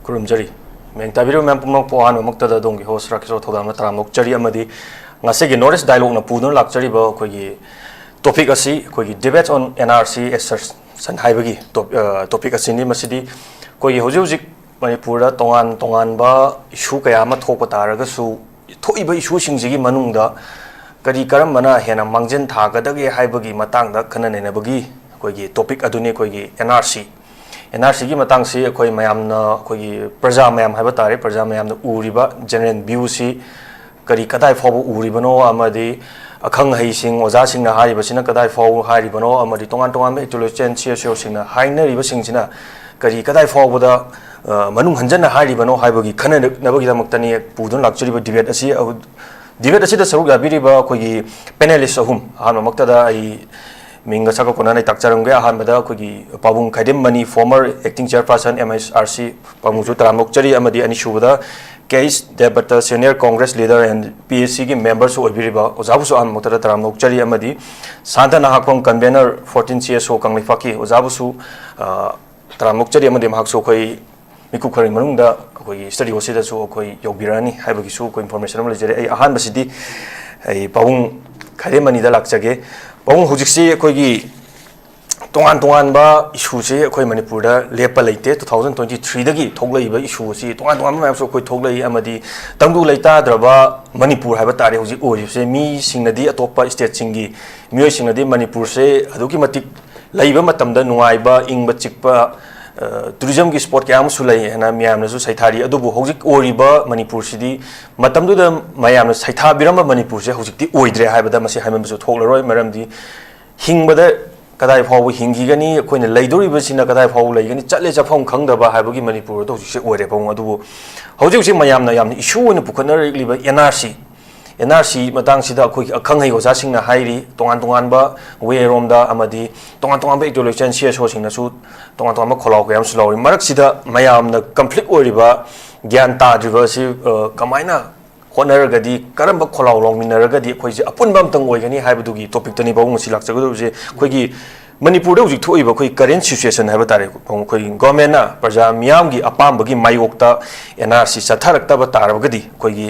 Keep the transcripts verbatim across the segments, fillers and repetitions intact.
ꯈꯨꯔꯨꯝꯖꯔꯤ꯫ ꯃꯌꯦꯡ ꯇꯥꯕꯤꯔꯤꯕ ꯃꯌꯥꯝ ꯄꯨꯝꯅꯃꯛꯄꯨ ꯑꯍꯥꯟꯕꯃꯛꯇꯗ ꯑꯗꯣꯝꯒꯤ host ꯔꯥꯀꯦꯁꯣꯔ ꯊꯧꯗꯥꯝꯅ ꯇꯔꯥꯝꯅ ꯑꯣꯛꯆꯔꯤ, ꯑꯃꯗꯤ ꯉꯁꯤꯒꯤ North East Dialogueꯅ ꯄꯨꯗꯨꯅ ꯂꯥꯛꯆꯔꯤꯕ ꯑꯩꯈꯣꯏꯒꯤ topic ꯑꯁꯤ ꯑꯩꯈꯣꯏꯒꯤ Debate on N R C Assertion ꯍꯥꯏꯕꯒꯤ top-, ꯑ, topic ꯑꯁꯤꯅꯤ꯫ ꯃꯁꯤꯗꯤ ꯑꯩꯈꯣꯏꯒꯤ ꯍꯧꯖꯤꯛ ꯍꯧꯖꯤꯛ ꯃꯅꯤꯄꯨꯔꯗ ꯇꯣꯉꯥꯟ ꯇꯣꯉꯥꯟꯕ issue ꯀꯌꯥ ꯑꯃ ꯊꯣꯛꯄ ꯇꯥꯔꯒꯁꯨ, ꯊꯣꯛꯏꯕ issueꯁꯤꯡꯁꯤꯒꯤ ꯃꯅꯨꯡꯗ ꯀꯔꯤ ꯀꯔꯝꯕꯅ ꯍꯦꯟꯅ ꯃꯥꯡꯖꯤꯟ ꯊꯥꯒꯗꯒꯦ ꯍꯥꯏꯕꯒꯤ ꯃꯇꯥꯡꯗ ꯈꯟꯅ ꯅꯩꯅꯕꯒꯤ ꯑꯩꯈꯣꯏꯒꯤ topic ꯑꯗꯨꯅꯤ ꯑꯩꯈꯣꯏꯒꯤ N R C꯫ N R Cꯒꯤ ꯃꯇꯥꯡꯁꯤ ꯑꯩꯈꯣꯏ ꯃꯌꯥꯝꯅ, ꯑꯩꯈꯣꯏꯒꯤ ꯄ꯭ꯔꯖꯥ ꯃꯌꯥꯝ ꯍꯥꯏꯕ ꯇꯥꯔꯦ, ꯄ꯭ꯔꯖꯥ ꯃꯌꯥꯝꯅ ꯎꯔꯤꯕ general viewꯁꯤ ꯀꯔꯤ, ꯀꯗꯥꯏ ꯐꯥꯎꯕ ꯎꯔꯤꯕꯅꯣ, ꯑꯃꯗꯤ ꯑꯈꯪ ꯑꯍꯩꯁꯤꯡ, ꯑꯣꯖꯥꯁꯤꯡꯅ ꯍꯥꯏꯔꯤꯕꯁꯤꯅ ꯀꯗꯥꯏ ꯐꯥꯎꯕ ꯍꯥꯏꯔꯤꯕꯅꯣ, ꯑꯃꯗꯤ ꯇꯣꯉꯥꯟ ꯇꯣꯉꯥꯟꯕ intellectual CSOꯁꯤꯡꯅ ꯍꯥꯏꯅꯔꯤꯕꯁꯤꯡꯁꯤꯅ ꯀꯔꯤ, ꯀꯗꯥꯏ ꯐꯥꯎꯕꯗ, ꯑ, ꯃꯅꯨꯡ ꯍꯟꯖꯟꯅ ꯍꯥꯏꯔꯤꯕꯅꯣ ꯍꯥꯏꯕꯒꯤ ꯈꯟꯅꯅꯕꯒꯤꯗꯃꯛꯇꯅꯤ ꯄꯨꯗꯨꯅ ꯂꯥꯛꯆꯔꯤꯕ debate ꯑꯁꯤ꯫ ꯑꯍꯨ-, debate ꯑꯁꯤꯗ ꯁꯔꯨꯛ ꯌꯥꯕꯤꯔꯤꯕ ꯑꯩꯈꯣꯏꯒꯤ panelist ꯑꯍꯨꯝ, ꯑꯍꯥꯟꯕꯃꯛꯇꯗ ꯑꯩ ꯃꯤꯡꯒ ꯁꯛꯀ ꯀꯣꯟꯅꯅ ꯑꯩ ꯇꯥꯛꯆꯔꯝꯒꯦ꯫ ꯑꯍꯥꯟꯕꯗ ꯑꯩꯈꯣꯏꯒꯤ ꯄꯥꯕꯨꯡ ꯈꯥꯏꯗꯦꯝ ꯃꯅꯤ, former acting chairperson M S R C, ꯄꯥꯕꯨꯡꯁꯨ ꯇꯔꯥꯝꯅ ꯑꯣꯛꯆꯔꯤ, ꯑꯃꯗꯤ ꯑꯅꯤꯁꯨꯕꯗ K H ꯗꯦꯕꯗꯠꯇ, senior Congress leader and P H Cꯒꯤ memberꯁꯨ ꯑꯣꯏꯕꯤꯔꯤꯕ, ꯑꯣꯖꯥꯕꯨꯁꯨ ꯑꯍꯥꯟꯕꯃꯛꯇꯗ ꯇꯔꯥꯝꯅ ꯑꯣꯛꯆꯔꯤ, ꯑꯃꯗꯤ Santa Nahakpam, convener fourteen C S O ꯀꯪꯂꯩꯄꯥꯛꯀꯤ, ꯑꯣꯖꯥꯕꯨꯁꯨ, ꯑ, ꯇꯔꯥꯝꯅ ꯑꯣꯛꯆꯔꯤ, ꯑꯃꯗꯤ ꯃꯍꯥꯛꯁꯨ ꯑꯩꯈꯣꯏ ꯃꯤꯀꯨꯞ ꯈꯔꯒꯤ ꯃꯅꯨꯡꯗ ꯑꯩꯈꯣꯏꯒꯤ studio ꯁꯤꯗꯁꯨ ꯑꯩꯈꯣꯏ ꯌꯧꯕꯤꯔꯛꯑꯅꯤ ꯍꯥꯏꯕꯒꯤꯁꯨ ꯑꯩꯈꯣꯏ information ꯑꯃ ꯂꯩꯖꯔꯦ꯫ ꯑꯩ ꯑꯍꯥꯟꯕꯁꯤꯗꯤ ꯑꯩ ꯄꯥꯕꯨꯡ ꯈꯥꯏꯗꯦꯝ ꯃꯅꯤꯗ ꯂꯥꯛꯆꯒꯦ꯫ ꯄꯥꯕꯨꯡ, ꯍꯧꯖꯤꯛꯁꯤ ꯑꯩꯈꯣꯏꯒꯤ ꯇꯣꯉꯥꯟ ꯇꯣꯉꯥꯟꯕ issueꯁꯦ ꯑꯩꯈꯣꯏ ꯃꯅꯤꯄꯨꯔꯗ ꯂꯦꯞꯄ ꯂꯩꯇꯦ꯫ Two thousand twenty threeꯗꯒꯤ ꯊꯣꯛꯂꯛꯏꯕ issue ꯑꯁꯤ ꯇꯣꯉꯥꯟ ꯇꯣꯉꯥꯟꯕ ꯃꯌꯥꯝꯁꯨ ꯑꯩꯈꯣꯏ ꯊꯣꯛꯂꯛꯏ, ꯑꯃꯗꯤ ꯇꯪꯗꯨ ꯂꯩꯇꯥꯗ꯭ꯔꯕ ꯃꯅꯤꯄꯨꯔ ꯍꯥꯏꯕ ꯇꯥꯔꯦ ꯍꯧꯖꯤꯛ ꯑꯣꯏꯔꯤꯕꯁꯦ꯫ ꯃꯤꯁꯤꯡꯅꯗꯤ, ꯑꯇꯣꯞꯄ stateꯁꯤꯡꯒꯤ ꯃꯤꯑꯣꯏꯁꯤꯡꯅꯗꯤ ꯃꯅꯤꯄꯨꯔꯁꯦ ꯑꯗꯨꯛꯀꯤ ꯃꯇꯤꯛ ꯂꯩꯕ ꯃꯇꯝꯗ ꯅꯨꯡꯉꯥꯏꯕ, ꯏꯪꯕ ꯆꯤꯛꯄ, ꯑ, tourismꯒꯤ spot ꯀꯌꯥ ꯑꯃꯁꯨ ꯂꯩ ꯍꯥꯏꯅ ꯃꯌꯥꯝꯅꯁꯨ ꯁꯩꯊꯥꯔꯤ꯫ ꯑꯗꯨꯕꯨ ꯍꯧꯖꯤꯛ ꯑꯣꯏꯔꯤꯕ ꯃꯅꯤꯄꯨꯔꯁꯤꯗꯤ ꯃꯇꯝꯗꯨꯗ ꯃꯌꯥꯝꯅ ꯁꯩꯊꯥꯕꯤꯔꯝꯕ ꯃꯅꯤꯄꯨꯔꯁꯦ ꯍꯧꯖꯤꯛꯇꯤ ꯑꯣꯏꯗ꯭ꯔꯦ ꯍꯥꯏꯕꯗ ꯃꯁꯤ ꯍꯥꯏꯃꯟꯕꯁꯨ ꯊꯣꯛꯂꯔꯣꯏ꯫ ꯃꯔꯝꯗꯤ ꯍꯤꯡꯕꯗ ꯀꯗꯥꯏ ꯐꯥꯎꯕ ꯍꯤꯡꯈꯤꯒꯅꯤ, ꯑꯩꯈꯣꯏꯅ ꯂꯩꯗꯧꯔꯤꯕꯁꯤꯅ ꯀꯗꯥꯏ ꯐꯥꯎꯕ ꯂꯩꯒꯅꯤ, ꯆꯠꯂꯦ ꯆꯠꯐꯝ ꯈꯪꯗꯕ ꯍꯥꯏꯕꯒꯤ ꯃꯅꯤꯄꯨꯔ ꯑꯗꯨ ꯍꯧꯖꯤꯛꯁꯦ ꯑꯣꯏꯔꯦ ꯄꯥꯕꯨꯡ꯫ ꯑꯗꯨꯕꯨ ꯍꯧꯖꯤꯛ ꯍꯧꯖꯤꯛ ꯃꯌꯥꯝꯅ ꯌꯥꯝꯅ issue ꯑꯣꯏꯅ ꯄꯨꯈꯠꯅꯔꯛꯂꯤꯕ N R C, N R C ꯃꯇꯥꯡꯁꯤꯗ ꯑꯩꯈꯣꯏꯒꯤ ꯑꯈꯪ ꯑꯍꯩ ꯑꯣꯖꯥꯁꯤꯡꯅ ꯍꯥꯏꯔꯤ, ꯇꯣꯉꯥꯟ ꯇꯣꯉꯥꯟꯕ way ꯔꯣꯝꯗ ꯑꯃꯗꯤ ꯇꯣꯉꯥꯟ ꯇꯣꯉꯥꯟꯕ intellectual CSOꯁꯤꯡꯅꯁꯨ ꯇꯣꯉꯥꯟ ꯇꯣꯉꯥꯟꯕ ꯈꯣꯜꯂꯥꯎ ꯀꯌꯥ ꯑꯃꯁꯨ ꯂꯥꯎꯔꯤ꯫ ꯃꯔꯛꯁꯤꯗ ꯃꯌꯥꯝꯅ conflict ꯑꯣꯏꯔꯤꯕ, ꯒ꯭ꯌꯥꯟ ꯇꯥꯗ꯭ꯔꯤꯕ ꯑꯁꯤ, ꯑ, ꯀꯃꯥꯏꯅ ꯍꯣꯠꯅꯔꯒꯗꯤ, ꯀꯔꯝꯕ ꯈꯣꯜꯂꯥꯎ ꯂꯥꯎꯃꯤꯟꯅꯔꯒꯗꯤ ꯑꯩꯈꯣꯏꯁꯦ ꯑꯄꯨꯟꯕ ꯑꯝꯇꯪ ꯑꯣꯏꯒꯅꯤ ꯍꯥꯏꯕꯗꯨꯒꯤ topicꯇꯅꯤ ꯄꯥꯕꯨꯡ ꯉꯁꯤ ꯂꯥꯛꯆꯒꯗꯧꯔꯤꯁꯦ꯫ ꯑꯩꯈꯣꯏꯒꯤ ꯃꯅꯤꯄꯨꯔꯗ ꯍꯧꯖꯤꯛ ꯊꯣꯛꯏꯕ ꯑꯩꯈꯣꯏ current situation ꯍꯥꯏꯕ ꯇꯥꯔꯦ, ꯑꯩꯈꯣꯏ ꯒꯣꯔꯃꯦꯟꯅ ꯄ꯭ꯔꯖꯥ ꯃꯤꯌꯥꯝꯒꯤ ꯑꯄꯥꯝꯕꯒꯤ ꯃꯥꯌꯣꯛꯇ ꯑꯦꯟ ꯑꯥꯔ ꯁꯤ ꯆꯠꯊꯔꯛꯇꯕ ꯇꯥꯔꯕꯒꯗꯤ, ꯑꯩꯈꯣꯏꯒꯤ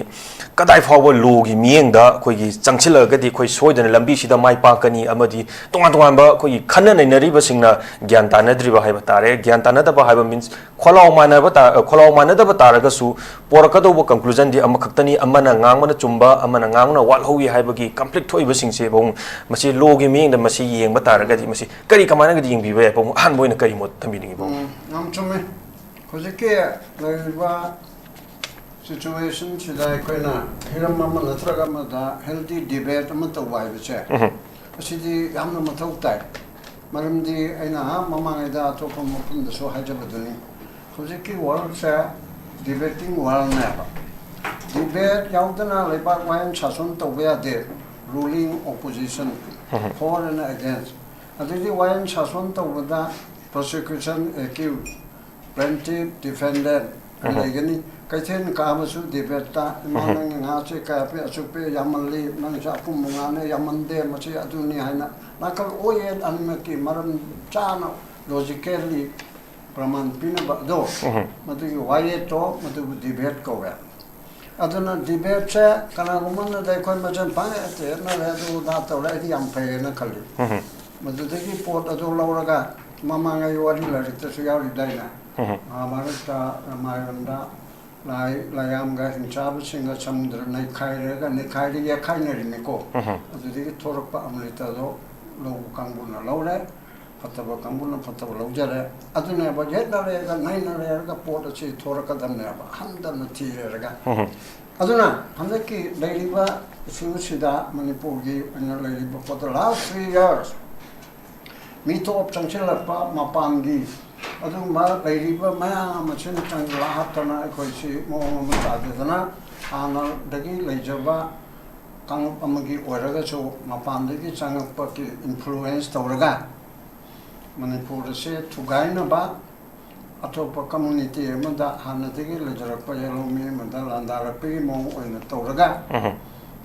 ꯀꯗꯥꯏ ꯐꯥꯎꯕ ꯂꯣꯒꯤ ꯃꯤꯠꯌꯦꯡꯗ ꯑꯩꯈꯣꯏꯒꯤ ꯆꯪꯁꯤꯜꯂꯒꯗꯤ ꯑꯩꯈꯣꯏ ꯁꯣꯏꯗꯅ ꯂꯝꯕꯤꯁꯤꯗ ꯃꯥꯏ ꯄꯥꯛꯀꯅꯤ, ꯑꯃꯗꯤ ꯇꯣꯉꯥꯟ ꯇꯣꯉꯥꯟꯕ ꯑꯩꯈꯣꯏꯒꯤ ꯈꯟꯅ ꯅꯩꯅꯔꯤꯕꯁꯤꯡꯅ ꯒ꯭ꯌꯥꯟ ꯇꯥꯅꯗ꯭ꯔꯤꯕ ꯍꯥꯏꯕ ꯇꯥꯔꯦ꯫ ꯒ꯭ꯌꯥꯟ ꯇꯥꯅꯗꯕ ꯍꯥꯏꯕ means ꯈꯣꯜꯂꯥꯎ ꯃꯥꯟꯅꯕ ꯇꯥ-, ꯈꯣꯜꯂꯥꯎ ꯃꯥꯟꯅꯗꯕ ꯇꯥꯔꯒꯁꯨ ꯄꯣꯔꯛꯀꯗꯧꯕ conclusion ꯗꯤ ꯑꯃꯈꯛꯇꯅꯤ, ꯑꯃꯅ ꯉꯥꯡꯕꯅ ꯆꯨꯝꯕ, ꯑꯃꯅ ꯉꯥꯡꯕꯅ ꯋꯥꯠꯍꯧꯏ ꯍꯥꯏꯕꯒꯤ conflict ꯊꯣꯛꯏꯕꯁꯤꯡꯁꯦ ꯃꯁꯤ ꯂꯣꯒꯤ ꯃꯤꯠꯌꯦꯡꯗ ꯃꯁꯤ ꯌꯦꯡꯕ ꯇꯥꯔꯒꯗꯤ ꯃꯁꯤ ꯀꯔꯤ ꯀꯃꯥꯏꯅꯒꯗꯤ ꯌꯦꯡꯕꯤꯕ ꯌꯥꯏ? ꯄꯥꯕꯨꯡ, ꯑꯍꯥꯟꯕ ꯑꯣꯏꯅ ꯀꯔꯤ ꯃꯣꯠ ꯊꯝꯕꯤꯅꯤꯡꯉꯤ, ꯄꯥꯕꯨꯡ? ꯎꯝ, ꯌꯥꯝ ꯆꯨꯝꯃꯦ꯫ ꯍꯧꯖꯤꯛꯀꯤ ꯂꯩꯔꯤꯕ situation ꯁꯤꯗ ꯑꯩꯈꯣꯏꯅ ꯍꯤꯔꯝ ꯑꯃ ꯅꯠꯇ꯭ꯔꯒ ꯑꯃꯗ healthy debate ꯑꯃ ꯇꯧꯕ ꯍꯥꯏꯕꯁꯦ, ꯎꯝ꯫ ꯑꯁꯤꯗꯤ ꯌꯥꯝꯅ ꯃꯊꯧ ꯇꯥꯏ꯫ ꯃꯔꯝꯗꯤ ꯑꯩꯅ ꯑꯥ ꯃꯃꯥꯡꯉꯩꯗ ꯑꯇꯣꯞꯄ ꯃꯐꯝꯗꯁꯨ ꯍꯥꯏꯖꯕꯗꯨꯅꯤ, ꯍꯧꯖꯤꯛꯀꯤ world ꯁꯦ debating world ꯅꯦꯕ꯫ Debate ꯌꯥꯎꯗꯅ ꯂꯩꯕꯥꯛ ꯋꯥꯌꯦꯜ ꯁꯥꯁꯣꯟ ꯇꯧꯕ ꯌꯥꯗꯦ, ruling opposition, um. For and against꯫ ꯑꯗꯨꯗꯤ ꯋꯥꯌꯦꯜ ꯁꯥꯁꯣꯟ ꯇꯧꯕꯗ prosecution, accused, plaintiff, defendant ꯎꯝ꯫ ꯂꯩꯒꯅꯤ꯫ ꯀꯩꯊꯦꯜ ꯀꯥꯕꯁꯨ debate ꯇ, "ꯏꯃꯥ, ꯎꯝ꯫ ꯅꯪꯒꯤ ꯉꯥꯁꯦ ꯀꯌꯥ ꯄꯤ? ꯑꯁꯨꯛ ꯄꯤ, ꯌꯥꯝꯃꯜꯂꯤ, ꯅꯪꯁꯦ ꯑꯄꯨꯝꯕ ꯉꯥꯅꯦ, ꯌꯥꯝꯃꯟꯗꯦ, ꯃꯁꯤ ꯑꯗꯨꯅꯤ" ꯍꯥꯏꯅ ꯅꯥꯀꯜ ꯑꯣꯏ ꯌꯦꯠ ꯑꯅꯤꯃꯛꯀꯤ ꯃꯔꯝ ꯆꯥꯅ logically ꯄ꯭ꯔꯃꯥꯟ ꯄꯤꯅꯕ ꯑꯗꯣ, ꯎꯝ꯫ ꯃꯗꯨꯒꯤ ꯋꯥꯌꯦꯠꯇꯣ ꯃꯗꯨꯕꯨ debate ꯀꯧꯋꯦ꯫ ꯑꯗꯨꯅ debate ꯁꯦ ꯀꯅꯥꯒꯨꯝꯕ ꯑꯃꯅꯗꯤ ꯑꯩꯈꯣꯏ ꯃꯁꯦꯟ ꯄꯪꯌꯦꯠꯇ ꯌꯦꯠꯅꯔꯦ, ꯑꯗꯨ ꯑꯗꯥ ꯇꯧꯔꯦ, ꯑꯩꯗꯤ ꯌꯥꯝ ꯐꯩꯌꯦꯅ ꯈꯜꯂꯤ꯫ ꯎꯝ꯫ ꯃꯗꯨꯗꯒꯤ ꯄꯣꯠ ꯑꯗꯨ ꯂꯧꯔꯒ ꯃꯃꯥꯡꯉꯩ ꯋꯥꯔꯤ ꯂꯥꯏꯔꯤꯛꯇꯁꯨ ꯌꯥꯎꯔꯤꯗꯥꯏꯅꯦ? ꯎꯝ꯫ ꯃꯍꯥꯚꯥꯔꯠꯇ, ꯔꯥꯃꯥꯌꯟꯗ ꯂꯥꯏ, ꯂꯥꯏꯌꯥꯝꯒ ꯍꯤꯡꯆꯥꯕꯁꯤꯡꯒ ꯁꯃꯨꯗ꯭ꯔ ꯅꯩꯈꯥꯏꯔꯒ, ꯅꯩꯈꯥꯏꯔꯒ ꯌꯦꯛꯈꯥꯏꯅꯔꯤꯅꯤꯀꯣ꯫ ꯎꯝ꯫ ꯑꯗꯨꯗꯒꯤ ꯊꯣꯔꯛꯄ ꯑꯃ꯭ꯔꯤꯇꯗꯣ ꯂꯧꯕ ꯀꯥꯡꯕꯨꯅ ꯂꯧꯔꯦ, ꯐꯠꯇꯕ ꯀꯥꯡꯕꯨꯅ ꯐꯠꯇꯕ ꯂꯧꯖꯔꯦ꯫ ꯑꯗꯨꯅꯦꯕ ꯌꯦꯠꯅꯔꯦꯒ ꯅꯩꯅꯔꯦꯒ ꯄꯣꯠ ꯑꯁꯤ ꯊꯣꯔꯛꯀꯗꯕꯅꯦꯕ, ꯍꯟꯗꯅ ꯊꯤꯔꯦꯔꯒ꯫ ꯎꯝ꯫ ꯑꯗꯨꯅ ꯍꯟꯗꯛꯀꯤ ꯂꯩꯔꯤꯕ issue ꯁꯤꯗ ꯃꯅꯤꯄꯨꯔꯒꯤ ꯑꯣꯏꯅ ꯂꯩꯔꯤꯕ for the last three years ꯃꯤꯇꯣꯞ ꯆꯪꯁꯤꯜꯂꯛꯄ ꯃꯄꯥꯟꯒꯤ ꯑꯗꯨꯒꯨꯝꯕ ꯂꯩꯔꯤꯕ ꯃꯌꯥꯝ ꯑꯁꯤꯅ ꯆꯪꯁꯤꯜꯂꯛ ꯍꯥꯞꯇꯅ ꯑꯩꯈꯣꯏꯁꯤ ꯃꯑꯣꯡ ꯑꯃ ꯇꯥꯗꯗꯅ ꯍꯥꯟꯅꯗꯒꯤ ꯂꯩꯖꯕ ꯀꯥꯡꯂꯨꯞ ꯑꯃꯒꯤ ꯑꯣꯏꯔꯒꯁꯨ ꯃꯄꯥꯟꯗꯒꯤ ꯆꯪꯉꯛꯄꯒꯤ influence ꯇꯧꯔꯒ ꯃꯅꯤꯄꯨꯔ ꯑꯁꯦ ꯊꯨꯒꯥꯏꯅꯕ, ꯑꯇꯣꯞꯄ community ꯑꯃꯗ ꯍꯥꯟꯅꯗꯒꯤ ꯂꯩꯖꯔꯛꯄ ꯌꯦꯜꯍꯧꯃꯤ ꯑꯃꯗ ꯂꯥꯟꯗꯥꯔꯛꯄꯒꯤ ꯃꯑꯣꯡ ꯑꯣꯏꯅ ꯇꯧꯔꯒ ꯎꯝ꯫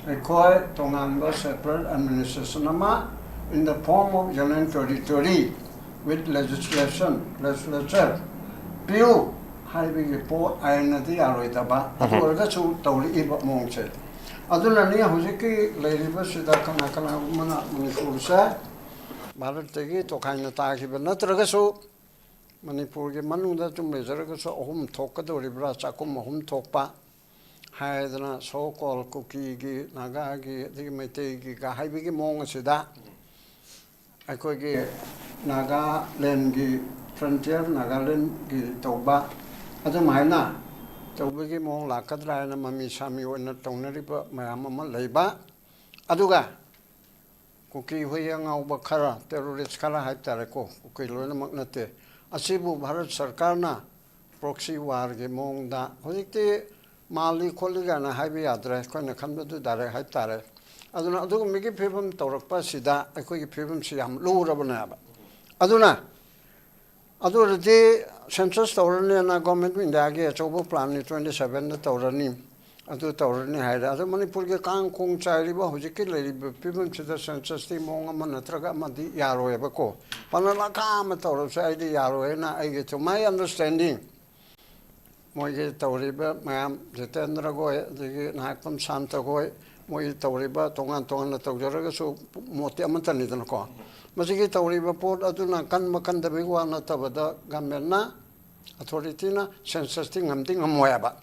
ꯑꯩꯈꯣꯏ ꯇꯣꯉꯥꯟꯕ separate administration ꯑꯃ in the form of Union Territory with legislation, legislature ꯄꯤꯌꯨ ꯍꯥꯏꯕꯒꯤ ꯄꯣꯠ ꯑꯥꯏꯟꯅꯗꯤ ꯌꯥꯔꯣꯏꯗꯕ, ꯑꯗꯨ ꯑꯣꯏꯔꯒꯁꯨ ꯇꯧꯔꯛꯏꯕ ꯃꯑꯣꯡꯁꯦ꯫ ꯑꯗꯨꯅꯅꯤ ꯍꯧꯖꯤꯛꯀꯤ ꯂꯩꯔꯤꯕꯁꯤꯗ ꯀꯅꯥ ꯀꯅꯥꯒꯨꯝꯕꯅ ꯃꯅꯤꯄꯨꯔꯁꯦ ꯚꯥꯔꯠꯇꯒꯤ ꯇꯣꯈꯥꯏꯅ ꯇꯥꯈꯤꯕ ꯅꯠꯇ꯭ꯔꯒꯁꯨ ꯃꯅꯤꯄꯨꯔꯒꯤ ꯃꯅꯨꯡꯗ ꯁꯨꯝ ꯂꯩꯖꯔꯒꯁꯨ ꯑꯍꯨꯝ ꯊꯣꯛꯀꯗꯧꯔꯤꯕ꯭ꯔꯥ, ꯆꯥꯛꯈꯨꯝ ꯑꯍꯨꯝ ꯊꯣꯛꯄ ꯍꯥꯏꯗꯅ, so called ꯀꯨꯀꯤꯒꯤ, ꯅꯥꯒꯥꯒꯤ, ꯑꯗꯒꯤ ꯃꯩꯇꯩꯒꯤꯒ ꯍꯥꯏꯕꯒꯤ ꯃꯑꯣꯡ ꯑꯁꯤꯗ ꯑꯩꯈꯣꯏꯒꯤ ꯅꯥꯒꯥꯂꯦꯟꯒꯤ, frontier ꯅꯥꯒꯥꯂꯦꯟꯒꯤ ꯇꯧꯕ ꯑꯗꯨꯃꯥꯏꯅ ꯇꯧꯕꯒꯤ ꯃꯑꯣꯡ ꯂꯥꯛꯀꯗ꯭ꯔꯥ ꯍꯥꯏꯅ ꯃꯃꯤ ꯁꯥꯃꯤ ꯑꯣꯏꯅ ꯇꯧꯅꯔꯤꯕ ꯃꯌꯥꯝ ꯑꯃ ꯂꯩꯕ꯫ ꯑꯗꯨꯒ ꯀꯨꯀꯤ ꯍꯨꯏ ꯑꯉꯥꯎꯕ ꯈꯔ, terrorist ꯈꯔ ꯍꯥꯏꯕ ꯇꯥꯔꯦꯀꯣ, ꯀꯨꯀꯤ ꯂꯣꯏꯅꯃꯛ ꯅꯠꯇꯦ, ꯑꯁꯤꯕꯨ ꯚꯥꯔꯠ ꯁꯔꯀꯥꯔꯅ proxy warꯒꯤ ꯃꯑꯣꯡꯗ, ꯍꯧꯖꯤꯛꯇꯤ ꯃꯥꯜꯂꯤ ꯈꯣꯠꯂꯤ ꯀꯥꯏꯅ ꯍꯥꯏꯕ ꯌꯥꯗ꯭ꯔꯦ, ꯑꯩꯈꯣꯏꯅ ꯈꯟꯕꯗꯨ direct ꯍꯥꯏꯕ ꯇꯥꯔꯦ꯫ ꯑꯗꯨꯅ ꯑꯗꯨꯒꯨꯝꯕꯒꯤ ꯐꯤꯕꯝ ꯇꯧꯔꯛꯄ ꯑꯁꯤꯗ ꯑꯩꯈꯣꯏꯒꯤ ꯐꯤꯕꯝꯁꯤ ꯌꯥꯝ ꯂꯨꯔꯕꯅꯦꯕ꯫ ꯑꯗꯨꯅ ꯑꯗꯨ ꯑꯣꯏꯔꯗꯤ census ꯇꯧꯔꯅꯤꯅ Government of Indiaꯒꯤ ꯑꯆꯧꯕ planꯅꯤ, twenty sevenꯗ ꯇꯧꯔꯅꯤ, ꯑꯗꯨ ꯇꯧꯔꯅꯤ ꯍꯥꯏꯔꯦ꯫ ꯑꯗꯣ ꯃꯅꯤꯄꯨꯔꯒꯤ ꯀꯥꯡ ꯈꯣꯡ ꯆꯥꯏꯔꯤꯕ ꯍꯧꯖꯤꯛꯀꯤ ꯂꯩꯔꯤꯕ ꯐꯤꯕꯝꯁꯤꯗ censusꯇꯤ ꯃꯑꯣꯡ ꯑꯃ ꯅꯠꯇ꯭ꯔꯒ ꯑꯃꯗꯤ ꯌꯥꯔꯣꯏꯕꯀꯣ꯫ ꯐꯅ ꯂꯥꯈꯥ ꯑꯃ ꯇꯧꯔꯁꯨ ꯑꯩꯗꯤ ꯌꯥꯔꯣꯏꯅ ꯑꯩꯒꯤ, to my understanding, ꯃꯣꯏꯒꯤ ꯇꯧꯔꯤꯕ ꯃꯌꯥꯝ, ꯖꯤꯇꯦꯟꯗ꯭ꯔ ꯈꯣꯏ, ꯑꯗꯒꯤ ꯅꯥꯏꯄꯝ ꯁꯥꯟꯇ ꯈꯣꯏ, ꯃꯣꯏ ꯇꯧꯔꯤꯕ ꯇꯣꯉꯥꯟ ꯇꯣꯉꯥꯟꯅ ꯇꯧꯖꯔꯒꯁꯨ ꯃꯣꯠꯇꯤ ꯑꯃꯠꯇꯅꯤꯗꯅꯀꯣ꯫ ꯃꯁꯤꯒꯤ ꯇꯧꯔꯤꯕ ꯄꯣꯠ ꯑꯗꯨꯅ ꯀꯟꯕ ꯀꯟꯗꯕꯒꯤ ꯋꯥ ꯅꯠꯇꯕꯗ, governmentꯅ, authorityꯅ censusꯇꯤ ꯉꯝꯗꯤ ꯉꯝꯃꯣꯏ ꯍꯥꯏꯕ꯫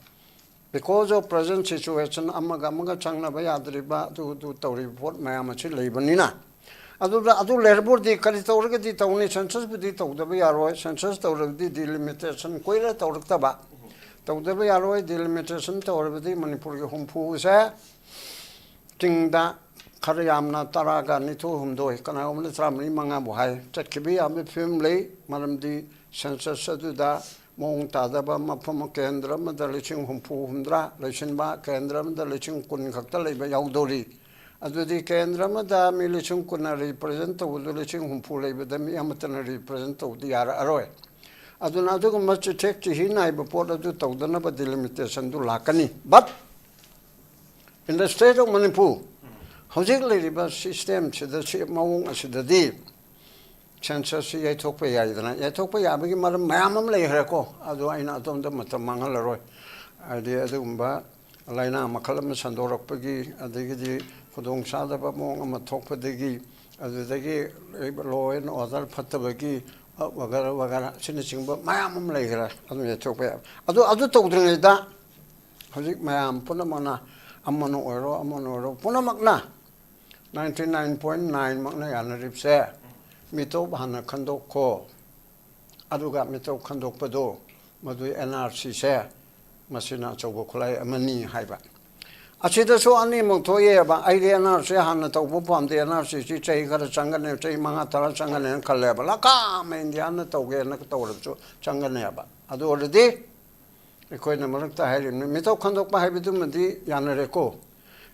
Because of present situation, ꯑꯃꯒ ꯑꯃꯒ ꯆꯪꯅꯕ ꯌꯥꯗ꯭ꯔꯤꯕ, ꯑꯗꯨ ꯑꯗꯨ ꯇꯧꯔꯤꯕ ꯄꯣꯠ ꯃꯌꯥꯝ ꯑꯁꯤ ꯂꯩꯕꯅꯤꯅ, ꯑꯗꯨꯗ ꯑꯗꯨ ꯂꯩꯔꯕꯨꯗꯤ ꯀꯔꯤ ꯇꯧꯔꯒꯗꯤ ꯇꯧꯅꯤ? Censusꯄꯨꯗꯤ ꯇꯧꯗꯕ ꯌꯥꯔꯣꯏ꯫ Census ꯇꯧꯔꯕꯗꯤ delimitation ꯀꯨꯏꯔꯦ ꯇꯧꯔꯛꯇꯕ꯫ ꯇꯧꯗꯕ ꯌꯥꯔꯣꯏ꯫ Delimitation ꯇꯧꯔꯕꯗꯤ ꯃꯅꯤꯄꯨꯔꯒꯤ ꯍꯨꯝꯐꯨꯁꯦ ꯆꯤꯡꯗ ꯈꯔ ꯌꯥꯝꯅ ꯇꯔꯥꯒ ꯅꯤꯊꯣꯏ ꯍꯨꯝꯗꯣꯏ, ꯀꯅꯥꯒꯨꯝꯕꯅ ꯇꯔꯥꯃꯔꯤ ꯃꯉꯥꯕꯨ ꯍꯥꯏ, ꯆꯠꯈꯤꯕ ꯌꯥꯕꯒꯤ ꯐꯤꯕꯝ ꯂꯩ꯫ ꯃꯔꯝꯗꯤ census ꯑꯗꯨꯗ ꯃꯑꯣꯡ ꯇꯥꯗꯕ ꯃꯐꯝ, ꯀꯦꯟꯗ꯭ꯔ ꯑꯃꯗ ꯂꯤꯁꯤꯡ ꯍꯨꯝꯐꯨ ꯍꯨꯝꯗ꯭ꯔꯥ ꯂꯩꯁꯤꯟꯕ, ꯀꯦꯟꯗ꯭ꯔ ꯑꯃꯗ ꯂꯤꯁꯤꯡ ꯀꯨꯟ ꯈꯛꯇ ꯂꯩꯕ ꯌꯥꯎꯗꯧꯔꯤ꯫ ꯑꯗꯨꯗꯤ ꯀꯦꯟꯗ꯭ꯔ ꯑꯃꯗ ꯃꯤ ꯂꯤꯁꯤꯡ ꯀꯨꯟꯅ represent ꯇꯧꯕꯗꯨ ꯂꯤꯁꯤꯡ ꯍꯨꯝꯐꯨ ꯂꯩꯕꯗ ꯃꯤ ꯑꯃꯠꯇꯅ represent ꯇꯧꯕꯗꯤ ꯌꯥꯔꯛꯑꯔꯣꯏ꯫ ꯑꯗꯨꯅ ꯑꯗꯨꯒꯨꯝꯕ ꯆꯤꯊꯦꯛ ꯆꯤꯍꯤ ꯅꯥꯏꯕ ꯄꯣꯠ ꯑꯗꯨ ꯇꯧꯗꯅꯕ delimitationꯗꯨ ꯂꯥꯛꯀꯅꯤ꯫ But in the state of Manipur, ꯍꯧꯖꯤꯛ ꯂꯩꯔꯤꯕ system ꯁꯤꯗ, ꯁꯤ ꯃꯑꯣꯡ ꯑꯁꯤꯗꯗꯤ census ꯁꯤ ꯌꯩꯊꯣꯛꯄ ꯌꯥꯏꯗꯅ, ꯌꯩꯊꯣꯛꯄ ꯌꯥꯕꯒꯤ ꯃꯔꯝ ꯃꯌꯥꯝ ꯑꯃ ꯂꯩꯈ꯭ꯔꯦꯀꯣ꯫ ꯑꯗꯣ ꯑꯩꯅ ꯑꯗꯣꯝꯗ ꯃꯇꯝ ꯃꯥꯡꯍꯜꯂꯔꯣꯏ꯫ ꯍꯥꯏꯗꯤ ꯑꯗꯨꯒꯨꯝꯕ ꯂꯥꯏꯅꯥ ꯃꯈꯜ ꯑꯃ ꯁꯟꯗꯣꯔꯛꯄꯒꯤ, ꯑꯗꯒꯤꯗꯤ ꯈꯨꯗꯣꯡ ꯆꯥꯗꯕ ꯃꯑꯣꯡ ꯑꯃ ꯊꯣꯛꯄꯗꯒꯤ, ꯑꯗꯨꯗꯒꯤ law and order ꯐꯠꯇꯕꯒꯤ, ꯑ, ꯋꯥꯒꯔ ꯋꯥꯒꯔ ꯑꯁꯤꯅꯆꯤꯡꯕ ꯃꯌꯥꯝ ꯑꯃ ꯂꯩꯈ꯭ꯔꯦ꯫ ꯑꯗꯨꯝ ꯌꯩꯊꯣꯛꯄ ꯌꯥꯏ꯫ ꯑꯗꯣ ꯑꯗꯨ ꯇꯧꯗ꯭ꯔꯤꯉꯩꯗ ꯍꯧꯖꯤꯛ ꯃꯌꯥꯝ ꯄꯨꯝꯅꯃꯛꯅ, ꯑꯃꯅ ꯑꯣꯏꯔꯣ, ꯑꯃꯅ ꯑꯣꯏꯔꯣ, ꯄꯨꯝꯅꯃꯛꯅ ninety nine point nine ꯃꯛꯅ ꯌꯥꯅꯔꯤꯕꯁꯦ, ꯃꯤꯇꯣꯞ ꯍꯥꯟꯅ ꯈꯟꯗꯣꯛꯈꯣ꯫ ꯑꯗꯨꯒ ꯃꯤꯇꯣꯞ ꯈꯟꯗꯣꯛꯄꯗꯣ, ꯃꯗꯨ NRC ꯁꯦ, ꯃꯁꯤꯅ ꯑꯆꯧꯕ ꯈꯨꯠꯂꯥꯏ ꯑꯃꯅꯤ ꯍꯥꯏꯕ꯫ ꯑꯁꯤꯗꯁꯨ ꯑꯅꯤꯃꯛ ꯊꯣꯛꯑꯦꯕ꯫ ꯑꯩꯗꯤ NRC ꯍꯥꯟꯅ ꯇꯧꯕ ꯄꯥꯝꯗꯦ, NRC ꯁꯤ ꯆꯍꯤ ꯈꯔ ꯆꯪꯒꯅꯤ, ꯆꯍꯤ ꯃꯉꯥ ꯇꯔꯥ ꯆꯪꯒꯅꯤꯅ ꯈꯜꯂꯦꯕ꯫ ꯂꯀꯥꯝ ꯏꯟꯗꯤꯌꯥꯅ ꯇꯧꯒꯦꯅ ꯇꯧꯔꯕꯁꯨ ꯆꯪꯒꯅꯦꯕ꯫ ꯑꯗꯨ ꯑꯣꯏꯔꯗꯤ ꯑꯩꯈꯣꯏꯅ ꯃꯔꯛꯇ ꯍꯥꯏꯔꯤꯕꯅꯤ, ꯃꯤꯇꯣꯞ ꯈꯟꯗꯣꯛꯄ ꯍꯥꯏꯕꯗꯨꯃꯗꯤ ꯌꯥꯅꯔꯦꯀꯣ,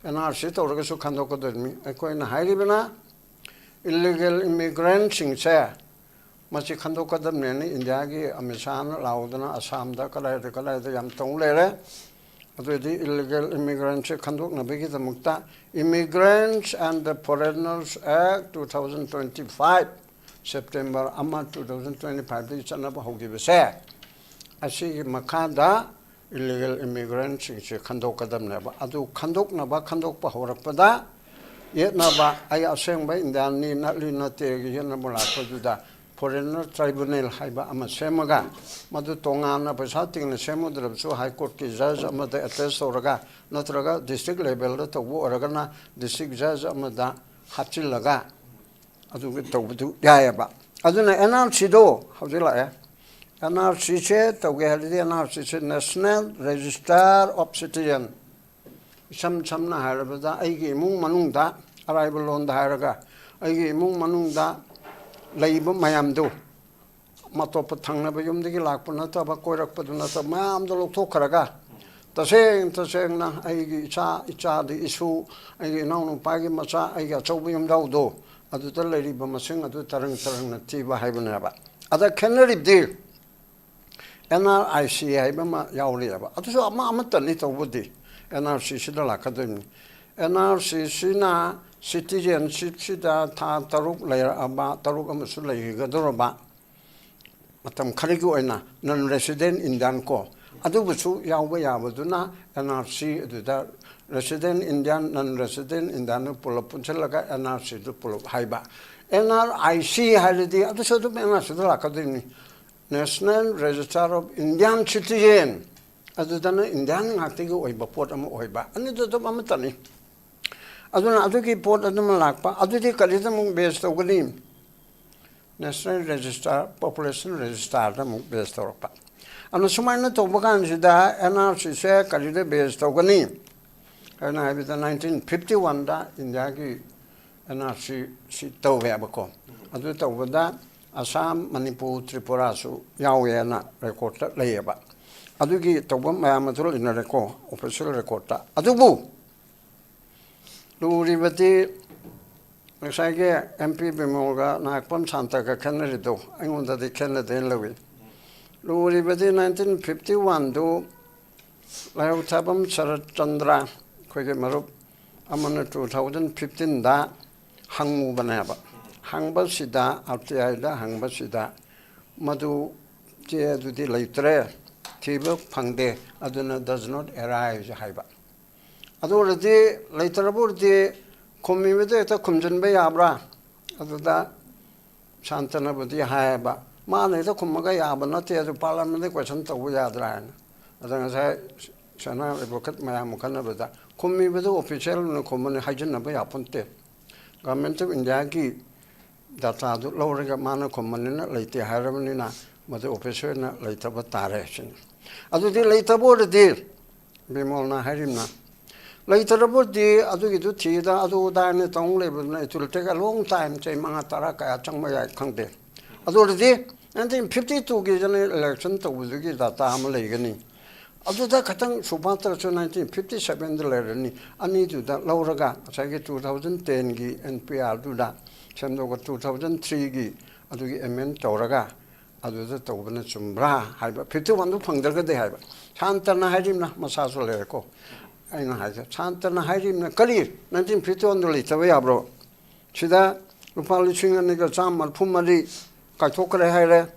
NRC ꯇꯧꯔꯒꯁꯨ ꯈꯟꯗꯣꯛꯀꯗꯕꯅꯤ꯫ ꯑꯩꯈꯣꯏꯅ ꯍꯥꯏꯔꯤꯕꯅ illegal immigrant ꯁꯤꯡꯁꯦ ꯃꯁꯤ ꯈꯟꯗꯣꯛꯀꯗꯕꯅꯦꯅ ꯏꯟꯗꯤꯌꯥꯒꯤ ꯑꯃꯤꯠ ꯁꯥꯍꯅ ꯂꯥꯎꯗꯅ ꯑꯁꯥꯝꯗ ꯀꯗꯥꯏꯗ ꯀꯗꯥꯏꯗ ꯌꯥꯝ ꯇꯧ ꯂꯩꯔꯦ꯫ ꯑꯗꯨꯗꯤ illegal immigrant say ꯈꯟꯗꯣꯛꯅꯕꯒꯤꯗꯃꯛꯇ Immigrants and the Foreigners Act two thousand twenty five, September ꯑꯃ, two thousand twenty five ꯗꯒꯤ ꯆꯠꯅꯕ ꯍꯧꯈꯤꯕꯁꯦ, ꯑꯁꯤꯒꯤ ꯃꯈꯥꯗ illegal immigrant ꯁꯤꯡꯁꯦ ꯈꯟꯗꯣꯛꯀꯗꯕꯅꯦꯕ꯫ ꯑꯗꯨ ꯈꯟꯗꯣꯛꯅꯕ, ꯈꯟꯗꯣꯛꯄ ꯍꯧꯔꯛꯄꯗ ꯌꯦꯠꯅꯕ, ꯑꯩ ꯑꯁꯦꯡꯕ ꯏꯟꯗꯤꯌꯥꯟꯅꯤ, ꯅꯠꯂꯤ ꯅꯠꯇꯦꯒꯤ ꯌꯦꯠꯅꯕ ꯂꯥꯛꯄꯗꯨꯗ foreigner tribunal ꯍꯥꯏꯕ ꯑꯃ ꯁꯦꯝꯃꯒ, ꯃꯗꯨ ꯇꯣꯉꯥꯟꯅ ꯄꯩꯁꯥ ꯇꯤꯡꯅ ꯁꯦꯝꯃꯨꯗ꯭ꯔꯕꯁꯨ, High Court ꯀꯤ judge ꯑꯃꯗ attach ꯇꯧꯔꯒ, ꯅꯠꯇ꯭ꯔꯒ district level ꯗ ꯇꯧꯕ ꯑꯣꯏꯔꯒꯅ district judge ꯑꯃꯗ ꯍꯥꯞꯆꯤꯜꯂꯒ, ꯑꯗꯨꯒ ꯇꯧꯕꯗꯨ ꯌꯥꯏꯑꯕ꯫ ꯑꯗꯨꯅ NRC ꯗꯣ ꯍꯧꯖꯤꯛ ꯂꯥꯛꯑꯦ꯫ NRC ꯁꯦ ꯇꯧꯒꯦ ꯍꯥꯏꯔꯗꯤ, NRC say National Register of Citizen, ꯏꯁꯝ ꯁꯝꯅ ꯍꯥꯏꯔꯕꯗ, ꯑꯩꯒꯤ ꯏꯃꯨꯡ ꯃꯅꯨꯡꯗ, ꯑꯔꯥꯏꯕ ꯂꯣꯟꯗ ꯍꯥꯏꯔꯒ, ꯑꯩꯒꯤ ꯏꯃꯨꯡ ꯃꯅꯨꯡꯗ ꯂꯩꯕ ꯃꯌꯥꯝꯗꯨ, ꯑꯇꯣꯞꯄ ꯊꯪꯅꯕ ꯌꯨꯝꯗꯒꯤ ꯂꯥꯛꯄ ꯅꯠꯇꯕ, ꯀꯣꯏꯔꯛꯄꯗꯨ ꯅꯠꯇꯕ, ꯃꯌꯥꯝꯗꯣ ꯂꯧꯊꯣꯛꯈ꯭ꯔꯒ, ꯇꯁꯦꯡ ꯇꯁꯦꯡꯅ ꯑꯩꯒꯤ ꯏꯆꯥ, ꯏꯆꯥꯗꯤ ꯏꯁꯨ, ꯑꯩꯒꯤ ꯏꯅꯥꯎꯅꯨꯄꯥꯒꯤ ꯃꯆꯥ, ꯑꯩꯒꯤ ꯑꯆꯧꯕ ꯌꯨꯝꯖꯥꯎꯗꯣ, ꯑꯗꯨꯗ ꯂꯩꯔꯤꯕ ꯃꯁꯤꯡ ꯑꯗꯨ ꯇꯔꯪ ꯇꯔꯪꯅ ꯊꯤꯕ ꯍꯥꯏꯕꯅꯦꯕ꯫ ꯑꯗ ꯈꯦꯠꯅꯔꯤꯕꯗꯤ, NRIC ꯍꯥꯏꯕ ꯑꯃ ꯌꯥꯎꯔꯤꯑꯕ꯫ ꯑꯗꯨꯁꯨ ꯑꯃ ꯑꯃꯠꯇꯅꯤ ꯇꯧꯕꯗꯤ, NRC ꯁꯤꯗ ꯂꯥꯛꯀꯗꯣꯏꯅꯤ꯫ ꯑꯦꯟ ꯑꯥꯔ ꯁꯤꯁꯤꯅ ꯁꯤꯇꯤꯖꯦꯟꯁꯤꯞꯁꯤꯗ ꯊꯥ ꯇꯔꯨꯛ ꯂꯩꯔꯛꯑꯕ, ꯇꯔꯨꯛ ꯑꯃꯁꯨ ꯂꯩꯒꯗꯧꯔꯕ, ꯃꯇꯝ ꯈꯔꯒꯤ ꯑꯣꯏꯅ ꯅꯟ ꯔꯦꯁꯤꯗꯦꯟ ꯏꯟꯗꯤꯌꯥꯟ ꯀꯣ, ꯑꯗꯨꯕꯨꯁꯨ ꯌꯥꯎꯕ ꯌꯥꯕꯗꯨꯅ ꯑꯦꯟ ꯑꯥꯔ ꯁꯤ ꯑꯗꯨꯗ ꯔꯦꯁꯤꯗꯦꯟ ꯏꯟꯗꯤꯌꯥꯟ, ꯅꯟ ꯔꯦꯁꯤꯗꯦꯟ ꯏꯟꯗꯤꯌꯥꯟ ꯄꯨꯂꯞ ꯄꯨꯟꯁꯤꯜꯂꯒ ꯑꯦꯟ ꯑꯥꯔ ꯁꯤꯗꯨ ꯄꯨꯂꯞ ꯍꯥꯏꯕ꯫ ꯑꯦꯟ ꯑꯥꯔ ꯑꯥꯏ ꯁꯤ ꯍꯥꯏꯔꯗꯤ ꯑꯗꯨꯁꯨ ꯑꯗꯨꯝ ꯑꯦꯟ ꯑꯥꯔ ꯁꯤꯗ ꯂꯥꯛꯀꯗꯣꯏꯅꯤ, National Register of Indian Citizen꯫ ꯑꯗꯨꯗꯅ ꯏꯟꯗꯤꯌꯥꯟ ꯉꯥꯛꯇꯒꯤ ꯑꯣꯏꯕ ꯄꯣꯠ ꯑꯃ ꯑꯣꯏꯕ, ꯑꯅꯤꯗꯨ ꯑꯗꯨꯝ ꯑꯃꯠꯇꯅꯤ꯫ ꯑꯗꯨꯅ ꯑꯗꯨꯒꯤ ꯄꯣꯠ ꯑꯗꯨꯃ ꯂꯥꯛꯄ, ꯑꯗꯨꯗꯤ ꯀꯔꯤꯗ ꯑꯃꯨꯛ ꯕꯦꯁ ꯇꯧꯒꯅꯤ? ꯅꯦꯁꯅꯦꯜ ꯔꯦꯖꯤꯁꯇꯥꯔ, ꯄꯣꯄꯨꯂꯦꯁꯟ ꯔꯦꯖꯤꯁꯇꯥꯔꯗ ꯑꯃꯨꯛ ꯕꯦꯁ ꯇꯧꯔꯛꯄ꯫ ꯑꯗꯨꯅ ꯁꯨꯃꯥꯏꯅ ꯇꯧꯕ ꯀꯥꯟꯁꯤꯗ ꯑꯦꯟ ꯑꯥꯔ ꯁꯤꯁꯦ ꯀꯔꯤꯗ ꯕꯦꯁ ꯇꯧꯒꯅꯤ? ꯀꯩꯅꯣ ꯍꯥꯏꯕꯗ, ꯅꯥꯏꯟꯇꯤꯟ ꯐꯤꯐꯇꯤ ꯋꯥꯟꯗ ꯏꯟꯗꯤꯌꯥꯒꯤ ꯑꯦꯟ ꯑꯥꯔ ꯁꯤ ꯁꯤ ꯇꯧꯋꯦꯕꯀꯣ꯫ ꯑꯗꯨ ꯇꯧꯕꯗ ꯑꯁꯥꯝ, ꯃꯅꯤꯄꯨꯔ, ꯇ꯭ꯔꯤꯄꯨꯔꯥꯁꯨ ꯌꯥꯎꯋꯦꯅ ꯔꯦꯀꯣꯔꯠꯇ ꯂꯩꯌꯦꯕ꯫ ꯑꯗꯨꯒꯤ ꯇꯧꯕ ꯃꯌꯥꯝ ꯑꯗꯨ ꯂꯩꯅꯔꯦꯀꯣ, ꯑꯣꯐꯤꯁꯤꯌꯦꯜ ꯔꯦꯀꯣꯔꯠꯇ꯫ ꯑꯗꯨꯕꯨ ꯂꯨꯔꯤꯕꯗꯤ ꯉꯁꯥꯏꯒꯤ ꯑꯦꯝ ꯄꯤ ꯕꯤꯃꯣꯜꯒ ꯅꯥꯌꯛꯄꯝ ꯁꯥꯟꯇꯒ ꯈꯦꯠꯅꯔꯤꯗꯣ ꯑꯩꯉꯣꯟꯗꯗꯤ ꯈꯦꯠꯅꯗꯦꯅ ꯂꯧꯏ꯫ ꯂꯨꯔꯤꯕꯗꯤ ꯅꯥꯏꯟꯇꯤꯟ ꯐꯤꯐꯇꯤ ꯋꯥꯟꯗꯨ ꯂꯥꯏꯍꯧꯊꯥꯕꯝ ꯁꯔꯠ ꯆꯟꯗ꯭ꯔ, ꯑꯩꯈꯣꯏꯒꯤ ꯃꯔꯨꯞ ꯑꯃꯅ ꯇꯨ ꯊꯥꯎꯖꯟ ꯐꯤꯐꯇꯤꯟꯗ ꯍꯪꯉꯨꯕꯅꯦꯕ꯫ ꯍꯪꯕꯁꯤꯗ, ꯑꯥꯔ ꯇꯤ ꯑꯥꯏꯗ ꯍꯪꯕꯁꯤꯗ, "ꯃꯗꯨ ꯆꯦ ꯑꯗꯨꯗꯤ ꯂꯩꯇ꯭ꯔꯦ, ꯊꯤꯕ ꯐꯪꯗꯦ, ꯑꯗꯨꯅ does not arise" ꯍꯥꯏꯕ꯫ ꯑꯗꯨ ꯑꯣꯏꯔꯗꯤ ꯂꯩꯇ꯭ꯔꯕ ꯑꯣꯏꯔꯗꯤ ꯈꯨꯝꯃꯤꯕꯗ ꯍꯦꯛꯇ ꯈꯨꯝꯖꯤꯟꯕ ꯌꯥꯕ꯭ꯔꯥ? ꯑꯗꯨꯗ ꯁꯥꯟꯇꯅꯕꯨꯗꯤ ꯍꯥꯏꯌꯦꯕ, "ꯃꯥꯅ ꯍꯦꯛꯇ ꯈꯨꯝꯃꯒ ꯌꯥꯕ ꯅꯠꯇꯦ, ꯑꯗꯨ ꯄꯥꯔꯂꯤꯌꯥꯃꯦꯟꯗ ꯀꯣꯏꯁꯟ ꯇꯧꯕ ꯌꯥꯗ꯭ꯔꯥ?" ꯍꯥꯏꯅ꯫ ꯑꯗ ꯉꯁꯥꯏ ꯁꯅꯥ ꯑꯦꯗꯚꯣꯀꯦꯠ ꯃꯌꯥꯝ ꯈꯟꯅꯕꯗ, ꯈꯨꯝꯃꯤꯕꯗꯨ ꯑꯣꯐꯤꯁꯤꯌꯦꯜꯅ ꯈꯨꯝꯕꯅꯤ ꯍꯥꯏꯖꯤꯟꯅꯕ ꯌꯥꯄꯣꯟꯇꯦ꯫ ꯒꯚꯔꯟꯃꯦꯟꯠ ꯑꯣꯐ ꯏꯟꯗꯤꯌꯥꯒꯤ ꯗꯇꯥꯗꯨ ꯂꯧꯔꯒ ꯃꯥꯅ ꯈꯨꯝꯕꯅꯤꯅ ꯂꯩꯇꯦ ꯍꯥꯏꯔꯕꯅꯤꯅ ꯃꯗꯨ ꯑꯣꯐꯤꯁꯤꯌꯦꯜꯅ ꯂꯩꯇꯕ ꯇꯥꯔꯦ ꯁꯤꯅꯤ꯫ ꯑꯗꯨꯗꯤ ꯂꯩꯇꯕ ꯑꯣꯏꯔꯗꯤ ꯕꯤꯃꯣꯜꯅ ꯍꯥꯏꯔꯤꯕꯅ, ꯂꯩꯇ꯭ꯔꯕꯗꯤ ꯑꯗꯨꯒꯤꯗꯨ ꯊꯤꯗ ꯑꯗꯨ ꯑꯗꯥ ꯍꯥꯏꯅ ꯇꯧ ꯂꯩꯕꯗꯨꯅ it will take a long time, ꯆꯍꯤ ꯃꯉꯥ ꯇꯔꯥ ꯀꯌꯥ ꯆꯪꯕ ꯌꯥꯏ ꯈꯪꯗꯦ꯫ ꯑꯗꯨ ꯑꯣꯏꯔꯗꯤ ꯅꯥꯏꯟꯇꯤꯟ ꯐꯤꯐꯇꯤ ꯇꯨꯒꯤ ꯖꯦꯅꯔꯦꯜ ꯏꯂꯦꯛꯁꯟ ꯇꯧꯕꯗꯨꯒꯤ ꯗꯥꯇꯥ ꯑꯃ ꯂꯩꯒꯅꯤ꯫ ꯑꯗꯨꯗ ꯈꯇꯪ ꯁꯨꯕꯥꯇ꯭ꯔꯁꯨ ꯅꯥꯏꯟꯇꯤꯟ ꯐꯤꯐꯇꯤ ꯁꯕꯦꯟꯗ ꯂꯩꯔꯅꯤ꯫ ꯑꯅꯤꯗꯨꯗ ꯂꯧꯔꯒ ꯉꯁꯥꯏꯒꯤ ꯇꯨ ꯊꯥꯎꯖꯟ ꯇꯦꯟꯒꯤ ꯑꯦꯟ ꯄꯤ ꯑꯥꯔꯗꯨꯗ ꯁꯦꯝꯗꯣꯛꯑꯒ ꯇꯨ ꯊꯥꯎꯖꯟ ꯊ꯭ꯔꯤꯒꯤ ꯑꯗꯨꯒꯤ ꯑꯦꯃꯦꯟ ꯇꯧꯔꯒ ꯑꯗꯨꯗ ꯇꯧꯕꯅ ꯆꯨꯝꯕ꯭ꯔꯥ ꯍꯥꯏꯕ, ꯐꯤꯐꯇꯤ ꯋꯥꯟꯗꯨ ꯐꯪꯗ꯭ꯔꯒꯗꯤ ꯍꯥꯏꯕ꯫ ꯁꯥꯟꯇꯅ ꯍꯥꯏꯔꯤꯕꯅ ꯃꯁꯥꯁꯨ ꯂꯩꯔꯦꯀꯣ꯫ ꯑꯩꯅ ꯍꯥꯏꯁꯦ, ꯁꯥꯟꯇꯅ ꯍꯥꯏꯔꯤꯕꯅ ꯀꯔꯤ? ꯅꯥꯏꯟꯇꯤꯟ ꯐꯤꯐꯇꯤ ꯋꯥꯟꯗ ꯂꯩꯇꯕ ꯌꯥꯕ꯭ꯔꯣ? ꯁꯤꯗ ꯂꯨꯄꯥ ꯂꯤꯁꯤꯡ ꯑꯅꯤꯒ ꯆꯥꯝꯃ ꯃꯔꯤꯐꯨ ꯃꯔꯤ ꯀꯥꯏꯊꯣꯛꯈ꯭ꯔꯦ ꯍꯥꯏꯔꯦ꯫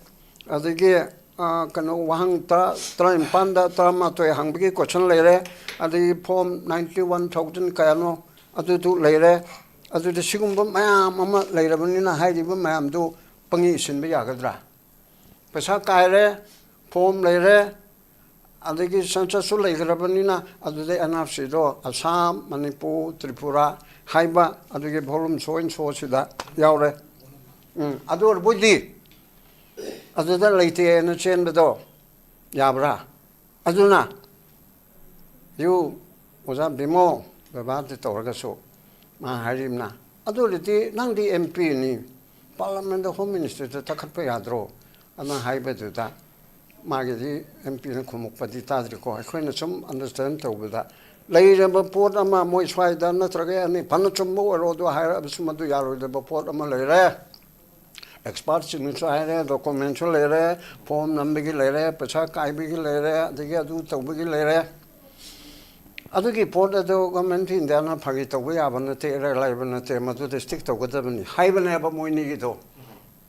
ꯑꯗꯒꯤ, ꯑ, ꯀꯩꯅꯣ, ꯋꯥꯍꯪ ꯇꯔꯥ, ꯇꯔꯥꯅꯤꯄꯥꯟꯗ ꯇꯔꯥꯃꯥꯊꯣꯏ ꯍꯪꯕꯒꯤ question ꯂꯩꯔꯦ꯫ ꯑꯗꯒꯤ form ninety one thousand ꯀꯌꯥꯅꯣ ꯑꯗꯨꯗꯨ ꯂꯩꯔꯦ꯫ ꯑꯗꯨꯗ ꯁꯤꯒꯨꯝꯕ ꯃꯌꯥꯝ ꯑꯃ ꯂꯩꯔꯕꯅꯤꯅ ꯍꯥꯏꯔꯤꯕ ꯃꯌꯥꯝꯗꯨ ꯄꯪꯏ ꯁꯤꯟꯕ ꯌꯥꯒꯗ꯭ꯔꯥ? ꯄꯩꯁꯥ ꯀꯥꯏꯔꯦ, form ꯂꯩꯔꯦ, ꯑꯗꯒꯤ censusꯁꯨ ꯂꯩꯈ꯭ꯔꯕꯅꯤꯅ ꯑꯗꯨꯗ NRCꯗꯣ ꯑꯁꯥꯝ, ꯃꯅꯤꯄꯨꯔ, ꯇ꯭ꯔꯤꯄꯨꯔꯥ ꯍꯥꯏꯕ ꯑꯗꯨꯒꯤ volume so and soꯁꯤꯗ ꯌꯥꯎꯔꯦ꯫ ꯎꯝ, ꯑꯗꯨ ꯑꯣꯏꯔꯕꯣꯏꯗꯤ ꯑꯗꯨꯗ ꯂꯩꯇꯦꯅ ꯆꯦꯟꯕꯗꯣ ꯌꯥꯕ꯭ꯔꯥ? ꯑꯗꯨꯅ ꯌꯨ, ꯑꯣꯖꯥ ꯕꯤꯃꯣ, ꯕꯕꯥꯗꯤ ꯇꯧꯔꯒꯁꯨ ꯃꯥ ꯍꯥꯏꯔꯤꯕꯅ, ꯑꯗꯨ ꯑꯣꯏꯔꯗꯤ ꯅꯪꯗꯤ MPꯅꯤ, Parliamentꯇ Home Ministerꯗ ꯊꯥꯒꯠꯄ ꯌꯥꯗ꯭ꯔꯣ? ꯑꯗꯨꯅ ꯍꯥꯏꯕꯗꯨꯗ ꯃꯥꯒꯤꯗꯤ MPꯅ ꯈꯨꯝꯃꯛꯄꯗꯤ ꯇꯥꯗ꯭ꯔꯤꯀꯣ꯫ ꯑꯩꯈꯣꯏꯅ ꯁꯨꯝ understand ꯇꯧꯕꯗ ꯂꯩꯔꯕ ꯄꯣꯠ ꯑꯃ ꯃꯣꯏ ꯁ꯭ꯋꯥꯏꯗ ꯅꯠꯇ꯭ꯔꯒ ꯑꯅꯤ ꯐꯅ ꯆꯨꯝꯕ ꯑꯣꯏꯔꯣ ꯑꯗꯨ ꯍꯥꯏꯔꯕꯁꯨ ꯃꯗꯨ ꯌꯥꯔꯣꯏꯗꯕ ꯄꯣꯠ ꯑꯃ ꯂꯩꯔꯦ꯫ Expertꯁꯤꯡꯅꯁꯨ ꯍꯥꯏꯔꯦ, documentꯁꯨ ꯂꯩꯔꯦ, form ꯅꯝꯕꯒꯤ ꯂꯩꯔꯦ, ꯄꯩꯁꯥ ꯀꯥꯏꯕꯒꯤ ꯂꯩꯔꯦ, ꯑꯗꯒꯤ ꯑꯗꯨ ꯇꯧꯕꯒꯤ ꯂꯩꯔꯦ꯫ ꯑꯗꯨꯒꯤ ꯄꯣꯠ ꯑꯗꯨ Government of Indiaꯅ ꯐꯥꯒꯤ ꯇꯧꯕ ꯌꯥꯕ ꯅꯠꯇꯦ, ꯏꯔꯥꯏ ꯂꯥꯏꯕ ꯅꯠꯇꯦ, ꯃꯗꯨꯗ stick ꯇꯧꯒꯗꯕꯅꯤ ꯍꯥꯏꯕꯅꯦꯕ ꯃꯣꯏꯅꯤꯒꯤꯗꯣ꯫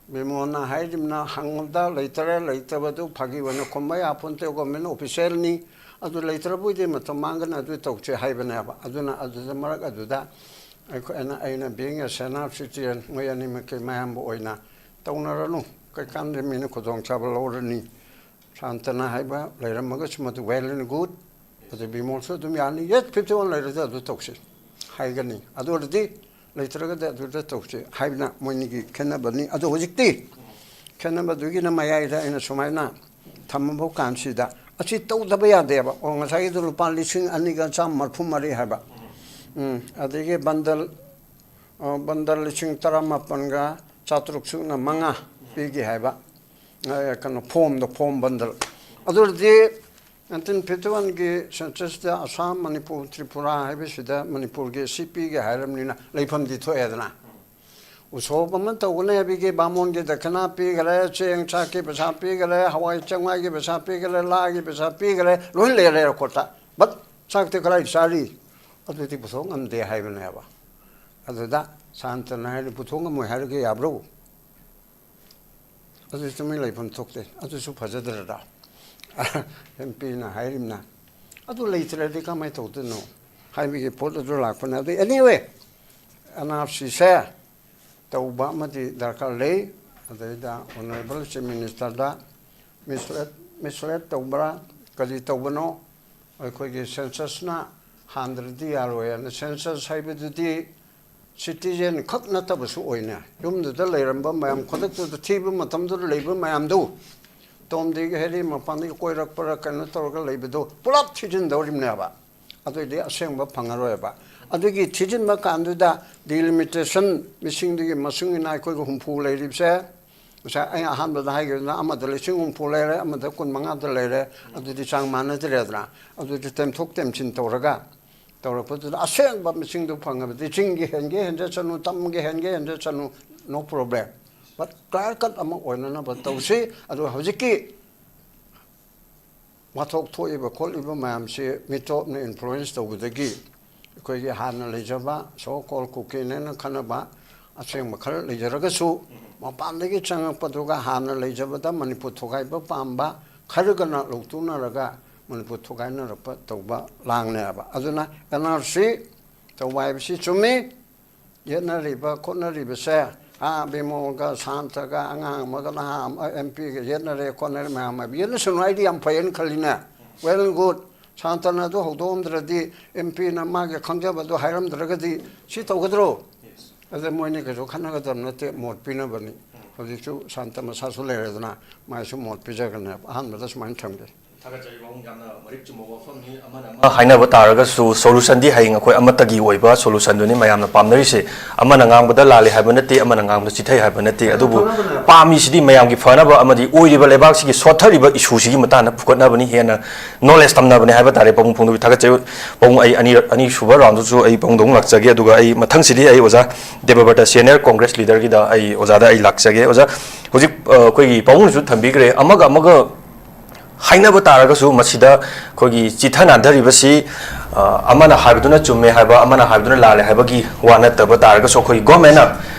ꯕꯤꯃꯣꯅ ꯍꯥꯏꯔꯤꯕꯅ ꯍꯪꯕꯗ ꯂꯩꯇꯔꯦ, ꯂꯩꯇꯕꯗꯨ ꯐꯥꯒꯤ ꯑꯣꯏꯅ ꯈꯨꯝꯕ ꯌꯥꯄꯣꯟꯇꯦ, Government officialꯅꯤ, ꯑꯗꯨ ꯂꯩꯇ꯭ꯔꯕꯣꯏꯗꯤ ꯃꯇꯝ ꯃꯥꯡꯒꯅꯤ, ꯑꯗꯨ ꯇꯧꯁꯦ ꯍꯥꯏꯕꯅꯦꯕ꯫ ꯑꯗꯨꯅ ꯑꯗꯨꯗ ꯃꯔꯛ ꯑꯗꯨꯗ ꯑꯩꯈꯣꯏꯅ, ꯑꯩꯅ being a senior citizen, ꯃꯣꯏ ꯑꯅꯤꯃꯛꯀꯤ ꯃꯌꯥꯝꯕ ꯑꯣꯏꯅ ꯇꯧꯅꯔꯅꯨ, ꯀꯩꯀꯥꯟꯗ ꯃꯤꯅ ꯈꯨꯗꯣꯡꯆꯥꯕ ꯂꯧꯔꯅꯤ꯫ ꯁꯥꯟꯇꯅ ꯍꯥꯏꯕ ꯂꯩꯔꯝꯃꯒꯁꯨ ꯃꯗꯨ well and good, ꯑꯗꯨ ꯕꯤꯃꯣꯜꯁꯨ ꯑꯗꯨꯝ ꯌꯥꯅꯤ, yes, fifty one ꯂꯩꯔꯗꯤ ꯑꯗꯨ ꯇꯧꯁꯤ ꯍꯥꯏꯒꯅꯤ꯫ ꯑꯗꯨ ꯑꯣꯏꯔꯗꯤ ꯂꯩꯇ꯭ꯔꯒꯗꯤ ꯑꯗꯨꯗ ꯇꯧꯁꯤ ꯍꯥꯏꯕꯅ ꯃꯣꯏꯅꯤꯒꯤ ꯈꯦꯠꯅꯕꯅꯤ꯫ ꯑꯗꯣ ꯍꯧꯖꯤꯛꯇꯤ ꯈꯦꯠꯅꯕꯗꯨꯒꯤꯅ ꯃꯌꯥꯏꯗ ꯑꯩꯅ ꯁꯨꯃꯥꯏꯅ ꯊꯝꯃꯕ ꯀꯥꯟꯁꯤꯗ ꯑꯁꯤ ꯇꯧꯗꯕ ꯌꯥꯗꯦꯕ꯫ ꯑꯣ, ꯉꯁꯥꯏꯒꯤꯗꯣ ꯂꯨꯄꯥ ꯂꯤꯁꯤꯡ ꯑꯅꯤꯒ ꯆꯥꯝꯃ ꯃꯔꯤꯐꯨ ꯃꯔꯤ ꯍꯥꯏꯕ, ꯎꯝ, ꯑꯗꯒꯤ bundle, ꯑ, bundle ꯂꯤꯁꯤꯡ ꯇꯔꯥꯃꯥꯄꯟꯒ ꯆꯥꯇ꯭ꯔꯨꯛ ꯁꯨꯞꯅ ꯃꯉꯥ ꯄꯤꯒꯦ ꯍꯥꯏꯕ, ꯑ, ꯀꯩꯅꯣ, formꯗꯣ, form bundle꯫ ꯑꯗꯨ ꯑꯣꯏꯔꯗꯤ nineteen fifty oneꯒꯤ censusꯇ ꯑꯁꯥꯝ, ꯃꯅꯤꯄꯨꯔ, ꯇ꯭ꯔꯤꯄꯨꯔꯥ ꯍꯥꯏꯕꯁꯤꯗ ꯃꯅꯤꯄꯨꯔꯒꯤ ꯁꯤ ꯄꯤꯒꯦ ꯍꯥꯏꯔꯕꯅꯤꯅ ꯂꯩꯐꯝꯗꯤ ꯊꯣꯛꯑꯦꯗꯅ꯫ ꯎꯁꯣꯞ ꯑꯃ ꯇꯧꯒꯅꯤ ꯍꯥꯏꯕꯒꯤ ꯕꯥꯃꯣꯟꯒꯤ ꯗꯈꯤꯅꯥ ꯄꯤꯈꯔꯦ, ꯆꯦꯡ ꯆꯥꯛꯀꯤ ꯄꯩꯁꯥ ꯄꯤꯈꯔꯦ, ꯍꯋꯥꯏ ꯆꯦꯡꯋꯥꯏꯒꯤ ꯄꯩꯁꯥ ꯄꯤꯈꯔꯦ, ꯂꯥꯒꯤ ꯄꯩꯁꯥ ꯄꯤꯈꯔꯦ, ꯂꯣꯏ ꯂꯩꯔꯦ recordꯇ꯫ But ꯆꯥꯛꯇꯤ ꯀꯗꯥꯏ ꯆꯥꯔꯤ? ꯑꯗꯨꯗꯤ ꯄꯨꯊꯣꯛ ꯉꯝꯗꯦ ꯍꯥꯏꯕꯅꯦꯕ꯫ ꯑꯗꯨꯗ ꯁꯥꯟꯇꯅ ꯍꯥꯏꯔꯤ, "ꯄꯨꯊꯣꯛ ꯉꯝꯃꯣꯏ ꯍꯥꯏꯔꯒ ꯌꯥꯕ꯭ꯔꯣ?" ꯑꯗꯨ ꯇꯨꯃꯤꯟ ꯂꯩꯐꯝ ꯊꯣꯛꯇꯦ꯫ ꯑꯗꯨꯁꯨ ꯐꯖꯗ꯭ꯔꯗ? ꯑꯦꯝ ꯄꯤꯅ ꯍꯥꯏꯔꯤꯕꯅ, "ꯑꯗꯨ ꯂꯩꯇ꯭ꯔꯗꯤ ꯀꯃꯥꯏꯅ ꯇꯧꯗꯣꯏꯅꯣ?" ꯍꯥꯏꯕꯒꯤ ꯄꯣꯠ ꯑꯗꯨ ꯂꯥꯛꯄꯅꯦ꯫ ꯑꯗꯨ anyway, ꯑꯦꯟ ꯑꯥꯔ ꯁꯤꯁꯦ ꯇꯧꯕ ꯑꯃꯗꯤ ꯗꯔꯀꯥꯔ ꯂꯩ꯫ ꯑꯗꯩꯗ Honourable Chief Minister ꯗ ꯃꯤꯁꯂꯦꯠ ꯃꯤꯁꯂꯦꯠ ꯇꯧꯕ꯭ꯔꯥ, ꯀꯔꯤ ꯇꯧꯕꯅꯣ? ꯑꯩꯈꯣꯏꯒꯤ census ꯅ ꯍꯥꯟꯗ꯭ꯔꯗꯤ ꯌꯥꯔꯣꯏ ꯍꯥꯏꯅ, census ꯍꯥꯏꯕꯗꯨꯗꯤ citizen ꯈꯛ ꯅꯠꯇꯕꯁꯨ ꯑꯣꯏꯅ, ꯌꯨꯝꯗꯨꯗ ꯂꯩꯔꯝꯕ ꯃꯌꯥꯝ, ꯈꯨꯗꯛꯇꯨꯗ ꯊꯤꯕ ꯃꯇꯝꯗꯨꯗ ꯂꯩꯕ ꯃꯌꯥꯝꯗꯨ, ꯇꯣꯝꯗꯒꯤ ꯍꯦꯔꯤ ꯃꯄꯥꯟꯗꯒꯤ ꯀꯣꯏꯔꯛꯄꯔꯥ ꯀꯩꯅꯣ ꯇꯧꯔꯒ ꯂꯩꯕꯗꯨ ꯄꯨꯂꯞ ꯊꯤꯖꯤꯟꯗꯧꯔꯤꯕꯅꯦꯕ꯫ ꯑꯗꯨꯏꯗꯤ ꯑꯁꯦꯡꯕ ꯐꯪꯉꯔꯣꯏꯕ꯫ ꯑꯗꯨꯒꯤ ꯊꯤꯖꯤꯟꯕ ꯀꯥꯟꯗꯨꯗ delimitation ꯃꯤꯁꯤꯡꯗꯨꯒꯤ ꯃꯇꯨꯡ ꯏꯟꯅ ꯑꯩꯈꯣꯏꯒꯤ ꯍꯨꯝꯐꯨ ꯂꯩꯔꯤꯕꯁꯦ, ꯉꯁꯥꯏ ꯑꯩ ꯑꯍꯥꯟꯕꯗ ꯍꯥꯏꯈꯤꯕꯗꯨꯅ ꯑꯃꯗ ꯂꯤꯁꯤꯡ ꯍꯨꯝꯐꯨ ꯂꯩꯔꯦ, ꯑꯃꯗ ꯀꯨꯟ ꯃꯉꯥꯗ ꯂꯩꯔꯦ, ꯑꯗꯨꯗꯤ ꯆꯥꯡ ꯃꯥꯟꯅꯗ꯭ꯔꯦꯗꯅ꯫ ꯑꯗꯨꯗꯤ ꯇꯦꯝꯊꯣꯛ ꯇꯦꯝꯁꯤꯟ ꯇꯧꯔꯒ ꯇꯧꯔꯛꯄꯗꯨꯗ ꯑꯁꯦꯡꯕ ꯃꯁꯤꯡꯗꯨ ꯐꯪꯉꯕꯗꯤ ꯆꯤꯡꯒꯤ ꯍꯦꯟꯒꯦ ꯍꯦꯟꯖꯁꯅꯨ, ꯇꯝꯒꯤ ꯍꯦꯟꯒꯦ ꯍꯦꯟꯖꯁꯅꯨ, no problem, but clear cut ꯑꯃ ꯑꯣꯏꯅꯅꯕ ꯇꯧꯁꯤ꯫ ꯑꯗꯨꯒ ꯍꯧꯖꯤꯛꯀꯤ ꯋꯥꯊꯣꯛ ꯊꯣꯛꯏꯕ ꯈꯣꯠꯂꯤꯕ ꯃꯌꯥꯝꯁꯤ ꯃꯤꯇꯣꯞꯅ influence ꯇꯧꯕꯗꯒꯤ ꯑꯩꯈꯣꯏꯒꯤ ꯍꯥꯟꯅ ꯂꯩꯖꯕ so called ꯀꯨꯀꯤꯅꯦꯅ ꯈꯟꯅꯕ ꯑꯁꯦꯡꯕ ꯈꯔ ꯂꯩꯖꯔꯒꯁꯨ, ꯃꯄꯥꯟꯗꯒꯤ ꯆꯪꯉꯛꯄꯗꯨꯒ ꯍꯥꯟꯅ ꯂꯩꯖꯕꯗ ꯃꯅꯤꯄꯨꯔ ꯊꯨꯒꯥꯏꯕ ꯄꯥꯝꯕ ꯈꯔꯒꯅ ꯂꯧꯇꯨꯅꯔꯒ ꯃꯅꯤꯄꯨꯔ ꯊꯨꯒꯥꯏꯅꯔꯛꯄ ꯇꯧꯕ ꯂꯥꯡꯅꯦꯕ꯫ ꯑꯗꯨꯅ ꯑꯦꯟ ꯑꯥꯔ ꯁꯤ ꯇꯧꯕ ꯍꯥꯏꯕꯁꯤ ꯆꯨꯝꯃꯤ꯫ ꯌꯦꯠꯅꯔꯤꯕ ꯈꯣꯠꯅꯔꯤꯕꯁꯦ, ꯑꯥ, ꯕꯤꯃꯣꯜꯒ ꯁꯥꯟꯇꯒ ꯑꯉꯥꯡ ꯑꯃꯒ ꯅꯍꯥ ꯑꯃ ꯑꯦꯝ ꯄꯤꯒ ꯌꯦꯠꯅꯔꯦ ꯈꯣꯠꯅꯔꯦ ꯃꯌꯥꯝ ꯍꯥꯏꯕ, ꯌꯦꯠꯅꯁꯅꯨ, ꯑꯩꯗꯤ ꯌꯥꯝ ꯐꯩꯌꯦꯅ ꯈꯜꯂꯤꯅꯦ꯫ Well and good. ꯁꯥꯟꯇꯅ ꯑꯗꯨ ꯍꯧꯗꯣꯛꯑꯝꯗ꯭ꯔꯗꯤ, ꯑꯦꯝ ꯄꯤꯅ ꯃꯥꯒꯤ ꯈꯪꯖꯕꯗꯨ ꯍꯥꯏꯔꯝꯗ꯭ꯔꯒꯗꯤ ꯁꯤ ꯇꯧꯒꯗ꯭ꯔꯣ? ꯑꯗ ꯃꯣꯏꯅꯤ ꯀꯩꯁꯨ ꯈꯠꯅꯒꯗꯕ ꯅꯠꯇꯦ, ꯃꯣꯠ ꯄꯤꯅꯕꯅꯤ꯫ ꯍꯧꯖꯤꯛꯁꯨ ꯁꯥꯟꯇ ꯃꯁꯥꯁꯨ ꯂꯩꯔꯦꯗꯅ, ꯃꯥꯏꯁꯨ ꯃꯣꯠ ꯄꯤꯖꯒꯅꯦꯕ꯫ ꯑꯍꯥꯟꯕꯗ ꯁꯨꯃꯥꯏꯅ ꯊꯝꯒꯦ꯫ ꯊꯥꯒꯠꯆꯔꯤ ꯄꯥꯕꯨꯡ, ꯌꯥꯝꯅ ꯃꯔꯤꯛ ꯆꯨꯝꯕ ꯋꯥꯐꯝꯅꯤ꯫ ꯑꯃꯅ ꯑꯃ ꯍꯥꯏꯅꯕ ꯇꯥꯔꯒꯁꯨ solution ꯗꯤ ꯍꯌꯦꯡ ꯑꯩꯈꯣꯏ ꯑꯃꯠꯇꯒꯤ ꯑꯣꯏꯕ solution ꯗꯨꯅꯤ ꯃꯌꯥꯝꯅ ꯄꯥꯝꯅꯔꯤꯁꯦ꯫ ꯑꯃꯅ ꯉꯥꯡꯕꯗ ꯂꯥꯜꯂꯦ ꯍꯥꯏꯕ ꯅꯠꯇꯦ, ꯑꯃꯅ ꯉꯥꯡꯕꯗ ꯆꯤꯊꯩ ꯍꯥꯏꯕ ꯅꯠꯇꯦ, ꯑꯗꯨꯕꯨ ꯄꯥꯝꯃꯤꯁꯤꯗꯤ ꯃꯌꯥꯝꯒꯤ ꯐꯅꯕ ꯑꯃꯗꯤ ꯑꯣꯏꯔꯤꯕ ꯂꯩꯕꯥꯛꯁꯤꯒꯤ ꯁꯣꯠꯊꯔꯤꯕ issue ꯁꯤꯒꯤ ꯃꯇꯥꯡꯗ ꯐꯨꯒꯠꯅꯕꯅꯤ, ꯍꯦꯟꯅ knowledge ꯇꯝꯅꯕꯅꯤ ꯍꯥꯏꯕ ꯇꯥꯔꯦ꯫ ꯄꯥꯕꯨꯡ ꯐꯣꯡꯗꯣꯛꯄꯤ ꯊꯥꯒꯠꯆꯔꯤ꯫ ꯄꯥꯕꯨꯡ, ꯑꯩ ꯑꯅꯤ, ꯑꯅꯤꯁꯨꯕ round ꯗꯨꯁꯨ ꯑꯩ ꯄꯥꯕꯨꯡꯗ ꯑꯃꯨꯛ ꯂꯥꯛꯆꯒꯦ, ꯑꯗꯨꯒ ꯑꯩ ꯃꯊꯪꯁꯤꯗꯤ ꯑꯩ ꯑꯣꯖꯥ ꯗꯦꯕꯕ꯭ꯔꯇ, senior Congress leader ꯒꯤꯗ ꯑꯩ ꯑꯣꯖꯥꯗ ꯑꯩ ꯂꯥꯛꯆꯒꯦ꯫ ꯑꯣꯖꯥ, ꯍꯧꯖꯤꯛ, ꯑ, ꯑꯩꯈꯣꯏꯒꯤ ꯄꯥꯕꯨꯡꯅꯁꯨ ꯊꯝꯕꯤꯈ꯭ꯔꯦ, ꯑꯃꯒ ꯑꯃꯒ ꯍꯥꯏꯅꯕ ꯇꯥꯔꯒꯁꯨ, ꯃꯁꯤꯗ ꯑꯩꯈꯣꯏꯒꯤ ꯆꯤꯊ ꯅꯥꯟꯊꯔꯤꯕꯁꯤ, ꯑ, ꯑꯃꯅ ꯍꯥꯏꯕꯗꯨꯅ ꯆꯨꯝꯃꯦ ꯍꯥꯏꯕ, ꯑꯃꯅ ꯍꯥꯏꯕꯗꯨꯅ ꯂꯥꯜꯂꯦ ꯍꯥꯏꯕꯒꯤ ꯋꯥ ꯅꯠꯇꯕ ꯇꯥꯔꯒꯁꯨ, ꯑꯩꯈꯣꯏꯒꯤ ꯒꯣꯔꯃꯦꯟꯅ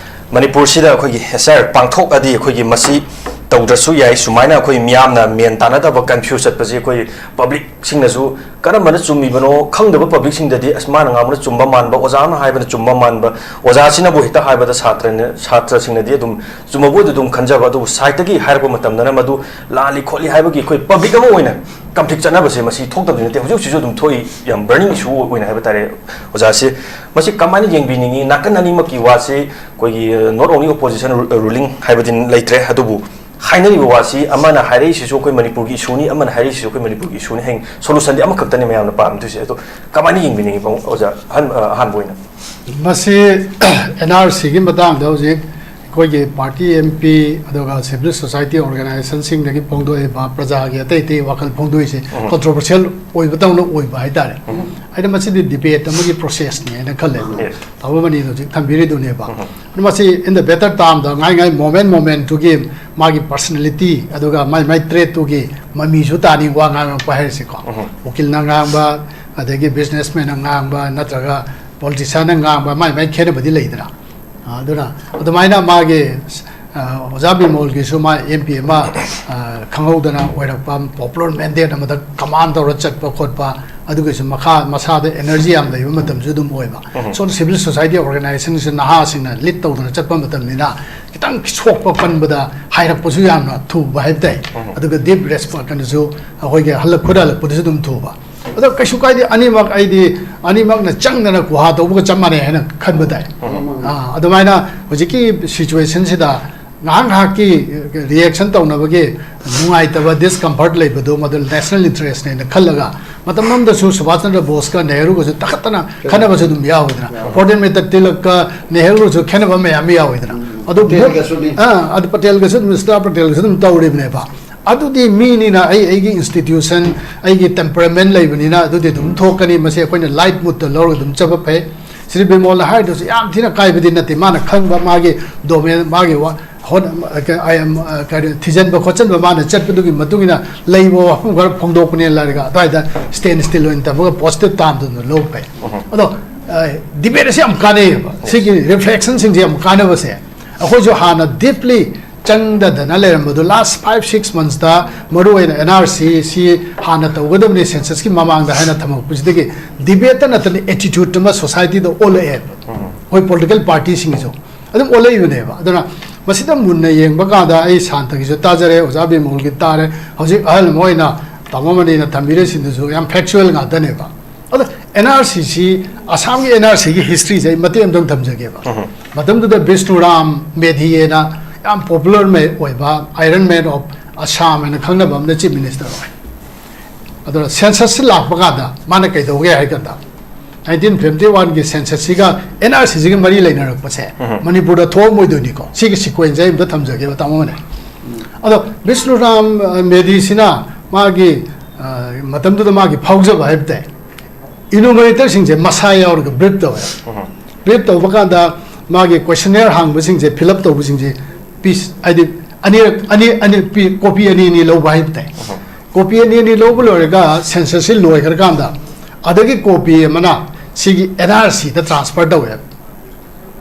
ꯃꯅꯤꯄꯨꯔꯁꯤꯗ ꯑꯩꯈꯣꯏꯒꯤ ꯑꯦꯁ ꯑꯥꯏ ꯑꯥꯔ ꯄꯥꯡꯊꯣꯛꯑꯗꯤ ꯑꯩꯈꯣꯏꯒꯤ ꯃꯁꯤ ꯇꯧꯗ꯭ꯔꯁꯨ ꯌꯥꯏ꯫ ꯁꯨꯃꯥꯏꯅ ꯑꯩꯈꯣꯏ ꯃꯤꯌꯥꯝꯅ ꯃꯦꯟ ꯇꯥꯅꯗꯕ, ꯀꯟꯐ꯭ꯌꯨꯁ ꯆꯠꯄꯁꯦ ꯑꯩꯈꯣꯏ ꯄꯕ꯭ꯂꯤꯛꯁꯤꯡꯅꯁꯨ ꯀꯔꯝꯕꯅ ꯆꯨꯝꯃꯤꯕꯅꯣ ꯈꯪꯗꯕ ꯄꯕ꯭ꯂꯤꯛꯁꯤꯡꯗꯗꯤ, "ꯑꯁ, ꯃꯥꯅ ꯉꯥꯡꯕꯅ ꯆꯨꯝꯕ ꯃꯥꯟꯕ, ꯑꯣꯖꯥ ꯑꯃꯅ ꯍꯥꯏꯕꯅ ꯆꯨꯝꯕ ꯃꯥꯟꯕ", ꯑꯣꯖꯥꯁꯤꯅꯕꯨ ꯍꯦꯛꯇ ꯍꯥꯏꯕꯗ ꯁꯥꯇ꯭ꯔꯅ-, ꯁꯥꯇ꯭ꯔꯁꯤꯡꯅꯗꯤ ꯑꯗꯨꯝ ꯆꯨꯝꯃꯕꯣꯏꯗ ꯑꯗꯨꯝ ꯈꯟꯖꯕ꯫ ꯑꯗꯨꯕꯨ ꯁꯥꯏꯠꯇꯒꯤ ꯍꯥꯏꯔꯛꯄ ꯃꯇꯝꯗꯅ ꯃꯗꯨ ꯂꯥꯜꯂꯤ ꯈꯣꯠꯂꯤ ꯍꯥꯏꯕꯒꯤ ꯑꯩꯈꯣꯏ ꯄꯕ꯭ꯂꯤꯛ ꯑꯃ ꯑꯣꯏꯅ ꯀꯟꯐ꯭ꯂꯤꯛ ꯆꯠꯅꯕꯁꯦ ꯃꯁꯤ ꯊꯣꯛꯇꯕꯗꯤ ꯅꯠꯇꯦ, ꯍꯧꯖꯤꯛ ꯍꯧꯖꯤꯛꯁꯨ ꯑꯗꯨꯝ ꯊꯣꯛꯏ, ꯌꯥꯝ ꯕꯔꯅꯤꯡ ꯏꯁꯨ ꯑꯣꯏꯅ ꯍꯥꯏꯕ ꯇꯥꯔꯦ꯫ ꯑꯣꯖꯥꯁꯦ, ꯃꯁꯤ ꯀꯃꯥꯏꯅ ꯌꯦꯡꯕꯤꯅꯤꯡꯉꯤ? ꯅꯥꯀꯟ ꯑꯅꯤꯃꯛꯀꯤ ꯋꯥꯁꯤ ꯑꯩꯈꯣꯏꯒꯤ, not only opposition, ru-, ruling ꯍꯥꯏꯕꯗꯤ ꯂꯩꯇ꯭ꯔꯦ, ꯑꯗꯨꯕꯨ ꯍꯥꯏꯅꯔꯤꯕ ꯋꯥꯁꯤ ꯑꯃꯅ ꯍꯥꯏꯔꯛꯏꯁꯤꯁꯨ ꯑꯩꯈꯣꯏ ꯃꯅꯤꯄꯨꯔꯒꯤ ꯏꯁꯨꯅꯤ, ꯑꯃꯅ ꯍꯥꯏꯔꯛꯏꯁꯤꯁꯨ ꯑꯩꯈꯣꯏ ꯃꯅꯤꯄꯨꯔꯒꯤ ꯏꯁꯨꯅꯤ, ꯍꯌꯦꯡ ꯁꯣꯂꯨꯁꯟꯗꯤ ꯑꯃꯈꯛꯇꯅꯤ ꯃꯌꯥꯝꯅ ꯄꯥꯝꯗꯣꯏꯁꯦ꯫ ꯑꯗꯣ ꯀꯃꯥꯏꯅ ꯌꯦꯡꯕꯤꯅꯤꯡꯉꯤ, ꯄꯥꯕꯨꯡ ꯑꯣꯖꯥ? ꯑꯍꯟ-, ꯑ, ꯑꯍꯥꯟꯕ ꯑꯣꯏꯅ꯫ ꯃꯁꯤ ꯑꯦꯟ ꯑꯥꯔ ꯁꯤꯒꯤ ꯃꯇꯥꯡꯗ ꯍꯧꯖꯤꯛ ꯑꯩꯈꯣꯏꯒꯤ ꯄꯥꯔꯇꯤ, ꯑꯦꯝ ꯄꯤ, ꯑꯗꯨꯒ ꯁꯤꯚꯤꯜ ꯁꯣꯁꯥꯏꯇꯤ ꯑꯣꯔꯒꯅꯥꯏꯖꯦꯁꯟꯁꯤꯡꯗꯒꯤ ꯐꯣꯡꯗꯣꯛꯏꯕ, ꯄ꯭ꯔꯖꯥꯒꯤ ꯑꯇꯩ ꯑꯇꯩ ꯋꯥꯈꯜ ꯐꯣꯡꯗꯣꯛꯏꯁꯦ ꯎꯝ꯫ ꯀꯣꯟꯇ꯭ꯔꯣꯚꯔꯁꯤꯌꯦꯜ ꯑꯣꯏꯕꯗꯧꯅ ꯑꯣꯏꯕ ꯍꯥꯏꯇꯥꯔꯦ꯫ ꯎꯝ꯫ ꯑꯩꯅ ꯃꯁꯤꯗꯤ ꯗꯤꯕꯦꯠ ꯑꯃꯒꯤ ꯄ꯭ꯔꯣꯁꯦꯁꯅꯤ ꯍꯥꯏꯅ ꯈꯜꯂꯦ꯫ ꯌꯦꯁ꯫ ꯇꯥꯃꯣ ꯃꯅꯤꯅ ꯍꯧꯖꯤꯛ ꯊꯝꯕꯤꯔꯤꯗꯨꯅꯦꯕ꯫ ꯎꯝ꯫ ꯑꯗꯨ ꯃꯁꯤ in the better term ꯗ ꯉꯥꯏ ꯉꯥꯏ ꯃꯣꯃꯦꯟ ꯃꯣꯃꯦꯟꯇꯨꯒꯤ ꯃꯥꯒꯤ ꯄꯔꯁꯅꯦꯂꯤꯇꯤ, ꯑꯗꯨꯒ ꯃꯥꯏ ꯃꯥꯏ ꯇ꯭ꯔꯦꯠꯇꯨꯒꯤ ꯃꯃꯤꯁꯨ ꯇꯥꯅꯤ ꯋꯥ ꯉꯥꯡꯉꯛꯄ ꯍꯥꯏꯔꯤꯁꯦꯀꯣ꯫ ꯎꯝ꯫ ꯎꯀꯤꯜꯅ ꯉꯥꯡꯕ, ꯑꯗꯒꯤ ꯕꯤꯖꯤꯅꯦꯁꯃꯦꯟꯅ ꯉꯥꯡꯕ, ꯅꯠꯇ꯭ꯔꯒ ꯄꯣꯂꯤꯇꯤꯁꯤꯌꯥꯟꯅ ꯉꯥꯡꯕ, ꯃꯥꯏ ꯃꯥꯏ ꯈꯦꯠꯅꯕꯗꯤ ꯂꯩꯗꯅ꯫ ꯑꯗꯨꯅ ꯑꯗꯨꯃꯥꯏꯅ ꯃꯥꯒꯤ, ꯑ, ꯑꯣꯖꯥ ꯕꯤꯃꯣꯜꯒꯤꯁꯨ ꯃꯥ ꯑꯦꯝ ꯄꯤ ꯑꯃ, ꯑ, ꯈꯪꯍꯧꯗꯅ ꯑꯣꯏꯔꯛꯄ, ꯄꯣꯄꯨꯂꯔ ꯃꯦꯟꯗꯦꯠ ꯑꯃꯗ ꯀꯃꯥꯟ ꯇꯧꯔ ꯆꯠꯄ ꯈꯣꯠꯄ, ꯑꯗꯨꯒꯤꯁꯨ ꯃꯈꯥ ꯃꯁꯥꯗ ꯑꯦꯅꯔꯖꯤ ꯌꯥꯝ ꯂꯩꯕ ꯃꯇꯝꯁꯨ ꯑꯗꯨꯝ ꯑꯣꯏꯕ꯫ ꯎꯝ꯫ ꯁꯣꯝꯗ ꯁꯤꯚꯤꯜ ꯁꯣꯁꯥꯏꯇꯤ ꯑꯣꯔꯒꯅꯥꯏꯖꯦꯁꯟꯁꯤ ꯅꯍꯥꯁꯤꯡꯅ ꯂꯤꯗ ꯇꯧꯗꯅ ꯆꯠꯄ ꯃꯇꯝꯅꯤꯅ ꯈꯤꯇꯪ ꯁꯣꯛꯄ ꯄꯟꯕꯗ ꯍꯥꯏꯔꯛꯄꯁꯨ ꯌꯥꯝꯅ ꯊꯨꯕ ꯍꯥꯏꯕ ꯇꯥꯏ꯫ ꯎꯝ꯫ ꯑꯗꯨꯒ ꯗꯤꯞ ꯔꯦꯁꯄꯣꯟ, ꯀꯩꯅꯣꯁꯨ ꯑꯩꯈꯣꯏꯒꯤ ꯍꯜꯂꯛ ꯈꯨꯠ ꯍꯜꯂꯛꯄꯗꯁꯨ ꯑꯗꯨꯝ ꯊꯨꯕ꯫ ꯑꯗꯣ ꯀꯩꯁꯨ ꯀꯥꯏꯗꯦ, ꯑꯅꯤꯃꯛ ꯑꯩꯗꯤ ꯑꯅꯤꯃꯛꯅ ꯆꯪꯗꯅ ꯒꯨꯍꯥ ꯇꯧꯕꯒ ꯆꯞ ꯃꯥꯟꯅꯩ ꯍꯥꯏꯅ ꯈꯟꯕ ꯇꯥꯏ꯫ ꯎꯝ꯫ ꯑꯥ, ꯑꯗꯨꯃꯥꯏꯅ ꯍꯧꯖꯤꯛꯀꯤ ꯁꯤꯆꯨꯋꯦꯁꯟꯁꯤꯗ ꯉꯥꯏꯍꯥꯛ ꯉꯥꯏꯍꯥꯛꯀꯤ ꯔꯤꯌꯦꯛꯁꯟ ꯇꯧꯅꯕꯒꯤ ꯅꯨꯡꯉꯥꯏꯇꯕ, ꯗꯤꯁꯀꯝꯐꯔꯠ ꯂꯩꯕꯗꯣ ꯃꯗꯨ ꯅꯦꯁꯅꯦꯜ ꯏꯟꯇꯔꯦꯁꯅꯦꯅ ꯈꯜꯂꯒ, ꯃꯇꯝ ꯑꯃꯗꯁꯨ ꯁꯨꯚꯥꯁ ꯆꯟꯗ꯭ꯔ ꯕꯣꯁꯀ ꯅꯦꯍꯔꯨꯒꯁꯨ ꯇꯥꯈꯠꯇꯅ ꯈꯠꯅꯕꯁꯨ ꯑꯗꯨꯝ ꯌꯥꯎꯋꯤꯗꯅ꯫ ꯌꯥꯎꯋꯤ꯫ ꯐꯣꯔꯇꯤꯟ ꯃꯦ ꯇꯤꯂꯛꯀ ꯅꯦꯍꯔꯨꯁꯨ ꯈꯦꯠꯅꯕ ꯃꯌꯥꯝ ꯑꯃ ꯌꯥꯎꯋꯤꯗꯅ꯫ ꯎꯝ꯫ ꯑꯗꯨ ꯄꯇꯦꯜꯒꯁꯨꯅꯤ꯫ ꯑꯥ, ꯑꯗꯨ ꯄꯇꯦꯜꯒꯁꯨ ꯑꯗꯨꯝ, ꯁꯔꯗꯥꯔ ꯄꯇꯦꯜꯒꯁꯨ ꯑꯗꯨꯝ ꯇꯧꯔꯤꯕꯅꯦꯕ꯫ ꯑꯗꯨꯗꯤ ꯃꯤꯅꯤꯅ, ꯑꯩ, ꯑꯩꯒꯤ ꯏꯟꯁꯇꯤꯇ꯭ꯌꯨꯁꯟ, ꯑꯩꯒꯤ ꯇꯦꯝꯄꯔꯥꯃꯦꯟ ꯂꯩꯕꯅꯤꯅ ꯑꯗꯨꯗꯤ ꯑꯗꯨꯝ ꯊꯣꯛꯀꯅꯤ꯫ ꯃꯁꯤ ꯑꯩꯈꯣꯏꯅ ꯂꯥꯏꯠ ꯃꯨꯠꯇ ꯂꯧꯔꯒ ꯑꯗꯨꯝ ꯆꯠꯄ ꯐꯩ꯫ ꯁ꯭ꯔꯤ ꯕꯤꯃꯣꯜꯅ ꯍꯥꯏꯔꯤꯗꯨꯁꯨ ꯌꯥꯝ ꯊꯤꯅ ꯀꯥꯏꯕꯗꯤ ꯅꯠꯇꯦ꯫ ꯃꯥꯅ ꯈꯪꯕ ꯃꯥꯒꯤ ꯗꯣꯃꯦꯟ, ꯃꯥꯒꯤ ꯋꯥ-, ꯍꯣꯠ-, ꯑ, ꯀ-, ꯑ, ꯀꯔꯤ, ꯊꯤꯖꯤꯟꯕ ꯈꯣꯠꯆꯤꯟꯕ ꯃꯥꯅ ꯆꯠꯄꯗꯨꯒꯤ ꯃꯇꯨꯡ ꯏꯟꯅ ꯂꯩꯕ ꯋꯥꯐꯝ ꯈꯔ ꯐꯣꯡꯗꯣꯛꯄꯅꯦꯅ ꯂꯩꯔꯒ ꯑꯗꯨꯋꯥꯏꯗ stand still ꯑꯣꯏꯅ ꯊꯝꯃꯒ positive ꯇꯥꯝꯗꯨꯅ ꯂꯧꯕ ꯐꯩ꯫ ꯑꯗꯣ debate ꯑꯁꯤ ꯌꯥꯝ ꯀꯥꯟꯅꯩꯌꯦꯕ꯫ ꯁꯤꯒꯤ reflectionꯁꯤꯡꯁꯦ ꯌꯥꯝ ꯀꯥꯟꯅꯕꯁꯦ ꯑꯩꯈꯣꯏꯁꯨ ꯍꯥꯟꯅ deeply ꯆꯪꯗꯗꯅ ꯂꯩꯔꯝꯕꯗꯣ last five six monthsꯇ ꯃꯔꯨꯑꯣꯏꯅ N R C ꯁꯤ ꯍꯥꯟꯅ ꯇꯧꯒꯗꯕꯅꯤ censusꯀꯤ ꯃꯃꯥꯡꯗ ꯍꯥꯏꯅ ꯊꯝꯃꯛꯄꯁꯤꯗꯒꯤ debateꯇ ꯅꯠꯇꯅ attitude ꯑꯃ societyꯗ ꯑꯣꯜꯂꯛꯑꯦꯕ꯫ ꯑꯩꯈꯣꯏ political partyꯁꯤꯡꯒꯤꯁꯨ ꯑꯗꯨꯝ ꯑꯣꯜꯂꯛꯏꯕꯅꯦꯕ꯫ ꯑꯗꯨꯅ ꯃꯁꯤꯗ ꯃꯨꯟꯅ ꯌꯦꯡꯕ ꯀꯥꯟꯗ ꯑꯩ ꯁꯥꯟꯇꯒꯤꯁꯨ ꯇꯥꯖꯔꯦ, ꯑꯣꯖꯥ ꯕꯤꯃꯣꯜꯒꯤ ꯇꯥꯔꯦ, ꯍꯧꯖꯤꯛ ꯑꯍꯜ ꯑꯃ ꯑꯣꯏꯅ ꯇꯥꯃꯣ ꯃꯅꯤꯅ ꯊꯝꯕꯤꯔꯤꯁꯤꯡꯗꯨꯁꯨ ꯌꯥꯝ factual ꯉꯥꯛꯇꯅꯦꯕ꯫ ꯑꯗꯣ N R C ꯁꯤ ꯑꯁꯥꯝꯒꯤ N R Cꯒꯤ historyꯁꯦ ꯑꯩ ꯃꯇꯦꯛ ꯑꯃꯇꯪ ꯊꯝꯖꯒꯦꯕ꯫ ꯃꯇꯝꯗꯨꯗ ꯕꯤꯁꯅꯨꯔꯥꯝ ꯃꯦꯙꯤ ꯍꯥꯏꯅ ꯌꯥꯝ popular ꯑꯣꯏꯕ Iron Man of Assam ꯍꯥꯏꯅ ꯈꯪꯅꯕ ꯑꯃꯅ chief minister ꯑꯣꯏ꯫ ꯑꯗꯨꯅ censusꯁꯤ ꯂꯥꯛꯄ ꯀꯥꯟꯗ ꯃꯥꯅ ꯀꯩꯗꯧꯒꯦ ꯍꯥꯏ ꯀꯥꯟꯗ nineteen fifty oneꯒꯤ censusꯁꯤꯒ N R Cꯁꯤꯒ ꯃꯔꯤ ꯂꯩꯅꯔꯛꯄꯁꯦ ꯃꯅꯤꯄꯨꯔꯗ ꯊꯣꯛꯑꯝꯃꯣꯏꯗꯣꯏꯅꯤꯀꯣ꯫ ꯁꯤꯒꯤ sequence ꯑꯩ ꯑꯝꯇ ꯊꯝꯖꯒꯦꯕ ꯇꯥꯃꯣ ꯃꯅꯤ꯫ ꯑꯗꯣ ꯕꯤꯁꯅꯨꯔꯥꯝ, ꯑ, ꯃꯦꯙꯤꯁꯤꯅ ꯃꯥꯒꯤ, ꯑ, ꯃꯇꯝꯗꯨꯗ ꯃꯥꯒꯤ ꯐꯥꯎꯖꯕ ꯍꯥꯏꯕ ꯇꯥꯏ, enumeratorꯁꯤꯡꯁꯦ ꯃꯁꯥ ꯌꯥꯎꯔꯒ brief ꯇꯧꯋꯦ꯫ Brief ꯇꯧꯕ ꯀꯥꯟꯗ ꯃꯥꯒꯤ questionnaire ꯍꯥꯡꯕꯁꯤꯡꯁꯦ fill up ꯇꯧꯕꯁꯤꯡꯁꯦ piece ꯍꯥꯏꯗꯤ ꯑꯅꯤꯔꯛ, ꯑꯅꯤ, ꯑꯅꯤ, ꯄꯤ-, copy ꯑꯅꯤ ꯑꯅꯤ ꯂꯧꯕ ꯍꯥꯏꯕ ꯇꯥꯏ꯫ Copy ꯑꯅꯤ ꯑꯅꯤ ꯂꯧꯕ ꯂꯣꯏꯔꯒ censusꯁꯤ ꯂꯣꯏꯈ꯭ꯔꯀꯥꯟꯗ ꯑꯗꯒꯤ copy ꯑꯃꯅ ꯁꯤꯒꯤ N R Cꯗ transfer ꯇꯧꯋꯦ꯫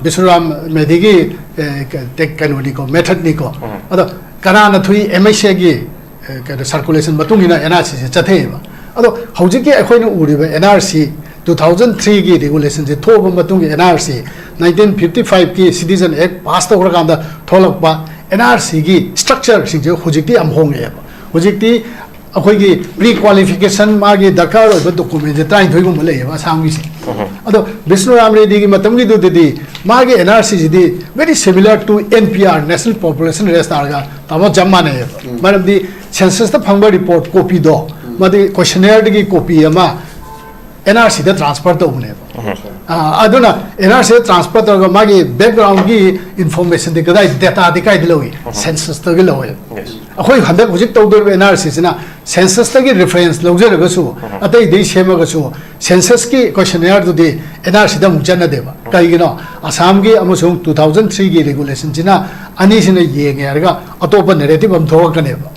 ꯕꯤꯁ꯭ꯋꯥꯔꯥꯝ ꯃꯦꯙꯤꯒꯤ, ꯑꯦ, ꯀ-, ꯇꯦꯛ-, ꯀꯩꯅꯣꯅꯤꯀꯣ, methodꯅꯤꯀꯣ꯫ ꯑꯗꯣ ꯀꯅꯥꯅ ꯊꯨꯏ? M H Aꯒꯤ, ꯑꯦ, ꯀꯩꯅꯣ, circulation ꯃꯇꯨꯡ ꯏꯟꯅ N R Cꯁꯦ ꯆꯠꯊꯩꯑꯕ꯫ ꯑꯗꯣ ꯍꯧꯖꯤꯛꯀꯤ ꯑꯩꯈꯣꯏꯅ ꯎꯔꯤꯕ N R C two thousand threeꯒꯤ regulationꯁꯦ ꯊꯣꯛꯑꯕ ꯃꯇꯨꯡꯒꯤ N R C nineteen fifty fiveꯀꯤ Citizen Act pass ꯇꯧꯈ꯭ꯔꯀꯥꯟꯗ ꯊꯣꯛꯂꯛꯄ N R Cꯒꯤ structureꯁꯤꯡꯁꯦ ꯍꯧꯖꯤꯛꯇꯤ ꯌꯥꯝ ꯍꯣꯡꯉꯛꯑꯦꯕ꯫ ꯍꯧꯖꯤꯛꯇꯤ ꯑꯩꯈꯣꯏꯒꯤ pre qualification ꯃꯥꯒꯤ ꯗꯔꯀꯥꯔ ꯑꯣꯏꯕ documentꯁꯦ ꯇꯔꯥꯅꯤꯊꯣꯏꯒꯨꯝꯕ ꯂꯩꯌꯦꯕ ꯑꯁꯥꯝꯒꯤꯁꯦ꯫ ꯑꯗꯣ ꯕꯤꯁ꯭ꯅꯨꯔꯥꯝ ꯔꯦꯗꯤꯒꯤ ꯃꯇꯝꯒꯤꯗꯨꯗꯗꯤ ꯃꯥꯒꯤ N R Cꯒꯤꯗꯤ very similar to N P R, National Population Registerꯒ ꯇꯥꯃꯣ ꯆꯞ ꯃꯥꯟꯅꯩꯌꯦꯕ꯫ ꯃꯔꯝꯗꯤ censusꯇ ꯐꯪꯕ report copyꯗꯣ, ꯃꯥꯗꯤ questionnaire ꯗꯒꯤ copy ꯑꯃ ꯑꯦꯟ ꯑꯥꯔ ꯁꯤꯗ ꯇ꯭ꯔꯥꯟꯁꯐꯔ ꯇꯧꯕꯅꯦꯕ꯫ ꯑꯥ, ꯑꯗꯨꯅ ꯑꯦꯟ ꯑꯥꯔ ꯁꯤꯗ ꯇ꯭ꯔꯥꯟꯁꯐꯔ ꯇꯧꯔꯒ ꯃꯥꯒꯤ ꯕꯦꯛꯒ꯭ꯔꯥꯎꯟꯒꯤ ꯏꯟꯐꯣꯔꯃꯦꯁꯟꯗꯤ ꯀꯗꯥꯏ, ꯗꯦꯇꯥꯗꯤ ꯀꯥꯏꯗ ꯂꯧꯏ? ꯁꯦꯟꯁꯁꯇꯒꯤ ꯂꯧꯋꯦ꯫ ꯑꯩꯈꯣꯏ ꯍꯟꯗꯛ ꯍꯧꯖꯤꯛ ꯇꯧꯗꯣꯔꯤꯕ ꯑꯦꯟ ꯑꯥꯔ ꯁꯤꯁꯤꯅ ꯁꯦꯟꯁꯁꯇꯒꯤ ꯔꯤꯐꯔꯦꯟꯁ ꯂꯧꯖꯔꯒꯁꯨ, ꯑꯇꯩꯗꯒꯤ ꯁꯦꯝꯃꯒꯁꯨ, ꯁꯦꯟꯁꯁꯀꯤ ꯀꯣꯏꯁꯟꯅꯤꯌꯥꯔꯗꯨꯗꯤ ꯑꯦꯟ ꯑꯥꯔ ꯁꯤꯗ ꯑꯃꯨꯛ ꯆꯠꯅꯗꯦꯕ꯫ ꯀꯩꯒꯤꯅꯣ? ꯑꯁꯥꯝꯒꯤ ꯑꯃꯁꯨꯡ ꯇꯨ ꯊꯥꯎꯖꯟ ꯊ꯭ꯔꯤꯒꯤ ꯔꯦꯒꯨꯂꯦꯁꯟꯁꯤꯅ ꯑꯅꯤꯁꯤꯅ ꯌꯦꯡꯉꯦ ꯍꯥꯏꯔꯒ ꯑꯇꯣꯞꯄ ꯅꯦꯔꯦꯇꯤꯚ ꯑꯃ ꯊꯣꯛꯂꯛꯀꯅꯦꯕ꯫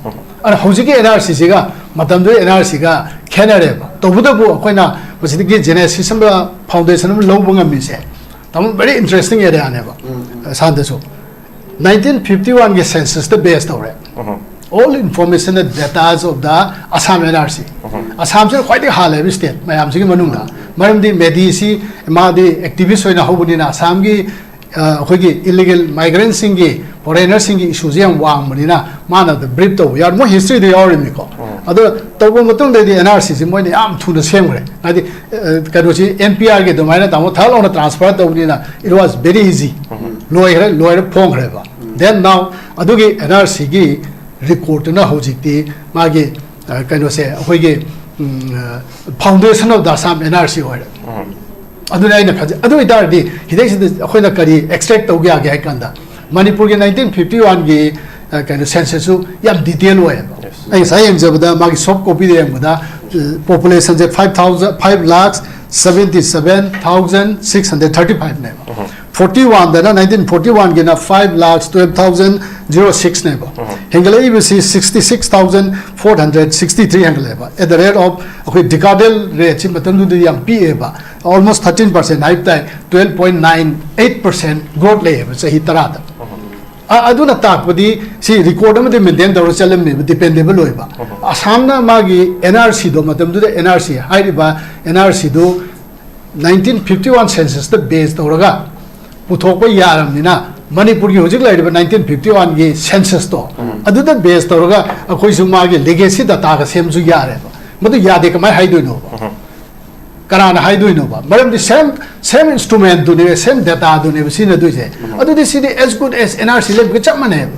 ꯑꯗꯨꯅ ꯍꯧꯖꯤꯛꯀꯤ ꯑꯦꯟ ꯑꯥꯔ ꯁꯤꯁꯤꯒ ꯃꯇꯝꯗꯨꯒꯤ ꯑꯦꯟ ꯑꯥꯔ ꯁꯤꯒ ꯈꯦꯠꯅꯔꯦꯕ꯫ ꯇꯧꯕꯇꯕꯨ ꯑꯩꯈꯣꯏꯅ ꯃꯁꯤꯗꯒꯤ ꯖꯦꯅꯦꯁꯤꯁ ꯑꯃ, ꯐꯥꯎꯟꯗꯦꯁꯟ ꯑꯃ ꯂꯧꯕ ꯉꯝꯃꯤꯁꯦ, ꯇꯥꯃꯣ, ꯚꯦꯔꯤ ꯏꯟꯇꯔꯦꯁꯇꯤꯡ ꯑꯦꯔꯤꯌꯥꯅꯦꯕ꯫ ꯁꯥꯟꯇꯁꯨ ꯅꯥꯏꯟꯇꯤꯟ ꯐꯤꯐꯇꯤ ꯋꯥꯟꯒꯤ ꯁꯦꯟꯁꯁꯇ ꯕꯦꯁ ꯇꯧꯔꯦ꯫ All information and data of the Assam N R C. ꯑꯁꯥꯝꯁꯤꯅ ꯈ꯭ꯋꯥꯏꯗꯒꯤ ꯍꯥꯜꯂꯦꯕ ꯁ꯭ꯇꯦꯠ ꯃꯌꯥꯝꯁꯤꯒꯤ ꯃꯅꯨꯡꯗ꯫ ꯃꯔꯝꯗꯤ ꯃꯦꯗꯤꯁꯤ ꯃꯥꯗꯤ ꯑꯦꯛꯇꯤꯚꯤꯁ ꯑꯣꯏꯅ ꯍꯧꯕꯅꯤꯅ ꯑꯁꯥꯝꯒꯤ, ꯑ, ꯑꯩꯈꯣꯏꯒꯤ ꯏꯂꯤꯒꯦꯜ ꯃꯥꯏꯒ꯭ꯔꯦꯟꯁꯤꯡꯒꯤ, ꯐꯣꯔꯦꯅꯔꯁꯤꯡꯒꯤ ꯏꯁꯨꯁꯦ ꯌꯥꯝ ꯋꯥꯡꯕꯅꯤꯅ ꯃꯥꯅ ꯑꯗ ꯕ꯭ꯔꯤꯐ ꯇꯧꯕ ꯌꯥꯎꯔꯦ꯫ ꯃꯣꯏ ꯍꯤꯁꯇ꯭ꯔꯤꯗ ꯌꯥꯎꯔꯤꯕꯅꯤꯀꯣ꯫ ꯑꯗꯣ ꯇꯧꯕ ꯃꯇꯨꯡꯗꯗꯤ ꯑꯦꯟ ꯑꯥꯔ ꯁꯤꯁꯤ ꯃꯣꯏꯅ ꯌꯥꯝ ꯊꯨꯅ ꯁꯦꯝꯈ꯭ꯔꯦ꯫ ꯍꯥꯏꯗꯤ, ꯑ, ꯀꯩꯅꯣꯁꯤ ꯑꯦꯟ ꯄꯤ ꯑꯥꯔꯒꯤ ꯑꯗꯨꯃꯥꯏꯅ ꯇꯥꯃꯣ ꯊꯛ ꯂꯥꯎꯅ ꯇ꯭ꯔꯥꯟꯁꯐꯔ ꯇꯧꯕꯅꯤꯅ it was very easy. ꯂꯣꯏꯈ꯭ꯔꯦ, ꯂꯣꯏꯔꯦ, ꯐꯣꯡꯈ꯭ꯔꯦꯕ꯫ Then now ꯑꯗꯨꯒꯤ ꯑꯦꯟ ꯑꯥꯔ ꯁꯤꯒꯤ ꯔꯤꯀꯣꯔꯠꯇꯨꯅ ꯍꯧꯖꯤꯛꯇꯤ ꯃꯥꯒꯤ, ꯑ, ꯀꯩꯅꯣꯁꯦ ꯑꯩꯈꯣꯏꯒꯤ, ꯎꯝ, ꯑ, foundation of the Assam N R C ꯑꯣꯏꯔꯦ꯫ ꯑꯗꯨꯅ ꯑꯩꯅ ꯈꯟꯖꯩ꯫ ꯑꯗꯨ ꯑꯣꯏꯇꯥꯔꯗꯤ ꯍꯤꯗꯩꯁꯤꯗ ꯑꯩꯈꯣꯏꯅ ꯀꯔꯤ ꯑꯦꯛꯁꯇ꯭ꯔꯦꯛ ꯇꯧꯕ ꯌꯥꯒꯦ ꯍꯥꯏ ꯀꯥꯟꯗ, ꯃꯅꯤꯄꯨꯔꯒꯤ ꯅꯥꯏꯟꯇꯤꯟ ꯐꯤꯐꯇꯤ ꯋꯥꯟꯒꯤ, ꯑ, ꯀꯩꯅꯣ, ꯁꯦꯟꯁꯁꯁꯨ ꯌꯥꯝ ꯗꯤꯇꯦꯜ ꯑꯣꯏꯌꯦꯕ꯫ ꯑꯩ ꯉꯁꯥꯏ ꯌꯦꯡꯖꯕꯗ ꯃꯥꯒꯤ ꯁꯣꯐ ꯀꯣꯄꯤꯗ ꯌꯦꯡꯕꯗ, ꯑ, ꯄꯣꯄꯨꯂꯦꯁꯟꯁꯦ five thousand, five lakhs seventy seven thousand six hundred thirty five ꯅꯦꯕ꯫ ꯐꯣꯔꯇꯤ ꯋꯥꯟꯗꯅ, ꯅꯥꯏꯟꯇꯤꯟ ꯐꯣꯔꯇꯤ ꯋꯥꯟꯒꯤꯅ five lakhs twelve thousand zero six ꯅꯦꯕ꯫ ꯍꯦꯟꯒꯠꯂꯛꯏꯕꯁꯤ sixty six thousand four hundred sixty three ꯍꯦꯟꯒꯠꯂꯛꯑꯦꯕ꯫ At the rate of, ꯑꯩꯈꯣꯏ decadal rateꯁꯤ ꯃꯇꯝꯗꯨꯗꯗꯤ ꯌꯥꯝ ꯄꯤꯛꯑꯦꯕ, almost thirteen percent ꯍꯥꯏꯕ ꯇꯥꯏ, twelve point nine eight percent growth ꯂꯩꯌꯦꯕ ꯆꯍꯤ ꯇꯔꯥꯗ꯫ ꯑ-, ꯑꯗꯨꯅ ꯇꯥꯛꯄꯗꯤ ꯁꯤ ꯔꯤꯀꯣꯔꯠ ꯑꯃꯗꯤ ꯃꯦꯟꯇꯦꯟ ꯇꯧꯔ ꯆꯠꯂꯝꯃꯦꯕ, ꯗꯤꯄꯦꯟꯗꯦꯕꯜ ꯑꯣꯏꯕ꯫ ꯑꯁꯥꯝꯅ ꯃꯥꯒꯤ ꯑꯦꯟ ꯑꯥꯔ ꯁꯤꯗꯣ, ꯃꯇꯝꯗꯨꯗ ꯑꯦꯟ ꯑꯥꯔ ꯁꯤ ꯍꯥꯏꯔꯤꯕ ꯑꯦꯟ ꯑꯥꯔ ꯁꯤꯗꯨ ꯅꯥꯏꯟꯇꯤꯟ ꯐꯤꯐꯇꯤ ꯋꯥꯟ ꯁꯦꯟꯁꯁꯇ ꯕꯦꯁ ꯇꯧꯔꯒ ꯄꯨꯊꯣꯛꯄ ꯌꯥꯔꯕꯅꯤꯅ, ꯃꯅꯤꯄꯨꯔꯒꯤ ꯍꯧꯖꯤꯛ ꯂꯩꯔꯤꯕ ꯅꯥꯏꯟꯇꯤꯟ ꯐꯤꯐꯇꯤ ꯋꯥꯟꯒꯤ ꯁꯦꯟꯁꯁꯇꯣ, ꯑꯗꯨꯗ ꯕꯦꯁ ꯇꯧꯔꯒ ꯑꯩꯈꯣꯏꯁꯨ ꯃꯥꯒꯤ ꯂꯤꯒꯦꯁꯤ ꯗꯇꯥꯒ ꯁꯦꯝꯕꯁꯨ ꯌꯥꯔꯦꯕ꯫ ꯃꯗꯨ ꯌꯥꯗꯦ ꯀꯃꯥꯏꯅ ꯍꯥꯏꯗꯣꯏꯅꯣꯕ? ꯀꯅꯥꯅ ꯍꯥꯏꯗꯣꯏꯅꯣꯕ? ꯃꯔꯝꯗꯤ ꯁꯦꯝ, ꯁꯦꯝ ꯏꯟꯁꯇ꯭ꯔꯨꯃꯦꯟꯗꯨꯅꯦꯕ, ꯁꯦꯝ ꯗꯦꯇꯥꯗꯨꯅꯦꯕ ꯁꯤꯖꯤꯟꯅꯗꯣꯏꯁꯦ꯫ ꯑꯗꯨꯗꯤ ꯁꯤꯗꯤ as good as N R C ꯂꯩꯕꯒ ꯆꯞ ꯃꯥꯟꯅꯩꯕ꯫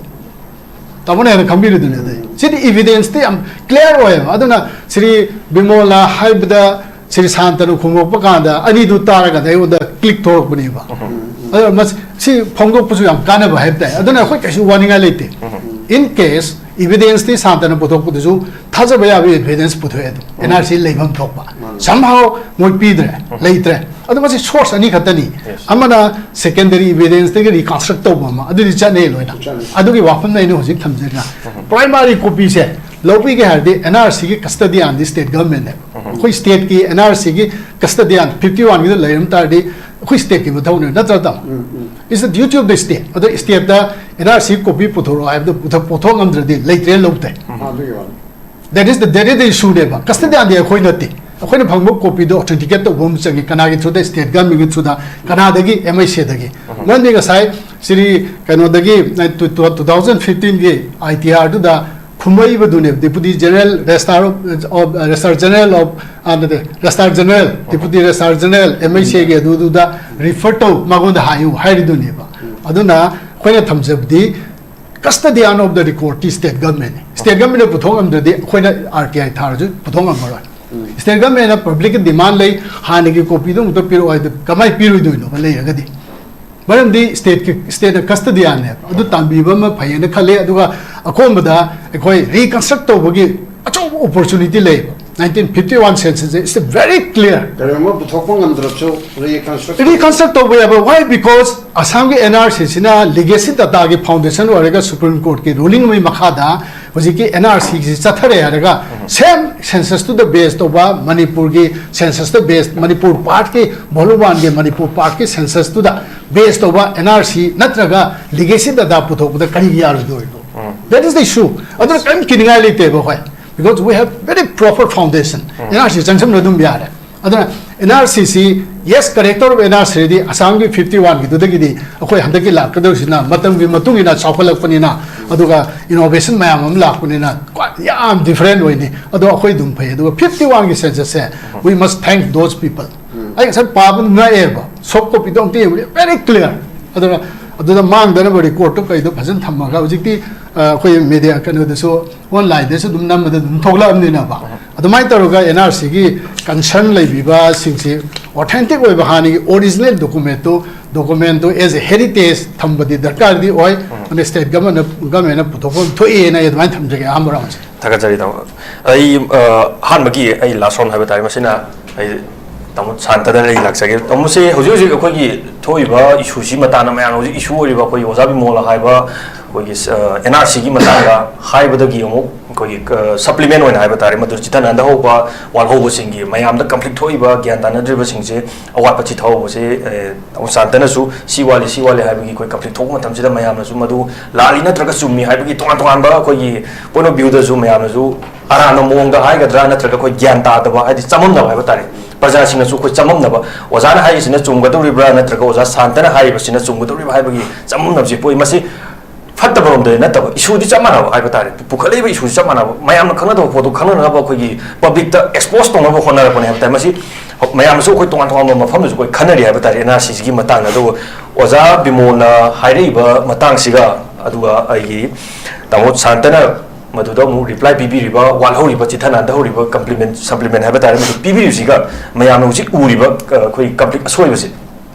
ꯇꯥꯃꯣꯅ ꯍꯦꯟꯅ ꯈꯪꯕꯤꯔꯤꯗꯨꯅꯦ꯫ ꯑꯗꯨꯗꯤ ꯁꯤꯗꯤ ꯏꯚꯤꯗꯦꯟꯁꯇꯤ ꯌꯥꯝ ꯀ꯭ꯂꯤꯌꯥꯔ ꯑꯣꯏꯌꯦꯕ꯫ ꯑꯗꯨꯅ ꯁ꯭ꯔꯤ ꯕꯤꯃꯣꯜꯅ ꯍꯥꯏꯕꯗ, ꯁꯤꯔꯤ ꯁꯥꯟꯇꯅ ꯈꯨꯝꯃꯛꯄ ꯀꯥꯟꯗ ꯑꯅꯤꯗꯨ ꯇꯥꯔꯒꯗꯤ ꯑꯩꯉꯣꯟꯗ ꯀ꯭ꯂꯤꯛ ꯊꯣꯛꯂꯛꯄꯅꯦꯕ꯫ ꯑꯗꯣ ꯃꯁꯤ ꯁꯤ ꯐꯣꯡꯗꯣꯛꯄꯁꯨ ꯌꯥꯝ ꯀꯥꯟꯅꯕ ꯍꯥꯏꯕ ꯇꯥꯏ꯫ ꯑꯗꯨꯅ ꯑꯩꯈꯣꯏ ꯀꯩꯁꯨ ꯋꯥꯅꯤꯡꯉꯥꯏ ꯂꯩꯇꯦ꯫ In case evidence ꯇꯤ ꯁꯥꯟꯇꯅ ꯄꯨꯊꯣꯛꯄꯗꯨꯁꯨ ꯊꯥꯖꯕ ꯌꯥꯕ evidence ꯄꯨꯊꯣꯛꯑꯦ ꯑꯗꯨꯝ꯫ N R C ꯂꯩꯐꯝ ꯊꯣꯛꯄ꯫ Somehow ꯃꯣꯏ ꯄꯤꯗ꯭ꯔꯦ, ꯂꯩꯇ꯭ꯔꯦ꯫ ꯑꯗꯨ ꯃꯁꯤ source ꯑꯅꯤ ꯈꯛꯇꯅꯤ꯫ ꯑꯃꯅ secondary evidence ꯇꯒꯤ reconstruct ꯇꯧꯕ ꯑꯃ, ꯑꯗꯨꯗꯤ ꯆꯠꯅꯩ ꯂꯣꯏꯅ꯫ ꯆꯠꯅꯩ꯫ ꯑꯗꯨꯒꯤ ꯋꯥꯐꯝꯅ ꯑꯩꯅ ꯍꯧꯖꯤꯛ ꯊꯝꯖꯔꯤꯅ primary copy ꯁꯦ ꯂꯧꯕꯤꯒꯦ ꯍꯥꯏꯔꯗꯤ N R C ꯒꯤ custodian ꯗꯤ state government ꯅꯦꯕ꯫ ꯑꯩꯈꯣꯏ state ꯀꯤ N R C ꯒꯤ custodian fifty one ꯒꯤꯗ ꯂꯩꯔꯝ ꯇꯥꯔꯗꯤ ꯑꯩꯈꯣꯏ state ꯀꯤ ꯃꯊꯧꯅꯦ, ꯅꯠꯇ꯭ꯔꯥ ꯇꯥꯃꯣ? It's the duty of the state꯫ ꯑꯗꯣ state ꯇ N R C copy ꯄꯨꯊꯣꯔꯛꯑꯣ ꯍꯥꯏꯕꯗꯣ ꯄꯨꯊꯣꯛ-, ꯄꯨꯊꯣꯛ ꯉꯝꯗ꯭ꯔꯗꯤ ꯂꯩꯇ꯭ꯔꯦ ꯂꯧꯗꯦ꯫ ꯑꯗꯨꯒꯤ ꯋꯥꯅꯤ꯫ That is the, that is the issue ꯅꯦꯕ꯫ Custodian ꯗꯤ ꯑꯩꯈꯣꯏ ꯅꯠꯇꯦ꯫ ꯑꯩꯈꯣꯏꯅ ꯐꯪꯕ copy ꯗꯣ authenticate ꯇꯧꯕ ꯑꯃ ꯆꯪꯉꯤ꯫ ꯀꯅꯥꯒꯤ through ꯗ? State government ꯒꯤ through the, ꯀꯅꯥꯗꯒꯤ? M I C ꯗꯒꯤ꯫ ꯃꯔꯝꯗꯤ ꯉꯁꯥꯏ ꯁꯤꯔꯤ ꯀꯩꯅꯣꯗꯒꯤ, two thousand fifteen ꯒꯤ I T R ꯗꯨꯗ ꯈꯨꯝꯃꯛꯏꯕꯗꯨꯅꯦꯕ, Deputy General Registrar of, of, Registrar General of, ꯑ, ꯅꯠꯇꯦ, Registrar General, Deputy Registrar General, M I C ꯒꯤ ꯑꯗꯨꯗꯨꯗ refer ꯇꯧ, ꯃꯉꯣꯟꯗ ꯍꯥꯏꯌꯨ ꯍꯥꯏꯔꯤꯗꯨꯅꯦꯕ꯫ ꯑꯗꯨꯅ ꯑꯩꯈꯣꯏꯅ ꯊꯝꯖꯕꯗꯤ custodian of the record T state government ꯅꯤ꯫ State government ꯅ ꯄꯨꯊꯣꯛ ꯉꯝꯗ꯭ꯔꯗꯤ ꯑꯩꯈꯣꯏꯅ R T I ꯊꯥꯔꯁꯨ ꯄꯨꯊꯣꯛ ꯉꯝꯃꯔꯣꯏ꯫ State government ꯅ public ꯀꯤ demand ꯂꯩ, ꯍꯥꯟꯅꯒꯤ copy ꯗꯨ ꯑꯃꯨꯛꯇ ꯄꯤꯔꯛꯑꯣ ꯍꯥꯏꯗꯨ ꯀꯃꯥꯏꯅ ꯄꯤꯔꯣꯏꯗꯣꯏꯅꯣꯕ ꯂꯩꯔꯒꯗꯤ? ꯃꯔꯝꯗꯤ state ꯀꯤ, state ꯅ custodian ꯅꯦꯕ꯫ ꯑꯗꯨ ꯇꯥꯟꯕꯤꯕ ꯑꯃ ꯐꯩꯌꯦꯅ ꯈꯜꯂꯦ꯫ ꯑꯗꯨꯒ ꯑꯀꯣꯟꯕꯗ ꯑꯩꯈꯣꯏ reconstruct ꯇꯧꯕꯒꯤ ꯑꯆꯧꯕ opportunity ꯂꯩꯌꯦꯕ꯫ Nineteen fifty one census is very clear꯫ ꯀꯔꯤꯒꯨꯝꯕ ꯄꯨꯊꯣꯛꯄ ꯉꯝꯗ꯭ꯔꯕꯁꯨ reconstruct reconstruct ꯇꯧꯕ ꯌꯥꯕ꯫ Why? Because ꯑꯁꯥꯝꯒꯤ N R C ꯁꯤꯅ legacy data ꯒꯤ foundation ꯑꯣꯏꯔꯒ Supreme Court ꯀꯤ ruling ꯑꯃꯒꯤ ꯃꯈꯥꯗ ꯍꯧꯖꯤꯛꯀꯤ N R C ꯁꯤ ꯆꯠꯊꯔꯦ ꯍꯥꯏꯔꯒ same census ꯇꯨꯗ base ꯇꯧꯕ ꯃꯅꯤꯄꯨꯔꯒꯤ census ꯇ base, ꯃꯅꯤꯄꯨꯔ part ꯀꯤ, volume one ꯒꯤ ꯃꯅꯤꯄꯨꯔ part ꯀꯤ census ꯇꯨꯗ base ꯇꯧꯕ N R C ꯅꯠꯇ꯭ꯔꯒ legacy data ꯄꯨꯊꯣꯛꯄꯗ ꯀꯔꯤꯒꯤ ꯌꯥꯔꯣꯏꯗꯣꯏꯅꯣ? That is the issue꯫ ꯑꯗꯨꯅ ꯀꯔꯤꯝ ꯀꯤꯅꯤꯡꯉꯥꯏ ꯂꯩꯇꯦꯕ ꯑꯩꯈꯣꯏ, because we have very proper foundation꯫ N R C ꯆꯪꯁꯤꯟꯕ ꯑꯗꯨꯝ ꯌꯥꯔꯦ꯫ ꯑꯗꯨꯅ N R C ꯁꯤ, yes, character of N R C ꯗꯤ ꯑꯁꯥꯝꯒꯤ fifty one ꯒꯤꯗꯨꯗꯒꯤꯗꯤ ꯑꯩꯈꯣꯏ ꯍꯟꯗꯛꯀꯤ ꯂꯥꯛꯀꯗꯧꯔꯤꯁꯤꯅ ꯃꯇꯝꯒꯤ ꯃꯇꯨꯡ ꯏꯟꯅ ꯆꯥꯎꯈꯠꯂꯛꯄꯅꯤꯅ, ꯑꯗꯨꯒ innovation ꯃꯌꯥꯝ ꯑꯃ ꯂꯥꯛꯄꯅꯤꯅ ꯌꯥꯝ different ꯑꯣꯏꯅꯤ꯫ ꯑꯗꯣ ꯑꯩꯈꯣꯏ ꯑꯗꯨꯝ ꯐꯩ꯫ ꯑꯗꯨꯒ fifty one ꯒꯤ census say, we must thank those people꯫ ꯑꯩ ꯉꯁꯥꯏ ꯄꯥꯕ ꯉꯛꯑꯦꯕ, soft copy ꯗꯣ ꯑꯝꯇ ꯌꯦꯡꯕꯗꯤ very clear꯫ ꯑꯗꯨꯅ ꯑꯗꯨꯗ ꯃꯥꯡꯗꯅꯕ record ꯇꯣ ꯀꯩꯗꯣ ꯐꯖꯅ ꯊꯝꯃꯒ ꯍꯧꯖꯤꯛꯇꯤ, ꯑ, ꯑꯩꯈꯣꯏ media ꯀꯩꯅꯣꯗꯁꯨ, online ꯗꯁꯨ ꯑꯗꯨꯝ ꯅꯝꯕꯗ ꯑꯗꯨꯝ ꯊꯣꯛꯂꯛꯑꯕꯅꯤꯅꯀꯣ꯫ ꯑꯗꯨꯃꯥꯏꯅ ꯇꯧꯔꯒ ꯑꯦꯟ ꯑꯥꯔ ꯁꯤꯒꯤ ꯀꯟꯁꯔꯟ ꯂꯩꯕꯤꯕꯁꯤꯡꯁꯤ ꯑꯣꯊꯦꯟꯇꯤꯛ ꯑꯣꯏꯕ ꯍꯥꯟꯅꯒꯤ ꯑꯣꯔꯤꯖꯤꯅꯦꯜ ꯗꯣꯀꯨꯃꯦꯟꯠꯇꯨ ꯗꯣꯀꯨꯃꯦꯟꯠꯇꯨ ꯑꯦꯖ ꯑꯦ ꯍꯦꯔꯤꯇꯦꯖ ꯊꯝꯕꯗꯤ ꯗꯔꯀꯥꯔꯗꯤ ꯑꯣꯏ꯫ ꯑꯗꯨꯅ ꯁ꯭ꯇꯦꯠ ꯒꯃꯦꯟꯅ ꯒꯃꯦꯟꯅ ꯄꯨꯊꯣꯛꯐꯝ ꯊꯣꯛꯑꯦꯅ ꯑꯩ ꯑꯗꯨꯃꯥꯏꯅ ꯊꯝꯖꯒꯦ ꯑꯍꯥꯟꯕ ꯔꯥꯎꯟꯁꯦ꯫ ꯊꯥꯒꯠꯆꯔꯤ ꯇꯥꯃꯣ꯫ ꯑꯩ ꯑ, ꯑꯍꯥꯟꯕꯒꯤ ꯑꯩ ꯂꯥꯁ ꯔꯥꯎꯟ ꯍꯥꯏꯕ ꯇꯥꯔꯦ, ꯃꯁꯤꯅ ꯑꯩ ꯇꯥꯃꯣ ꯁꯥꯟꯇꯗ ꯑꯩ ꯂꯥꯛꯆꯒꯦ꯫ ꯇꯥꯃꯣꯁꯦ ꯍꯧꯖꯤꯛ ꯍꯧꯖꯤꯛ ꯑꯩꯈꯣꯏꯒꯤ ꯊꯣꯛꯏꯕ ꯏꯁꯨꯁꯤ ꯃꯇꯥꯡꯗ ꯃꯌꯥꯝꯅ ꯍꯧꯖꯤꯛ ꯏꯁꯨ ꯑꯣꯏꯔꯤꯕ ꯑꯩꯈꯣꯏꯒꯤ ꯑꯣꯖꯥ ꯕꯤꯃꯣꯜꯅ ꯍꯥꯏꯕ ꯑꯩꯈꯣꯏꯒꯤ ꯑꯦꯟ ꯑꯥꯔ ꯁꯤꯒꯤ ꯃꯇꯥꯡꯗ ꯍꯥꯏꯕꯗꯒꯤ ꯑꯃꯨꯛ ꯑꯩꯈꯣꯏꯒꯤ ꯁꯄ꯭ꯂꯤꯃꯦꯟ ꯑꯣꯏꯅ ꯍꯥꯏꯕ ꯇꯥꯔꯦ, ꯃꯗꯨ ꯆꯤꯊꯅꯍꯟꯗꯍꯧꯕ, ꯋꯥꯠꯍꯧꯕꯁꯤꯡꯒꯤ ꯃꯌꯥꯝꯗ ꯀꯟꯐ꯭ꯂꯤꯛ ꯊꯣꯛꯏꯕ ꯒ꯭ꯌꯥꯟ ꯇꯥꯅꯗ꯭ꯔꯤꯕꯁꯤꯡꯁꯦ ꯑꯋꯥꯠꯄ ꯆꯤꯊꯍꯧꯕꯁꯦ, ꯑꯦ, ꯇꯥꯃꯣ ꯁꯥꯟꯇꯅꯁꯨ ꯁꯤ ꯋꯥꯠꯂꯤ ꯁꯤ ꯋꯥꯠꯂꯤ ꯍꯥꯏꯕꯒꯤ ꯑꯩꯈꯣꯏ ꯀꯟꯐ꯭ꯂꯤꯛ ꯊꯣꯛꯄ ꯃꯇꯝꯁꯤꯗ ꯃꯌꯥꯝꯅꯁꯨ ꯃꯗꯨ ꯂꯥꯜꯂꯤ ꯅꯠꯇ꯭ꯔꯒ ꯆꯨꯝꯃꯤ ꯍꯥꯏꯕꯒꯤ ꯇꯣꯉꯥꯟ ꯇꯣꯉꯥꯟꯕ ꯑꯩꯈꯣꯏꯒꯤ ꯄꯣꯏꯟ ꯑꯣꯐ ꯚ꯭ꯌꯨꯗꯁꯨ ꯃꯌꯥꯝꯅꯁꯨ ꯑꯔꯥꯟꯕ ꯃꯑꯣꯡꯗ ꯍꯥꯏꯒꯗ꯭ꯔꯥ ꯅꯠꯇ꯭ꯔꯒ ꯑꯩꯈꯣꯏ ꯒ꯭ꯌꯥꯟ ꯇꯥꯗꯕ, ꯍꯥꯏꯗꯤ ꯆꯃꯝꯅꯕ ꯍꯥꯏꯕ ꯇꯥꯔꯦ, ꯄ꯭ꯔꯖꯥꯁꯤꯡꯅꯁꯨ ꯑꯩꯈꯣꯏ ꯆꯃꯝꯅꯕ, ꯑꯣꯖꯥꯅ ꯍꯥꯏꯔꯤꯁꯤꯅ ꯆꯨꯝꯒꯗꯧꯔꯤꯕ꯭ꯔꯥ ꯅꯠꯇ꯭ꯔꯒ ꯑꯣꯖꯥ ꯁꯥꯟꯇꯅ ꯍꯥꯏꯔꯤꯕꯁꯤꯅ ꯆꯨꯝꯒꯗꯧꯔꯤꯕ꯭ꯔꯥ ꯍꯥꯏꯕꯒꯤ ꯆꯃꯝꯅꯕꯁꯤ ꯄꯣꯛꯏ꯫ ꯃꯁꯤ ꯐꯠꯇꯕꯔꯣꯝꯗ ꯅꯠꯇꯕ, ꯏꯁꯨꯗꯤ ꯆꯞ ꯃꯥꯟꯅꯕ ꯍꯥꯏꯕ ꯇꯥꯔꯦ, ꯄꯨꯈꯠꯂꯛꯏꯕ ꯏꯁꯨꯗꯤ ꯆꯞ ꯃꯥꯟꯅꯕ, ꯃꯌꯥꯝꯅ ꯈꯪꯅꯗꯕ ꯄꯣꯠꯇꯨ ꯈꯪꯅꯅꯕ ꯑꯩꯈꯣꯏꯒꯤ ꯄꯕ꯭ꯂꯤꯛꯇ ꯑꯦꯛꯁꯄꯣꯖ ꯇꯧꯅꯕ ꯍꯣꯠꯅꯔꯛꯄꯅꯦ ꯍꯥꯏꯕ ꯇꯥꯔꯦ꯫ ꯃꯁꯤ ꯃꯌꯥꯝꯅꯁꯨ ꯑꯩꯈꯣꯏ ꯇꯣꯉꯥꯟ ꯇꯣꯉꯥꯟꯕ ꯃꯐꯝꯗꯁꯨ ꯑꯩꯈꯣꯏ ꯈꯟꯅꯔꯤ ꯍꯥꯏꯕ ꯇꯥꯔꯦ ꯑꯦꯟ ꯑꯥꯔ ꯁꯤꯁꯤꯒꯤ ꯃꯇꯥꯡꯗ꯫ ꯑꯗꯨꯒ ꯑꯣꯖꯥ ꯕꯤꯃꯣꯜꯅ ꯍꯥꯏꯔꯛꯏꯕ ꯃꯇꯥꯡꯁꯤꯒ ꯑꯗꯨꯒ ꯑꯩꯒꯤ ꯇꯥꯃꯣ ꯁꯥꯟꯇꯅ ꯃꯗꯨꯗ ꯑꯃꯨꯛ ꯔꯤꯄ꯭ꯂꯥꯏ ꯄꯤꯕꯤꯔꯤꯕ, ꯋꯥꯠꯍꯧꯔꯤꯕ, ꯆꯤꯊ ꯅꯥꯟꯊꯍꯧꯔꯤꯕ, ꯀꯝꯄ꯭ꯂꯤꯃꯦꯟ ꯁꯄ꯭ꯂꯤꯃꯦꯟ ꯍꯥꯏꯕ ꯇꯥꯔꯦ, ꯃꯗꯨ ꯄꯤꯕꯤꯔꯤꯕꯁꯤꯒ ꯃꯌꯥꯝꯅ ꯍꯧꯖꯤꯛ ꯎꯔꯤꯕ, ꯑ, ꯑꯩꯈꯣꯏ ꯀꯟꯐ꯭ꯂꯤꯛ ꯑꯁꯣꯏꯕꯁꯦ,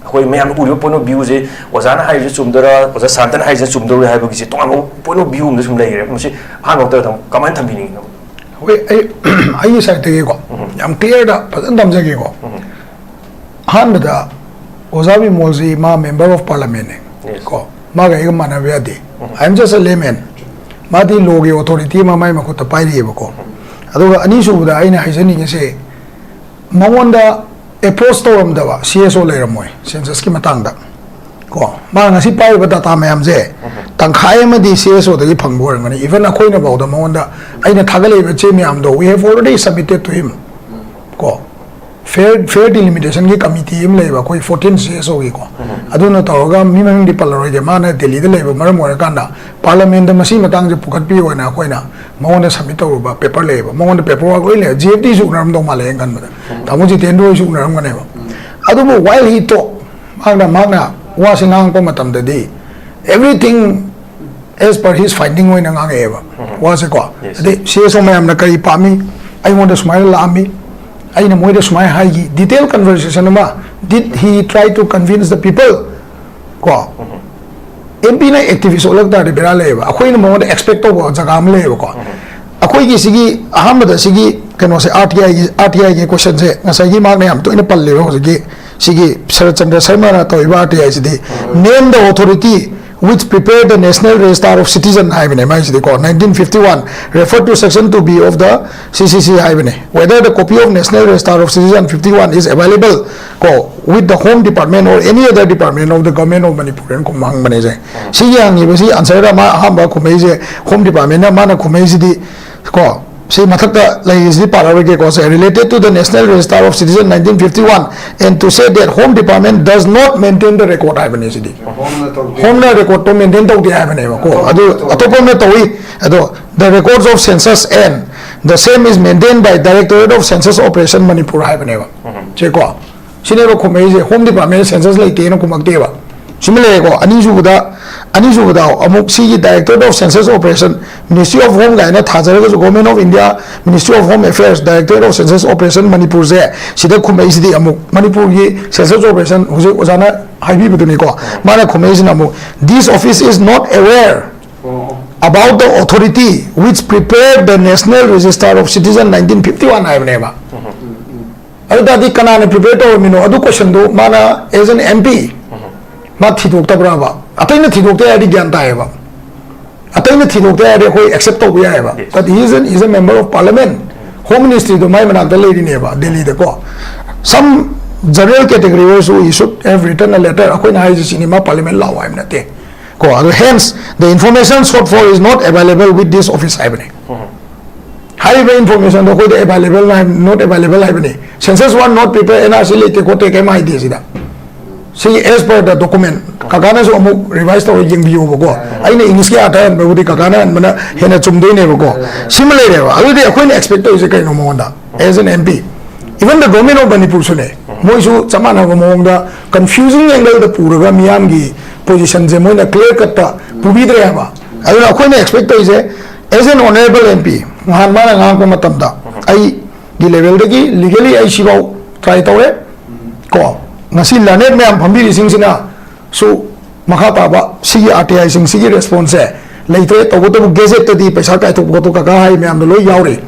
ꯑꯩꯈꯣꯏ ꯃꯌꯥꯝꯅ ꯎꯔꯤꯕ ꯄꯣꯏꯟ ꯑꯣꯐ ꯚ꯭ꯌꯨꯁꯦ, ꯑꯣꯖꯥꯅ ꯍꯥꯏꯔꯤꯁꯦ ꯆꯨꯝꯗꯣꯏꯔꯥ, ꯑꯣꯖꯥ ꯁꯥꯟꯇꯅ ꯍꯥꯏꯔꯤꯁꯦ ꯆꯨꯝꯗꯣꯏꯔꯥ ꯍꯥꯏꯕꯒꯤꯁꯦ ꯇꯣꯉꯥꯟꯕ ꯄꯣꯏꯟ ꯑꯣꯐ ꯚ꯭ꯌꯨ ꯑꯃꯗ ꯁꯨꯝ ꯂꯩꯈ꯭ꯔꯦ꯫ ꯃꯁꯤ ꯑꯍꯥꯟꯕ ꯃꯛꯇꯗ ꯀꯃꯥꯏꯅ ꯊꯝꯕꯤꯅꯤꯡꯉꯤꯅꯣ? ꯍꯣꯏ, ꯑꯩ, ꯑꯩꯒꯤ ꯁꯥꯏꯠꯇꯒꯤꯀꯣ, ꯎꯝ꯫ ꯌꯥꯝ ꯀ꯭ꯂꯤꯌꯔꯗ ꯐꯖꯅ ꯊꯝꯖꯒꯦꯀꯣ꯫ ꯎꯝ꯫ ꯑꯍꯥꯟꯕꯗ ꯑꯣꯖꯥ ꯕꯤꯃꯣꯜꯁꯤ ꯃꯥ ꯃꯦꯝꯕꯔ ꯑꯣꯐ ꯄꯥꯔꯂꯥꯃꯦꯟꯅꯦ꯫ Yes. ꯀꯣ, ꯃꯥꯒ ꯑꯩꯒ ꯃꯥꯟꯅꯕ ꯌꯥꯗꯦ꯫ ꯎꯝ꯫ I am just a layman. ꯃꯥꯗꯤ ꯂꯣꯒꯤ ꯑꯣꯊꯣꯔꯤꯇꯤ ꯑꯃ ꯃꯥꯏ ꯃꯈꯨꯠꯇ ꯄꯥꯏꯔꯤꯑꯕꯀꯣ꯫ ꯎꯝ꯫ ꯑꯗꯨꯒ ꯑꯅꯤꯁꯨꯕꯗ ꯑꯩꯅ ꯍꯥꯏꯖꯅꯤꯡꯉꯤꯁꯦ, ꯃꯉꯣꯟꯗ ꯑꯦꯄ꯭ꯔꯣꯆ ꯇꯧꯔꯝꯗꯕ ꯁꯤ ꯑꯦꯁ ꯑꯣ ꯂꯩꯔꯝꯃꯣꯏ ꯁꯦꯟꯁꯁꯀꯤ ꯃꯇꯥꯡꯗ꯫ ꯀꯣ, ꯃꯥ ꯉꯁꯤ ꯄꯥꯏꯔꯤꯕ ꯗꯥꯇꯥ ꯃꯌꯥꯝꯁꯦ ꯎꯝ꯫ ꯇꯪꯈꯥꯏ ꯑꯃꯗꯤ ꯁꯤ ꯑꯦꯁ ꯑꯣꯗꯒꯤ ꯐꯪꯕ ꯑꯣꯏꯔꯝꯒꯅꯤ꯫ Even ꯑꯩꯈꯣꯏꯅ ꯐꯥꯎꯗ ꯃꯉꯣꯟꯗ ꯑꯩꯅ ꯊꯥꯒꯠꯂꯛꯏꯕ ꯆꯦ ꯃꯌꯥꯝꯗꯣ, we have already submitted to him. ꯀꯣ, ꯐꯦꯌꯔ, ꯐꯦꯌꯔ ꯗꯤꯂꯤꯃꯤꯇꯦꯁꯟꯒꯤ ꯀꯃꯤꯇꯤ ꯑꯃ ꯂꯩꯌꯦꯕ ꯑꯩꯈꯣꯏ ꯐꯣꯔꯇꯤꯟ ꯁꯤ ꯑꯦꯁ ꯑꯣꯒꯤꯀꯣ꯫ ꯎꯝ꯫ ꯑꯗꯨꯅ ꯇꯧꯔꯒ, ꯃꯤ ꯃꯃꯤꯡꯗꯤ ꯄꯜꯂꯔꯣꯏꯒꯦ, ꯃꯥꯅ ꯗꯦꯜꯂꯤꯗ ꯂꯩꯕ ꯃꯔꯝ ꯑꯣꯏꯔꯀꯥꯟꯗ ꯄꯥꯔꯂꯥꯃꯦꯟꯗ ꯃꯁꯤ ꯃꯇꯥꯡꯁꯦ ꯄꯨꯈꯠꯄꯤꯌꯣꯅ ꯑꯩꯈꯣꯏꯅ ꯃꯉꯣꯟꯗ ꯁꯕꯃꯤꯠ ꯇꯧꯔꯨꯕ ꯄꯦꯄꯔ ꯂꯩꯌꯦꯕ꯫ ꯃꯉꯣꯟꯗ ꯄꯦꯄꯔ ꯋꯥꯔꯛ ꯂꯣꯏ ꯂꯩ꯫ ꯖꯤ ꯑꯦꯐ ꯇꯤꯁꯨ ꯎꯅꯔꯝꯗꯧ ꯃꯥꯜꯂꯦ ꯑꯩꯅ ꯈꯟꯕꯗ꯫ ꯎꯝ꯫ ꯇꯥꯃꯣ ꯖꯤꯇꯦꯟꯗ꯭ꯔ ꯍꯣꯏꯁꯨ ꯎꯅꯔꯝꯒꯅꯦꯕ꯫ ꯎꯝ꯫ ꯑꯗꯨꯕꯨ while he talk, ꯃꯍꯥꯛꯅ, ꯃꯍꯥꯛꯅ ꯋꯥꯁꯦ ꯉꯥꯡꯉꯛꯄ ꯃꯇꯝꯗꯗꯤ, everything as per his finding ꯑꯣꯏꯅ ꯉꯥꯡꯉꯛꯑꯦꯕ ꯎꯝ꯫ ꯋꯥꯁꯦꯀꯣ꯫ Yes. ꯑꯗꯩ ꯁꯤ ꯑꯦꯁ ꯑꯣ ꯃꯌꯥꯝꯅ ꯀꯔꯤ ꯄꯥꯝꯃꯤ, ꯑꯩꯉꯣꯟꯗ ꯁꯨꯃꯥꯏꯅ ꯂꯥꯛꯑꯝꯃꯤ, ꯑꯩꯅ ꯃꯣꯏꯗ ꯁꯨꯃꯥꯏꯅ ꯍꯥꯏꯈꯤ, detail conversation ꯑꯃ, did he try to convince the people? ꯀꯣ, M P ꯅ activist ꯑꯣꯜꯂꯛ ꯇꯥꯔꯗꯤ ꯕꯦꯔꯥ ꯂꯩꯌꯦꯕ꯫ ꯑꯩꯈꯣꯏꯅ ꯃꯉꯣꯟꯗ expect ꯇꯧꯕ ꯖꯒꯥ ꯑꯃ ꯂꯩꯌꯦꯕꯀꯣ꯫ ꯑꯩꯈꯣꯏꯒꯤ ꯁꯤꯒꯤ ꯑꯍꯥꯟꯕꯗ ꯁꯤꯒꯤ ꯀꯩꯅꯣꯁꯦ, R T I ꯒꯤ, R T I ꯒꯤ question ꯁꯦ ꯉꯁꯥꯏꯒꯤ ꯃꯍꯥꯛꯅ ꯌꯥꯝ ꯇꯣꯏꯅ ꯄꯜꯂꯦꯕ ꯍꯧꯖꯤꯛꯀꯤ ꯁꯤꯒꯤ ꯁꯔꯠ ꯆꯟꯗ꯭ꯔ ꯁꯔꯃꯅ ꯇꯧꯔꯤꯕ R T I CD, "Name the authority which prepared the National Register of Citizen" ꯍꯥꯏꯕꯅꯦ ꯃꯥꯏꯁꯤꯗꯤꯀꯣ, nineteen fifty one, refer to section two B of the C C C ꯍꯥꯏꯕꯅꯦ꯫ "Whether the copy of National Register of Citizen fifty one is available" ꯀꯣ, "with the Home Department or any other department of the Government of Manipur" ꯍꯥꯏꯅ ꯈꯨꯝꯕ ꯍꯪꯕꯅꯦ ꯁꯦ꯫ ꯁꯤꯒꯤ ꯍꯪꯉꯤꯕꯁꯤ answer ꯗ ꯃꯥ ꯑꯍꯥꯟꯕ ꯈꯨꯝꯃꯛꯏꯁꯦ, Home Department ꯅ ꯃꯥꯅ ꯈꯨꯝꯃꯛꯏꯁꯤꯗꯤ ꯀꯣ, ꯁꯤ ꯃꯊꯛꯇ ꯂꯩꯔꯤꯁꯤꯗꯤ ꯄꯥꯔꯔꯣꯏꯒꯦꯀꯣ, ꯁꯦ, "Related to the National Register of Citizen nineteen fifty one, and to say that Home Department does not maintain the record" ꯍꯥꯏꯕꯅꯦ ꯁꯤꯗꯤ꯫ Home ꯅ record ꯇꯣ maintain ꯇꯧꯗꯦ ꯍꯥꯏꯕꯅꯦꯕꯀꯣ꯫ ꯑꯗꯨ ꯑꯇꯣꯞꯄ ꯑꯃꯅ ꯇꯧꯏ꯫ ꯑꯗꯣ "the records of census and the same is maintained by Directorate of Census Operation Manipur" ꯍꯥꯏꯕꯅꯦꯕ꯫ ꯁꯦꯀꯣ, ꯁꯤꯅꯦꯕ ꯈꯨꯝꯃꯛꯏꯁꯦ, Home Department census ꯂꯩꯇꯦꯅ ꯈꯨꯝꯃꯛꯇꯦꯕ꯫ ꯁꯤꯃ ꯂꯩꯔꯦꯀꯣ꯫ ꯑꯅꯤꯁꯨꯕꯗ, ꯑꯅꯤꯁꯨꯕꯗ ꯑꯃꯨꯛ ꯁꯤꯒꯤ Directorate of Census Operation, Ministry of Home ꯀꯥꯏꯅ ꯊꯥꯖꯔꯒꯁꯨ, Government of India, Ministry of Home Affairs, Directorate of Census Operation ꯃꯅꯤꯄꯨꯔꯁꯦ, ꯁꯤꯗ ꯈꯨꯝꯃꯛꯏꯁꯤꯗꯤ ꯑꯃꯨꯛ ꯃꯅꯤꯄꯨꯔꯒꯤ census operation ꯍꯧꯖꯤꯛ ꯑꯣꯖꯥꯅ ꯍꯥꯏꯕꯤꯕꯗꯨꯅꯤꯀꯣ꯫ ꯃꯥꯅ ꯈꯨꯝꯃꯛꯏꯁꯤꯅ ꯑꯃꯨꯛ, "This office is not aware about the authority which prepared the National Register of Citizen nineteen fifty one" ꯍꯥꯏꯕꯅꯦꯕ꯫ ꯑꯗꯨ ꯇꯥꯔꯗꯤ ꯀꯅꯥꯅ prepare ꯇꯧꯔꯝꯃꯤꯅꯣ? ꯑꯗꯨ question ꯗꯨ ꯃꯥꯅ as an M P ꯃꯥ ꯊꯤꯗꯣꯛꯇꯕ꯭ꯔꯕ? ꯑꯇꯩꯅ ꯊꯤꯗꯣꯛꯇꯦ ꯍꯥꯏꯔꯗꯤ ꯒ꯭ꯌꯥꯟ ꯇꯥꯏꯌꯦꯕ꯫ ꯑꯇꯩꯅ ꯊꯤꯗꯣꯛꯇꯦ ꯍꯥꯏꯔꯗꯤ ꯑꯩꯈꯣꯏ accept ꯇꯧꯕ ꯌꯥꯏꯌꯦꯕ꯫ Yes. But he is an, is a member of parliament. Home Ministry ꯗꯣ ꯃꯥꯏ ꯃꯅꯥꯛꯇ ꯂꯩꯔꯤꯅꯦꯕ, ꯗꯦꯜꯂꯤꯗꯀꯣ꯫ Some general categories who should have written a letter, ꯑꯩꯈꯣꯏꯅ ꯍꯥꯏꯔꯤꯁꯦ ꯁꯤꯅꯤ, ꯃꯥ parliament ꯂꯥꯛꯑꯣ ꯍꯥꯏꯕ ꯅꯠꯇꯦ ꯀꯣ꯫ ꯑꯗꯣ, "Hence, the information sought for is not available with this office" ꯍꯥꯏꯕꯅꯦ꯫ ꯍꯥꯏꯔꯤꯕ information ꯗꯣ ꯑꯩꯈꯣꯏꯗ available ꯅꯥꯏ-, not available ꯍꯥꯏꯕꯅꯤ꯫ Census one not prepare, N R C ꯂꯩꯇꯦ ꯈꯣꯠꯇꯦ ꯀꯩꯝ ꯍꯥꯏꯗꯦ ꯁꯤꯗ꯫ ꯁꯤ as per the document, ꯀꯀꯥꯅꯁꯨ ꯑꯃꯨꯛ revise ꯇꯧꯔ ꯌꯦꯡꯕꯤꯌꯣꯕꯀꯣ꯫ ꯑꯩꯅ English ꯀꯤ ꯑꯥꯔꯊ ꯍꯟꯕꯕꯨꯗꯤ ꯀꯀꯥꯅ ꯍꯟꯕꯅ ꯍꯦꯟꯅ ꯆꯨꯝꯗꯣꯏꯅꯦꯕꯀꯣ꯫ ꯁꯤꯃ ꯂꯩꯔꯦꯕ꯫ ꯑꯗꯨꯗꯤ ꯑꯩꯈꯣꯏꯅ expect ꯇꯧꯔꯤꯁꯦ ꯀꯩꯅꯣ ꯃꯉꯣꯟꯗ? As an M P, even the Government of Manipur ꯁꯨꯅꯦ, ꯃꯣꯏꯁꯨ ꯆꯞ ꯃꯥꯟꯅꯕ ꯃꯑꯣꯡꯗ confusing angle ꯗ ꯄꯨꯔꯒ ꯃꯤꯌꯥꯝꯒꯤ position ꯁꯦ ꯃꯣꯏꯅ clear cut ꯇ ꯄꯨꯕꯤꯗ꯭ꯔꯦ ꯍꯥꯏꯕ꯫ ꯑꯗꯨꯅ ꯑꯩꯈꯣꯏꯅ expect ꯇꯧꯔꯤꯁꯦ, as an honorable M P, ꯅꯍꯥꯟ ꯃꯥꯅ ꯉꯥꯡꯉꯛꯄ ꯃꯇꯝꯗ, ꯑꯩꯒꯤ ꯂꯦꯚꯦꯜꯗꯒꯤ ꯂꯤꯒꯦꯂꯤ ꯑꯩ ꯁꯤꯐꯥꯎ ꯇ꯭ꯔꯥꯏ ꯇꯧꯔꯦ꯫ ꯀꯣ, ꯉꯁꯤ ꯂꯔꯅꯦꯗ ꯃꯌꯥꯝ ꯐꯝꯕꯤꯔꯤꯁꯤꯡꯁꯤꯅꯁꯨ ꯃꯈꯥ ꯇꯥꯕ ꯁꯤꯒꯤ ꯑꯥꯔ ꯇꯤ ꯑꯥꯏꯁꯤꯡ ꯁꯤꯒꯤ ꯔꯦꯁꯄꯣꯟꯁꯁꯦ ꯂꯩꯇ꯭ꯔꯦ꯫ ꯇꯧꯕꯇꯕꯨ ꯒꯦꯖꯦꯠꯇꯗꯤ ꯄꯩꯁꯥ ꯀꯥꯏꯊꯣꯛꯄ ꯈꯣꯠꯇꯣꯛꯄ ꯀꯀꯥ ꯍꯥꯏ ꯃꯌꯥꯝꯗꯣ ꯂꯣꯏ ꯌꯥꯎꯔꯤ꯫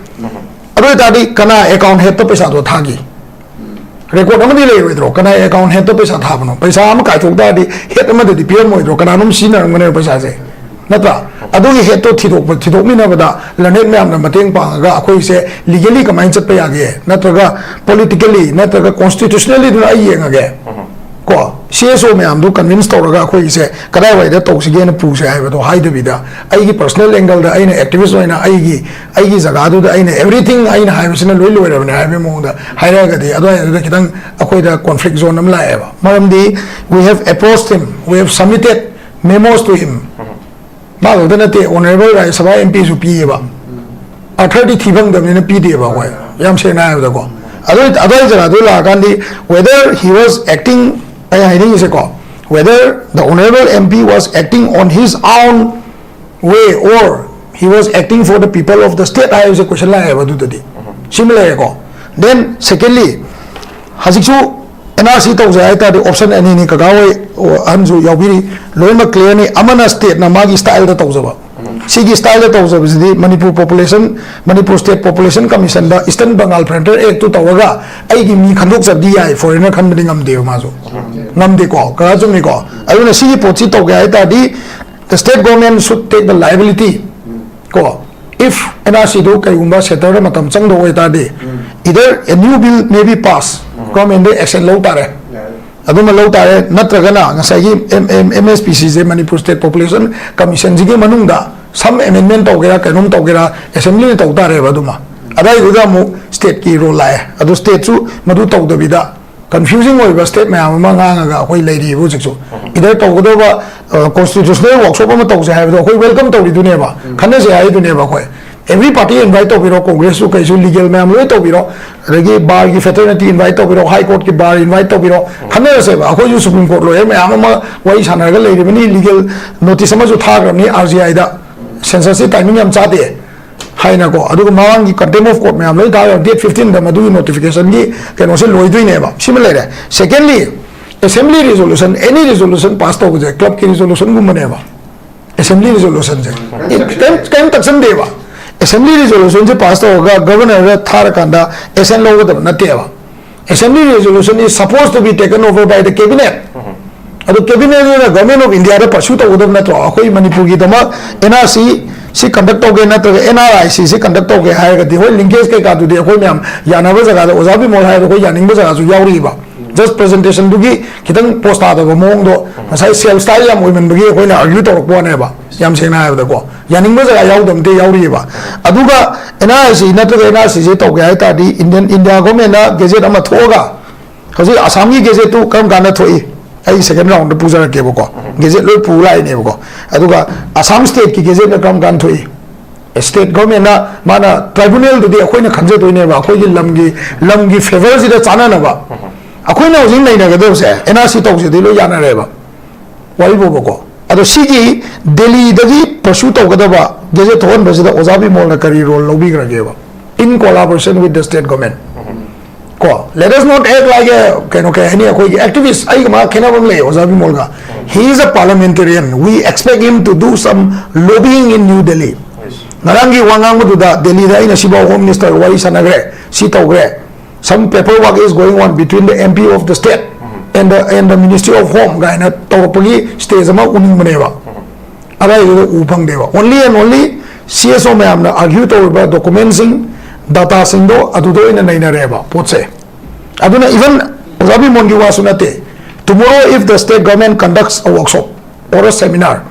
ꯑꯗꯨ ꯑꯣꯏ ꯇꯥꯔꯗꯤ ꯀꯅꯥ ꯑꯦꯀꯥꯎꯟ ꯍꯦꯗꯇ ꯄꯩꯁꯥꯗꯣ ꯊꯥꯈꯤ? ꯔꯦꯀꯣꯔꯗ ꯑꯃꯗꯤ ꯂꯩꯔꯣꯏꯗ꯭ꯔꯣ? ꯀꯅꯥ ꯑꯦꯀꯥꯎꯟ ꯍꯦꯗꯇ ꯄꯩꯁꯥ ꯊꯥꯕꯅꯣ? ꯄꯩꯁꯥ ꯑꯃ ꯀꯥꯏꯊꯣꯛ ꯇꯥꯔꯗꯤ ꯍꯦꯗ ꯑꯃꯗꯗꯤ ꯄꯤꯔꯝꯃꯣꯏꯗ꯭ꯔꯣ? ꯀꯅꯥꯅꯣꯝ ꯁꯤꯖꯤꯟꯅꯔꯝꯒꯅꯦꯕ ꯄꯩꯁꯥꯁꯦ, ꯅꯠꯇ꯭ꯔꯥ? ꯑꯗꯨꯒꯤ ꯍꯦꯗꯇꯣ ꯊꯤꯗꯣꯛꯄ, ꯊꯤꯗꯣꯛꯃꯤꯟꯅꯕꯗ ꯂꯔꯅꯦꯗ ꯃꯌꯥꯝꯅ ꯃꯇꯦꯡ ꯄꯥꯡꯉꯒ ꯑꯩꯈꯣꯏꯁꯦ ꯂꯤꯒꯦꯂꯤ ꯀꯃꯥꯏꯅ ꯆꯠꯄ ꯌꯥꯒꯦ, ꯅꯠꯇ꯭ꯔꯒ ꯄꯣꯂꯤꯇꯤꯀꯦꯂꯤ, ꯅꯠꯇ꯭ꯔꯒ ꯀꯣꯟꯁꯇꯤꯇ꯭ꯌꯨꯁꯅꯦꯜꯂꯤꯗꯨꯅ ꯑꯩ ꯌꯦꯡꯉꯒꯦ꯫ ꯀꯣ, ꯁꯤ ꯑꯦꯁ ꯑꯣ ꯃꯌꯥꯝꯗꯨ ꯀꯟꯚꯤꯟꯁ ꯇꯧꯔꯒ ꯑꯩꯈꯣꯏꯒꯤꯁꯦ ꯀꯗꯥꯏꯋꯥꯏꯗ ꯇꯧꯁꯤꯒꯦꯅ ꯄꯨꯁꯦ ꯍꯥꯏꯕꯗꯣ ꯍꯥꯏꯗꯕꯤꯗ, ꯑꯩꯒꯤ ꯄꯔꯁꯣꯅꯦꯜ ꯑꯦꯡꯒꯜꯗ ꯑꯩꯅ ꯑꯦꯛꯇꯤꯚꯤꯁ ꯑꯣꯏꯅ ꯑꯩꯒꯤ, ꯑꯩꯒꯤ ꯖꯒꯥꯗꯨꯗ ꯑꯩꯅ ꯑꯦꯚ꯭ꯔꯤꯊꯤꯡ ꯑꯩꯅ ꯍꯥꯏꯕꯁꯤꯅ ꯂꯣꯏ ꯂꯣꯏꯔꯕꯅꯦ ꯍꯥꯏꯕꯒꯤ ꯃꯑꯣꯡꯗ ꯍꯥꯏꯔꯛꯑꯒꯗꯤ, ꯑꯗꯨꯋꯥꯏꯗꯨꯗ ꯈꯤꯇꯪ ꯑꯩꯈꯣꯏꯗ ꯀꯣꯟꯐ꯭ꯂꯤꯛ ꯖꯣꯟ ꯑꯃ ꯂꯥꯛꯑꯦꯕ꯫ ꯃꯔꯝꯗꯤ we have approached him, we have submitted memos to him. ꯃꯥ ꯈꯛꯇ ꯅꯠꯇꯦ, ꯑꯣꯅꯔꯦꯕꯜ ꯔꯥꯖ꯭ꯌ ꯁꯚꯥ ꯑꯦꯝ ꯄꯤꯁꯨ ꯄꯤꯌꯦꯕ꯫ ꯑꯥꯔꯊꯔꯗꯤ ꯊꯤ ꯐꯪꯗꯕꯅꯤꯅ ꯄꯤꯗꯦꯕ ꯑꯩꯈꯣꯏ, ꯌꯥꯝ ꯁꯦꯡꯅ ꯍꯥꯏꯕꯗꯀꯣ꯫ ꯑꯗꯨ, ꯑꯗꯨꯋꯥꯏ ꯖꯒꯥꯗꯨ ꯂꯥꯛꯑꯀꯥꯟꯗꯤ, whether he was acting, ꯑꯩ ꯍꯥꯏꯅꯤꯡꯉꯤꯁꯦꯀꯣ, whether the honorable M P was acting on his own way or he was acting for the people of the state ꯍꯥꯏꯕꯁꯦ ꯀꯣꯏꯁꯟ ꯂꯥꯛꯑꯦꯕ ꯑꯗꯨꯗꯗꯤ꯫ ꯁꯤꯃ ꯂꯩꯔꯦꯀꯣ꯫ Then secondly, ꯍꯧꯖꯤꯛꯁꯨ ꯑꯦꯟ ꯑꯥꯔ ꯁꯤ ꯇꯧꯖꯩ ꯍꯥꯏ ꯇꯥꯔꯗꯤ ꯑꯣꯞꯁꯟ ꯑꯅꯤꯅꯤ, ꯀꯀꯥ ꯍꯣꯏ, ꯑꯣ, ꯑꯍꯟꯁꯨ ꯌꯥꯎꯕꯤꯔꯤ, ꯂꯣꯏꯅꯃꯛ ꯀ꯭ꯂꯤꯌꯥꯔꯅꯤ꯫ ꯑꯃꯅ ꯁ꯭ꯇꯦꯠꯅ ꯃꯥꯒꯤ ꯁ꯭ꯇꯥꯏꯜꯗ ꯇꯧꯖꯕ, ꯁꯤꯒꯤ ꯁ꯭ꯇꯥꯏꯜꯗ ꯇꯧꯖꯕꯁꯤꯗꯤ Manipur population, Manipur state population ꯀꯃꯤꯁꯟꯗ ꯏꯁꯇꯔꯟ ꯕꯪꯒꯥꯜ ꯐ꯭ꯔꯟꯇꯤꯌꯔ ꯑꯦꯛꯇꯨ ꯇꯧꯔꯒ ꯑꯩꯒꯤ ꯃꯤ ꯈꯟꯗꯣꯛꯆꯕꯗꯤ ꯌꯥꯏ, ꯐꯣꯔꯦꯟꯅꯔ ꯈꯟꯕꯗꯤ ꯉꯝꯗꯦꯕ ꯃꯥꯁꯨ꯫ ꯉꯝꯗꯦꯀꯣ, ꯀꯀꯥ ꯆꯨꯝꯃꯤꯀꯣ? ꯑꯗꯨꯅ ꯁꯤꯒꯤ ꯄꯣꯠꯁꯤ ꯇꯧꯒꯦ ꯍꯥꯏ ꯇꯥꯔꯗꯤ the state government should take the liability ꯀꯣ, if ꯑꯦꯟ ꯑꯥꯔ ꯁꯤꯗꯨ ꯀꯩꯒꯨꯝꯕ ꯁꯦꯟꯇꯔꯗ ꯃꯇꯝ ꯆꯪꯗꯧ ꯑꯣꯏꯇꯥꯔꯗꯤ, either a new bill may be passed, government action ꯂꯧ ꯇꯥꯔꯦ꯫ ꯑꯗꯨꯃ ꯂꯧ ꯇꯥꯔꯦ, ꯅꯠꯇ꯭ꯔꯒꯅ ꯉꯁꯥꯏꯒꯤ ꯑꯦꯝ ꯑꯦꯁ ꯄꯤ ꯁꯤꯁꯦ, ꯃꯅꯤꯄꯨꯔ ꯁ꯭ꯇꯦꯠ ꯄꯣꯄꯨꯂꯦꯁꯟ ꯀꯃꯤꯁꯟꯁꯤꯒꯤ ꯃꯅꯨꯡꯗ ꯁꯝ ꯑꯦꯃꯦꯟꯃꯦꯟ ꯇꯧꯒꯦꯔꯥ, ꯀꯩꯅꯣꯝ ꯇꯧꯒꯦꯔꯥ, ꯑꯦꯁꯦꯝꯕ꯭ꯂꯤꯅ ꯇꯧ ꯇꯥꯔꯦꯕ꯫ ꯑꯗꯨꯃ ꯑꯗꯥꯏꯗꯨꯗ ꯑꯃꯨꯛ ꯁ꯭ꯇꯦꯠꯀꯤ ꯔꯣꯜ ꯂꯥꯛꯑꯦ꯫ ꯑꯗꯨ ꯁ꯭ꯇꯦꯠꯁꯨ ꯃꯗꯨ ꯇꯧꯗꯕꯤꯗ ꯀꯟꯐ꯭ꯌꯨꯖꯤꯡ ꯑꯣꯏꯕ ꯁ꯭ꯇꯦꯠ ꯃꯌꯥꯝ ꯑꯃ ꯉꯥꯡꯉꯒ ꯑꯩꯈꯣꯏ ꯂꯩꯔꯤꯕ ꯍꯧꯖꯤꯛꯁꯨ꯫ Either ꯇꯧꯒꯗꯧꯕ ꯀꯣꯟꯁꯇꯤꯇ꯭ꯌꯨꯁꯅꯦꯜ ꯋꯥꯛꯁꯣꯞ ꯑꯃ ꯇꯧꯁꯦ ꯍꯥꯏꯕꯗꯣ ꯑꯩꯈꯣꯏ ꯋꯦꯜꯀꯝ ꯇꯧꯔꯤꯗꯨꯅꯦꯕ, ꯈꯟꯅꯁꯦ ꯍꯥꯏꯗꯨꯅꯦꯕ ꯑꯩꯈꯣꯏ꯫ Every party invite ꯇꯧꯕꯤꯔꯣ, ꯀꯣꯡꯒ꯭ꯔꯦꯁꯁꯨ ꯀꯩꯁꯨ, ꯂꯤꯒꯦꯜ ꯃꯌꯥꯝ ꯂꯣꯏ ꯇꯧꯕꯤꯔꯣ, ꯑꯗꯒꯤ ꯕꯥꯔꯒꯤ ꯐ꯭ꯔꯦꯇꯔꯅꯤꯇꯤ invite ꯇꯧꯕꯤꯔꯣ, ꯍꯥꯏ ꯀꯣꯔꯠꯀꯤ ꯕꯥꯔ invite ꯇꯧꯕꯤꯔꯣ, ꯈꯟꯅꯔꯁꯦꯕ꯫ ꯑꯩꯈꯣꯏꯁꯨ ꯁꯨꯄ꯭ꯔꯤꯝ ꯀꯣꯔꯠ ꯂꯣꯌꯔ ꯃꯌꯥꯝ ꯑꯃ ꯋꯥꯔꯤ ꯁꯥꯟꯅꯔꯒ ꯂꯩꯔꯤꯕꯅꯤ, ꯂꯤꯒꯦꯜ ꯅꯣꯇꯤꯁ ꯑꯃꯁꯨ ꯊꯥꯈ꯭ꯔꯕꯅꯤ ꯑꯥꯔ ꯖꯤ ꯑꯥꯏꯗ꯫ ꯁꯦꯟꯁꯁꯁꯤ ꯇꯥꯏꯃꯤꯡ ꯌꯥꯝ ꯆꯥꯗꯦ꯫ ꯍꯥꯏꯅꯀꯣ꯫ ꯑꯗꯨꯒ ꯃꯃꯥꯡꯒꯤ contempt of court ꯃꯌꯥꯝ ꯂꯣꯏ ꯊꯥꯔꯒ date fifteen ꯗ ꯃꯗꯨꯒꯤ notification ꯒꯤ ꯀꯩꯅꯣꯁꯦ ꯂꯣꯏꯗꯣꯏꯅꯦꯕ꯫ ꯁꯤꯃ ꯂꯩꯔꯦ꯫ Secondly, assembly resolution, any resolution pass ꯇꯧꯕꯁꯦ club ꯀꯤ resolution ꯒꯨꯝꯕꯅꯦꯕ꯫ Assembly resolution ꯁꯦ ꯀꯩꯝ ꯀꯩꯝ ꯇꯛꯁꯟꯗꯦꯕ꯫ Assembly resolution ꯁꯦ pass ꯇꯧꯔꯒ governor ꯗ ꯊꯥꯔꯀꯥꯟꯗ action ꯂꯧꯒꯗꯕ ꯅꯠꯇꯦꯕ꯫ Assembly resolution is supposed to be taken over by the cabinet. ꯑꯗꯣ cabinet ꯅ Government of India the pursue ꯇꯧꯒꯗꯕ ꯅꯠꯇ꯭ꯔꯣ? ꯑꯩꯈꯣꯏ ꯃꯅꯤꯄꯨꯔꯒꯤꯗꯃꯛ N R C ꯁꯤ conduct ꯇꯧꯒꯦ ꯅꯠꯇ꯭ꯔꯒ N R I C ꯁꯤ conduct ꯇꯧꯒꯦ ꯍꯥꯏꯔꯒꯗꯤ, ꯍꯣꯏ, linkage ꯀꯩꯀꯥꯗꯨꯗꯤ ꯑꯩꯈꯣꯏ ꯃꯌꯥꯝ ꯌꯥꯅꯕ ꯖꯒꯥꯗ, ꯑꯣꯖꯥ ꯕꯤꯃꯣꯜ ꯍꯥꯏꯔꯒ ꯑꯩꯈꯣꯏ ꯌꯥꯅꯤꯡꯕ ꯖꯒꯥꯁꯨ ꯌꯥꯎꯔꯤꯕ꯫ Just presentation ꯗꯨꯒꯤ ꯈꯤꯇꯪ post ꯇꯥꯗꯕ ꯃꯑꯣꯡꯗꯣ, ꯉꯁꯥꯏ self style ꯌꯥꯝ ꯑꯣꯏꯃꯟꯕꯒꯤ ꯑꯩꯈꯣꯏꯅ argue ꯇꯧꯔꯛꯄ ꯋꯥꯅꯦꯕ, ꯌꯥꯝ ꯁꯦꯡꯅ ꯍꯥꯏꯔꯕꯗꯀꯣ꯫ ꯌꯥꯅꯤꯡꯕ ꯖꯒꯥ ꯌꯥꯎꯗꯕ ꯅꯠꯇꯦ, ꯌꯥꯎꯔꯤꯑꯕ꯫ ꯑꯗꯨꯒ N R I C ꯅꯠꯇ꯭ꯔꯒ N R C ꯁꯤ ꯇꯧꯒꯦ ꯍꯥꯏ ꯇꯥꯔꯗꯤ, Indian, India government ꯅ gazette ꯑꯃ ꯊꯣꯛꯑꯒ, ꯍꯧꯖꯤꯛ ꯑꯁꯥꯝꯒꯤ gazette ꯇꯨ ꯀꯔꯝ ꯀꯥꯟꯗ ꯊꯣꯛꯏ? ꯑꯩ second round ꯗ ꯄꯨꯖꯔꯛꯀꯦꯕꯀꯣ꯫ Gazette ꯂꯣꯏ ꯄꯨ ꯂꯥꯛꯏꯅꯦꯕꯀꯣ꯫ ꯑꯗꯨꯒ ꯑꯁꯥꯝ state ꯀꯤ gazette ꯅ ꯀꯔꯝ ꯀꯥꯟꯗ ꯊꯣꯛꯏ? State government ꯅ, ꯃꯥꯅ tribunal ꯗꯨꯗꯤ ꯑꯩꯈꯣꯏꯅ ꯈꯟꯖꯗꯣꯏꯅꯦꯕ, ꯑꯩꯈꯣꯏꯒꯤ ꯂꯝꯒꯤ, ꯂꯝꯒꯤ favour ꯁꯤꯗ ꯆꯥꯟꯅꯅꯕ꯫ ꯑꯩꯈꯣꯏꯅ ꯍꯧꯖꯤꯛ ꯅꯩꯅꯒꯗꯕꯁꯦ N R C ꯇꯧꯁꯤꯗꯤ ꯂꯣꯏ ꯌꯥꯅꯔꯦꯕ, ꯋꯥꯔꯤꯕꯨꯕꯀꯣ꯫ ꯑꯗꯣ ꯁꯤꯒꯤ ꯗꯦꯜꯂꯤꯗꯒꯤ pursue ꯇꯧꯒꯗꯕ gazette ꯊꯣꯛꯍꯟꯕꯁꯤꯗ ꯑꯣꯖꯥ ꯕꯤꯃꯣꯜꯅ ꯀꯔꯤ role ꯂꯧꯕꯤꯈ꯭ꯔꯒꯦꯕ, in collaboration with the state government? ꯀꯣ, let us not act like a, ꯀꯩꯅꯣ, ꯀꯩ ꯍꯥꯏꯅꯤ, ꯑꯩꯈꯣꯏꯒꯤ activist꯫ ꯑꯩꯒ ꯃꯥ ꯈꯦꯠꯅꯕ ꯑꯃ ꯂꯩ, ꯑꯣꯖꯥ ꯕꯤꯃꯣꯜꯒ꯫ He is a parliamentarian, we expect him to do some lobbying in New Delhi꯫ ꯉꯔꯥꯡꯒꯤ ꯋꯥ ꯉꯥꯡꯕꯗꯨꯗ ꯗꯦꯜꯂꯤꯗ ꯑꯩꯅ ꯁꯤꯐꯥꯎ Home Minister ꯋꯥꯔꯤ ꯁꯥꯟꯅꯈ꯭ꯔꯦ, ꯁꯤ ꯇꯧꯈ꯭ꯔꯦ, some paperwork is going on between the M P of the state and the, and the Ministry of Home ꯀꯥꯏꯅ ꯇꯧꯔꯛꯄꯒꯤ stage ꯑꯃ ꯎꯅꯤꯡꯕꯅꯦꯕ꯫ ꯑꯗꯥꯏꯗꯨꯗ ꯎ ꯐꯪꯗꯦꯕ꯫ Only and only C S O ꯃꯌꯥꯝꯅ argue ꯇꯧꯔꯤꯕ document ꯁꯤꯡ, data ꯁꯤꯡꯗꯣ ꯑꯗꯨꯗ ꯑꯣꯏꯅ ꯅꯩꯅꯔꯦꯕ ꯄꯣꯠꯁꯦ꯫ ꯑꯗꯨꯅ even ꯑꯣꯖꯥ ꯕꯤꯃꯣꯟꯒꯤ ꯋꯥꯁꯨ ꯅꯠꯇꯦ, tomorrow if the state government conducts a workshop or a seminar,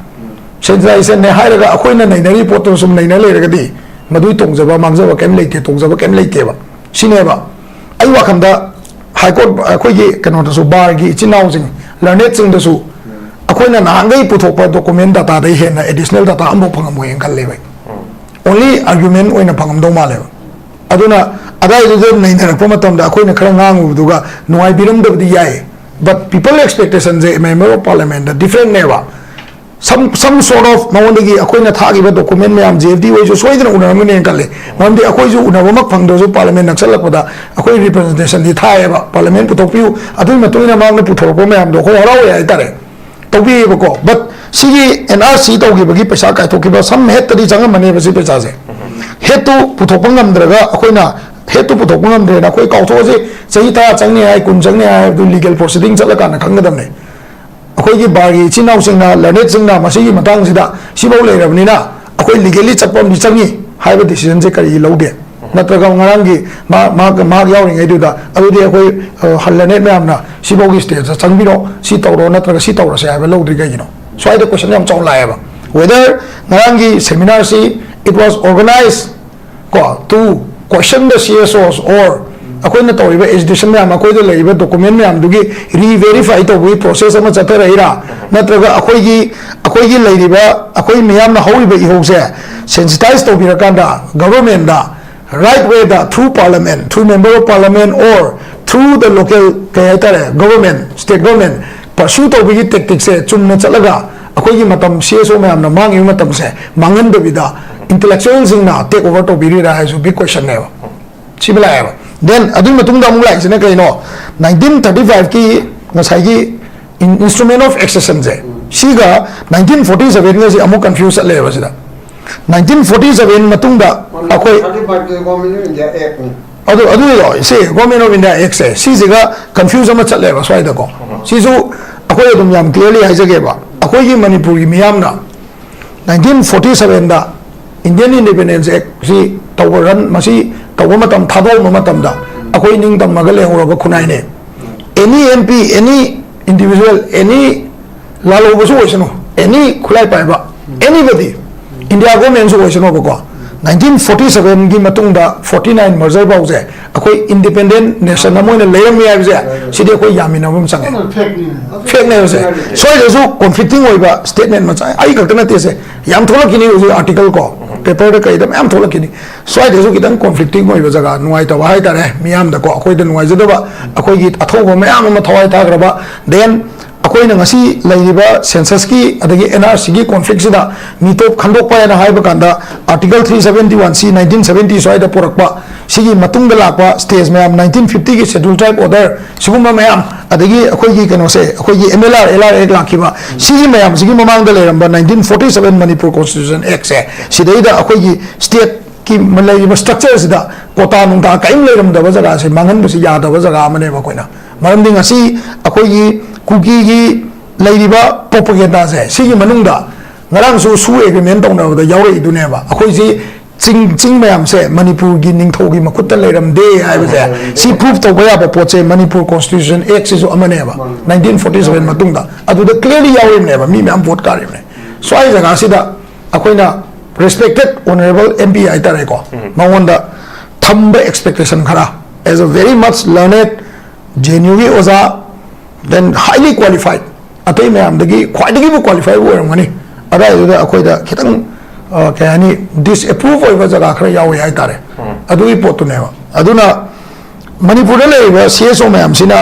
sensitization ꯅꯦ ꯍꯥꯏꯔꯒ ꯑꯩꯈꯣꯏꯅ ꯅꯩꯅꯔꯤ ꯄꯣꯠꯇꯣ ꯁꯨꯝ ꯅꯩꯅ ꯂꯩꯔꯒꯗꯤ ꯃꯗꯨꯒꯤ ꯇꯣꯡꯖꯕ ꯃꯥꯡꯖꯕ ꯀꯩꯝ ꯂꯩꯇꯦ, ꯇꯣꯡꯖꯕ ꯀꯩꯝ ꯂꯩꯇꯦꯕ꯫ ꯁꯤꯅꯦꯕ ꯑꯩ ꯋꯥꯈꯜꯗ꯫ High Court, ꯑꯩꯈꯣꯏꯒꯤ ꯀꯩꯅꯣꯗꯁꯨ, bar ꯒꯤ ꯏꯆꯤꯟ ꯏꯅꯥꯎꯁꯤꯡ, learned ꯁꯤꯡꯗꯁꯨ ꯑꯩꯈꯣꯏꯅ ꯅꯍꯥꯟꯈꯩ ꯄꯨꯊꯣꯛꯄ document data ꯗꯩ ꯍꯦꯟꯅ additional data ꯑꯃꯐꯥꯎ ꯐꯪꯉꯝꯃꯣꯏꯅ ꯈꯜꯂꯦꯕ ꯑꯩ꯫ Only argument ꯑꯣꯏꯅ ꯐꯪꯉꯝꯗꯧ ꯃꯥꯜꯂꯦꯕ꯫ ꯑꯗꯨꯅ ꯑꯗꯥꯏꯗꯨꯗ ꯅꯩꯅꯔꯛꯄ ꯃꯇꯝꯗ ꯑꯩꯈꯣꯏꯅ ꯈꯔ ꯉꯥꯡꯉꯨꯕꯗꯨꯒ ꯅꯨꯡꯉꯥꯏꯕꯤꯔꯝꯗꯕꯗꯤ ꯌꯥꯏ, but people expectation say member of parliament the different ꯅꯦꯕ꯫ some some sort of ꯃꯉꯣꯟꯗꯒꯤ ꯑꯩꯈꯣꯏꯅ ꯊꯥꯈꯤꯕ document ꯃꯌꯥꯝ, J F D ꯑꯣꯏꯁꯨ ꯁꯣꯏꯗꯅ ꯎꯅꯔꯝꯒꯅꯦꯅ ꯈꯜꯂꯦ꯫ ꯃꯔꯝꯗꯤ ꯑꯩꯈꯣꯏꯁꯨ ꯎꯅꯕꯃꯛ ꯐꯪꯗ꯭ꯔꯁꯨ, parliament ꯅꯛꯁꯜꯂꯛꯄꯗ ꯑꯩꯈꯣꯏ representation ꯗꯤ ꯊꯥꯏꯌꯦꯕ, parliament ꯄꯨꯊꯣꯛꯄꯤꯌꯨ꯫ ꯑꯗꯨꯒꯤ ꯃꯇꯨꯡ ꯏꯟꯅ ꯃꯥꯅ ꯄꯨꯊꯣꯔꯛꯄ ꯃꯌꯥꯝꯗꯣ ꯑꯩꯈꯣꯏ ꯍꯔꯥꯎꯋꯦ ꯍꯥꯏꯇꯥꯔꯦ, ꯇꯧꯕꯤꯌꯦꯕꯀꯣ꯫ But ꯁꯤꯒꯤ N R C ꯇꯧꯈꯤꯕꯒꯤ ꯄꯩꯁꯥ ꯀꯥꯏꯊꯣꯛꯈꯤꯕ some head ꯇꯗꯤ ꯆꯪꯉꯝꯃꯅꯦꯕ ꯁꯤ ꯄꯩꯁꯥꯁꯦ꯫ Head ꯇꯨ ꯄꯨꯊꯣꯛꯄ ꯉꯝꯗ꯭ꯔꯒ, ꯑꯩꯈꯣꯏꯅ head ꯇꯨ ꯄꯨꯊꯣꯛꯄ ꯉꯝꯗ꯭ꯔꯦꯅ ꯑꯩꯈꯣꯏ ꯀꯥꯎꯊꯣꯛꯑꯁꯤ, ꯆꯍꯤ ꯇꯔꯥ ꯆꯪꯅꯤ ꯍꯥꯏ, ꯀꯨꯟ ꯆꯪꯅꯤ ꯍꯥꯏ ꯍꯥꯏꯕꯗꯨ legal proceeding ꯆꯠꯂꯀꯥꯟꯗ ꯈꯪꯒꯗꯕꯅꯦ꯫ ꯑꯩꯈꯣꯏꯒꯤ ꯕꯥꯔꯒꯤ ꯏꯆꯤꯟ ꯏꯅꯥꯎꯁꯤꯡꯅ, learned ꯁꯤꯡꯅ ꯃꯁꯤꯒꯤ ꯃꯇꯥꯡꯁꯤꯗ ꯁꯤꯐꯥꯎ ꯂꯩꯔꯕꯅꯤꯅ ꯑꯩꯈꯣꯏ legally ꯆꯠꯄ ꯑꯃꯗꯤ ꯆꯪꯉꯤ ꯍꯥꯏꯕ decision ꯁꯦ ꯀꯔꯤꯒꯤ ꯂꯧꯗꯦ? ꯅꯠꯇ꯭ꯔꯒ ꯉꯔꯥꯡꯒꯤ ꯃꯥ-, ꯃꯍꯥꯛ, ꯃꯍꯥꯛ ꯌꯥꯎꯔꯤꯉꯩꯗꯨꯗ ꯑꯗꯨꯗꯤ ꯑꯩꯈꯣꯏ, ꯑ, learned ꯃꯌꯥꯝꯅ ꯁꯤꯐꯥꯎꯒꯤ stage ꯇ ꯆꯪꯕꯤꯔꯣ, ꯁꯤ ꯇꯧꯔꯣ ꯅꯠꯇ꯭ꯔꯒ ꯁꯤ ꯇꯧꯔꯁꯦ ꯍꯥꯏꯕ ꯂꯧꯗ꯭ꯔꯤ ꯀꯩꯒꯤꯅꯣ? ꯁ꯭ꯋꯥꯏꯗ question ꯌꯥꯝ ꯆꯥꯎꯅ ꯂꯥꯛꯑꯦꯕ꯫ Whether ꯉꯔꯥꯡꯒꯤ seminar ꯁꯤ it was organized ꯀꯣ, to question the C S Os or ꯑꯩꯈꯣꯏꯅ ꯇꯧꯔꯤꯕ agitation ꯃꯌꯥꯝ, ꯑꯩꯈꯣꯏꯗ ꯂꯩꯔꯤꯕ document ꯃꯌꯥꯝꯗꯨꯒꯤ re-verify ꯇꯧꯕꯒꯤ process ꯑꯃ ꯆꯠꯊꯔꯛꯏꯔꯥ, ꯅꯠꯇ꯭ꯔꯒ ꯑꯩꯈꯣꯏꯒꯤ, ꯑꯩꯈꯣꯏꯒꯤ ꯂꯩꯔꯤꯕ, ꯑꯩꯈꯣꯏ ꯃꯤꯌꯥꯝꯅ ꯍꯧꯔꯤꯕ ꯏꯍꯧꯁꯦ sensitize ꯇꯧꯕꯤꯔꯀꯥꯟꯗ government the right way the, through parliament, through member of parliament or through the local, ꯀꯩ ꯍꯥꯏꯇꯥꯔꯦ, government, state government pursue ꯇꯧꯕꯒꯤ tactic ꯁꯦ ꯆꯨꯝꯅ ꯆꯠꯂꯒ ꯑꯩꯈꯣꯏꯒꯤ ꯃꯇꯝ, C S O ꯃꯌꯥꯝꯅ ꯃꯥꯡꯉꯤꯕ ꯃꯇꯝꯁꯦ ꯃꯥꯡꯍꯟꯗꯕꯤꯗ intellectual ꯁꯤꯡꯅ take over ꯇꯧꯕꯤꯔꯤꯔꯥ ꯍꯥꯏꯁꯨ big question ꯅꯦꯕ꯫ ꯁꯤꯃ ꯂꯥꯛꯑꯦꯕ꯫ Then ꯑꯗꯨꯒꯤ ꯃꯇꯨꯡꯗ ꯑꯃꯨꯛ ꯂꯥꯛꯏꯁꯤꯅ ꯀꯩꯅꯣ? Nineteen thirty five ꯀꯤ ꯉꯁꯥꯏꯒꯤ in-, instrument of accession ꯁꯦ, ꯁꯤꯒ nineteen forty seven ꯒꯁꯤ ꯑꯃꯨꯛ confuse ꯆꯠꯂꯦꯕ ꯁꯤꯗ꯫ Nineteen forty seven ꯃꯇꯨꯡꯗ ꯑꯩꯈꯣꯏ thirty five ꯀꯤ Government of India Act ꯅꯤ꯫ ꯑꯗꯨ, ꯑꯗꯨꯗꯣ ꯁꯤ Government of India Act say, ꯁꯤꯁꯤꯒ confuse ꯑꯃ ꯆꯠꯂꯦꯕ ꯁ꯭ꯋꯥꯏꯗꯀꯣ꯫ ꯁꯤꯁꯨ ꯑꯩꯈꯣꯏ ꯑꯗꯨꯝ ꯌꯥꯝ clearly ꯍꯥꯏꯖꯒꯦꯕ, ꯑꯩꯈꯣꯏꯒꯤ ꯃꯅꯤꯄꯨꯔꯒꯤ ꯃꯤꯌꯥꯝꯅ nineteen forty seven ꯗ Indian Independence Act ꯁꯤ ꯇꯧꯕ, run, ꯃꯁꯤ ꯇꯧꯕ ꯃꯇꯝ, ꯊꯥꯗꯣꯛꯑꯝꯕ ꯃꯇꯝꯗ ꯑꯩꯈꯣꯏ ꯅꯤꯡꯇꯝꯃꯒ ꯂꯩꯍꯧꯔꯕ ꯈꯨꯟꯅꯥꯏꯅꯦ꯫ Any M P, any individual, any ꯂꯥꯜꯍꯧꯕꯁꯨ ꯑꯣꯏꯁꯅꯨ, any ꯈꯨꯠꯂꯥꯏ ꯄꯥꯏꯕ, anybody, India government ꯁꯨ ꯑꯣꯏꯁꯅꯨꯕꯀꯣ, nineteen forty seven ꯒꯤ ꯃꯇꯨꯡꯗ forty nine merger ꯐꯥꯎꯁꯦ ꯑꯩꯈꯣꯏ independent nation ꯑꯃ ꯑꯣꯏꯅ ꯂꯩꯔꯝꯃꯤ ꯍꯥꯏꯕꯁꯦ, ꯁꯤꯗꯤ ꯑꯩꯈꯣꯏ ꯌꯥꯃꯤꯟꯅꯕ ꯑꯃ ꯆꯪꯉꯦ꯫ Fact ꯅꯦꯕꯁꯦ꯫ ꯁ꯭ꯋꯥꯏꯗꯁꯨ conflicting ꯑꯣꯏꯕ statement ꯃꯆꯥ, ꯑꯩ ꯈꯛꯇ ꯅꯠꯇꯦ ꯁꯦ, ꯌꯥꯝ ꯊꯣꯛꯂꯛꯈꯤꯅꯤ ꯍꯧꯖꯤꯛ article ꯀꯣ꯫ ꯄꯦꯄꯔꯗ ꯀꯩꯗ ꯃꯌꯥꯝ ꯊꯣꯛꯂꯛꯈꯤꯅꯤ꯫ ꯁ꯭ꯋꯥꯏꯗꯁꯨ ꯈꯤꯇꯪ ꯀꯣꯟꯐ꯭ꯂꯤꯛꯇꯤꯡ ꯑꯣꯏꯕ ꯖꯒꯥ, ꯅꯨꯡꯉꯥꯏꯇꯕ ꯍꯥꯏꯇꯥꯔꯦ, ꯃꯤꯌꯥꯝꯗꯀꯣ, ꯑꯩꯈꯣꯏꯗ ꯅꯨꯡꯉꯥꯏꯖꯗꯕ, ꯑꯩꯈꯣꯏꯒꯤ ꯑꯊꯧꯕ ꯃꯌꯥꯝ ꯑꯃ ꯊꯋꯥꯏ ꯊꯥꯈ꯭ꯔꯕ, ꯗꯦꯟ ꯑꯩꯈꯣꯏꯅ ꯉꯁꯤ ꯂꯩꯔꯤꯕ ꯁꯦꯟꯁꯁꯀꯤ ꯑꯗꯒꯤ ꯑꯦꯟ ꯑꯥꯔ ꯁꯤꯒꯤ ꯀꯣꯟꯐ꯭ꯂꯤꯛꯁꯤꯗ ꯃꯤꯇꯣꯞ ꯈꯟꯗꯣꯛꯄ ꯍꯥꯏꯅ ꯍꯥꯏꯕ ꯀꯥꯟꯗ, article three seventy one C nineteen seventy ꯁ꯭ꯋꯥꯏꯗ ꯄꯨꯔꯛꯄ, ꯁꯤꯒꯤ ꯃꯇꯨꯡꯗ ꯂꯥꯛꯄ ꯁ꯭ꯇꯦꯖ ꯃꯌꯥꯝ, ꯅꯥꯏꯟꯇꯤꯟ ꯐꯤꯐꯇꯤꯒꯤ ꯁꯦꯗ꯭ꯌꯨꯜ ꯇ꯭ꯔꯥꯏꯕ ꯑꯣꯔꯗꯔ, ꯁꯤꯒꯨꯝꯕ ꯃꯌꯥꯝ, ꯑꯗꯒꯤ ꯑꯩꯈꯣꯏꯒꯤ ꯀꯩꯅꯣꯁꯦ, ꯑꯩꯈꯣꯏꯒꯤ M L R, L R act ꯂꯥꯛꯈꯤꯕ, ꯁꯤꯒꯤ ꯃꯌꯥꯝꯁꯤꯒꯤ ꯃꯃꯥꯡꯗ ꯂꯩꯔꯝꯕ nineteen forty seven Manipur constitution ꯑꯦꯛꯁꯦ, ꯁꯤꯗꯩꯗ ꯑꯩꯈꯣꯏꯒꯤ ꯁ꯭ꯇꯦꯠꯀꯤ ꯂꯩꯔꯤꯕ ꯁ꯭ꯇ꯭ꯔꯛꯆꯔꯁꯤꯗ ꯀꯣꯇꯥ ꯅꯨꯡꯇꯥ ꯀꯔꯤꯝ ꯂꯩꯔꯝꯗꯕ ꯖꯒꯥꯁꯦ ꯃꯥꯡꯍꯟꯕꯁꯤ ꯌꯥꯗꯕ ꯖꯒꯥ ꯑꯃꯅꯦꯕ ꯑꯩꯈꯣꯏꯅ꯫ ꯃꯔꯝꯗꯤ ꯉꯁꯤ ꯑꯩꯈꯣꯏꯒꯤ ꯀꯨꯀꯤꯒꯤ ꯂꯩꯔꯤꯕ ꯄ꯭ꯔꯣꯄꯒꯦꯟꯗꯥꯁꯦ, ꯁꯤꯒꯤ ꯃꯅꯨꯡꯗ ꯉꯔꯥꯡꯁꯨ ꯁꯨ ꯑꯦꯒ꯭ꯔꯤꯃꯦꯟ ꯇꯧꯅꯕꯗ ꯌꯥꯎꯔꯛꯏꯗꯨꯅꯦꯕ꯫ ꯑꯩꯈꯣꯏꯁꯤ ꯆꯤꯡ, ꯆꯤꯡ ꯃꯌꯥꯝꯁꯦ ꯃꯅꯤꯄꯨꯔꯒꯤ ꯅꯤꯡꯊꯧꯒꯤ ꯃꯈꯨꯠꯇ ꯂꯩꯔꯝꯗꯦ ꯍꯥꯏꯕꯁꯦ, ꯁꯤ ꯄ꯭ꯔꯨꯐ ꯇꯧꯕ ꯌꯥꯕ ꯄꯣꯠꯁꯦ ꯃꯅꯤꯄꯨꯔ ꯀꯣꯟꯁꯇꯤꯇ꯭ꯌꯨꯁꯟ ꯑꯦꯛꯁꯤꯁꯨ ꯑꯃꯅꯦꯕ, ꯅꯥꯏꯟꯇꯤꯟ ꯐꯣꯔꯇꯤ ꯁꯕꯦꯟ ꯃꯇꯨꯡꯗ꯫ ꯑꯗꯨꯗ ꯀ꯭ꯂꯤꯌꯔꯂꯤ ꯌꯥꯎꯔꯤꯕꯅꯦꯕ, ꯃꯤ ꯃꯌꯥꯝ ꯚꯣꯠ ꯀꯥꯔꯤꯕꯅꯦ꯫ ꯁ꯭ꯋꯥꯏ ꯖꯒꯥꯁꯤꯗ ꯑꯩꯈꯣꯏꯅ ꯔꯦꯁꯄꯦꯛꯇꯦꯠ ꯑꯣꯅꯔꯦꯕꯜ ꯑꯦꯝ ꯄꯤ ꯍꯥꯏꯇꯥꯔꯦꯀꯣ, ꯃꯉꯣꯟꯗ ꯊꯝꯕ ꯑꯦꯛꯁꯄꯦꯛꯇꯦꯁꯟ ꯈꯔ, as a very much learned, J and ꯌꯨꯒꯤ ꯑꯣꯖꯥ, then highly qualified, ꯑꯇꯩ ꯃꯌꯥꯝꯗꯒꯤ ꯈ꯭ꯋꯥꯏꯗꯒꯤꯕꯨ ꯀ꯭ꯋꯥꯂꯤꯐꯥꯏꯕꯨ ꯑꯣꯏꯔꯝꯒꯅꯤ꯫ ꯑꯗꯥꯏꯗꯨꯗ ꯑꯩꯈꯣꯏꯗ ꯈꯤꯇꯪ, ꯑ, ꯀꯩ ꯍꯥꯏꯅꯤ, ꯗꯤꯁꯑꯦꯄ꯭ꯔꯨꯞ ꯑꯣꯏꯕ ꯖꯒꯥ ꯈꯔ ꯌꯥꯎꯋꯦ ꯍꯥꯏꯇꯥꯔꯦ꯫ ꯑꯗꯨꯒꯤ ꯄꯣꯠꯇꯨꯅꯦꯕ꯫ ꯑꯗꯨꯅ ꯃꯅꯤꯄꯨꯔꯗ ꯂꯩꯔꯤꯕ ꯁꯤ ꯑꯦꯁ ꯑꯣ ꯃꯌꯥꯝꯁꯤꯅ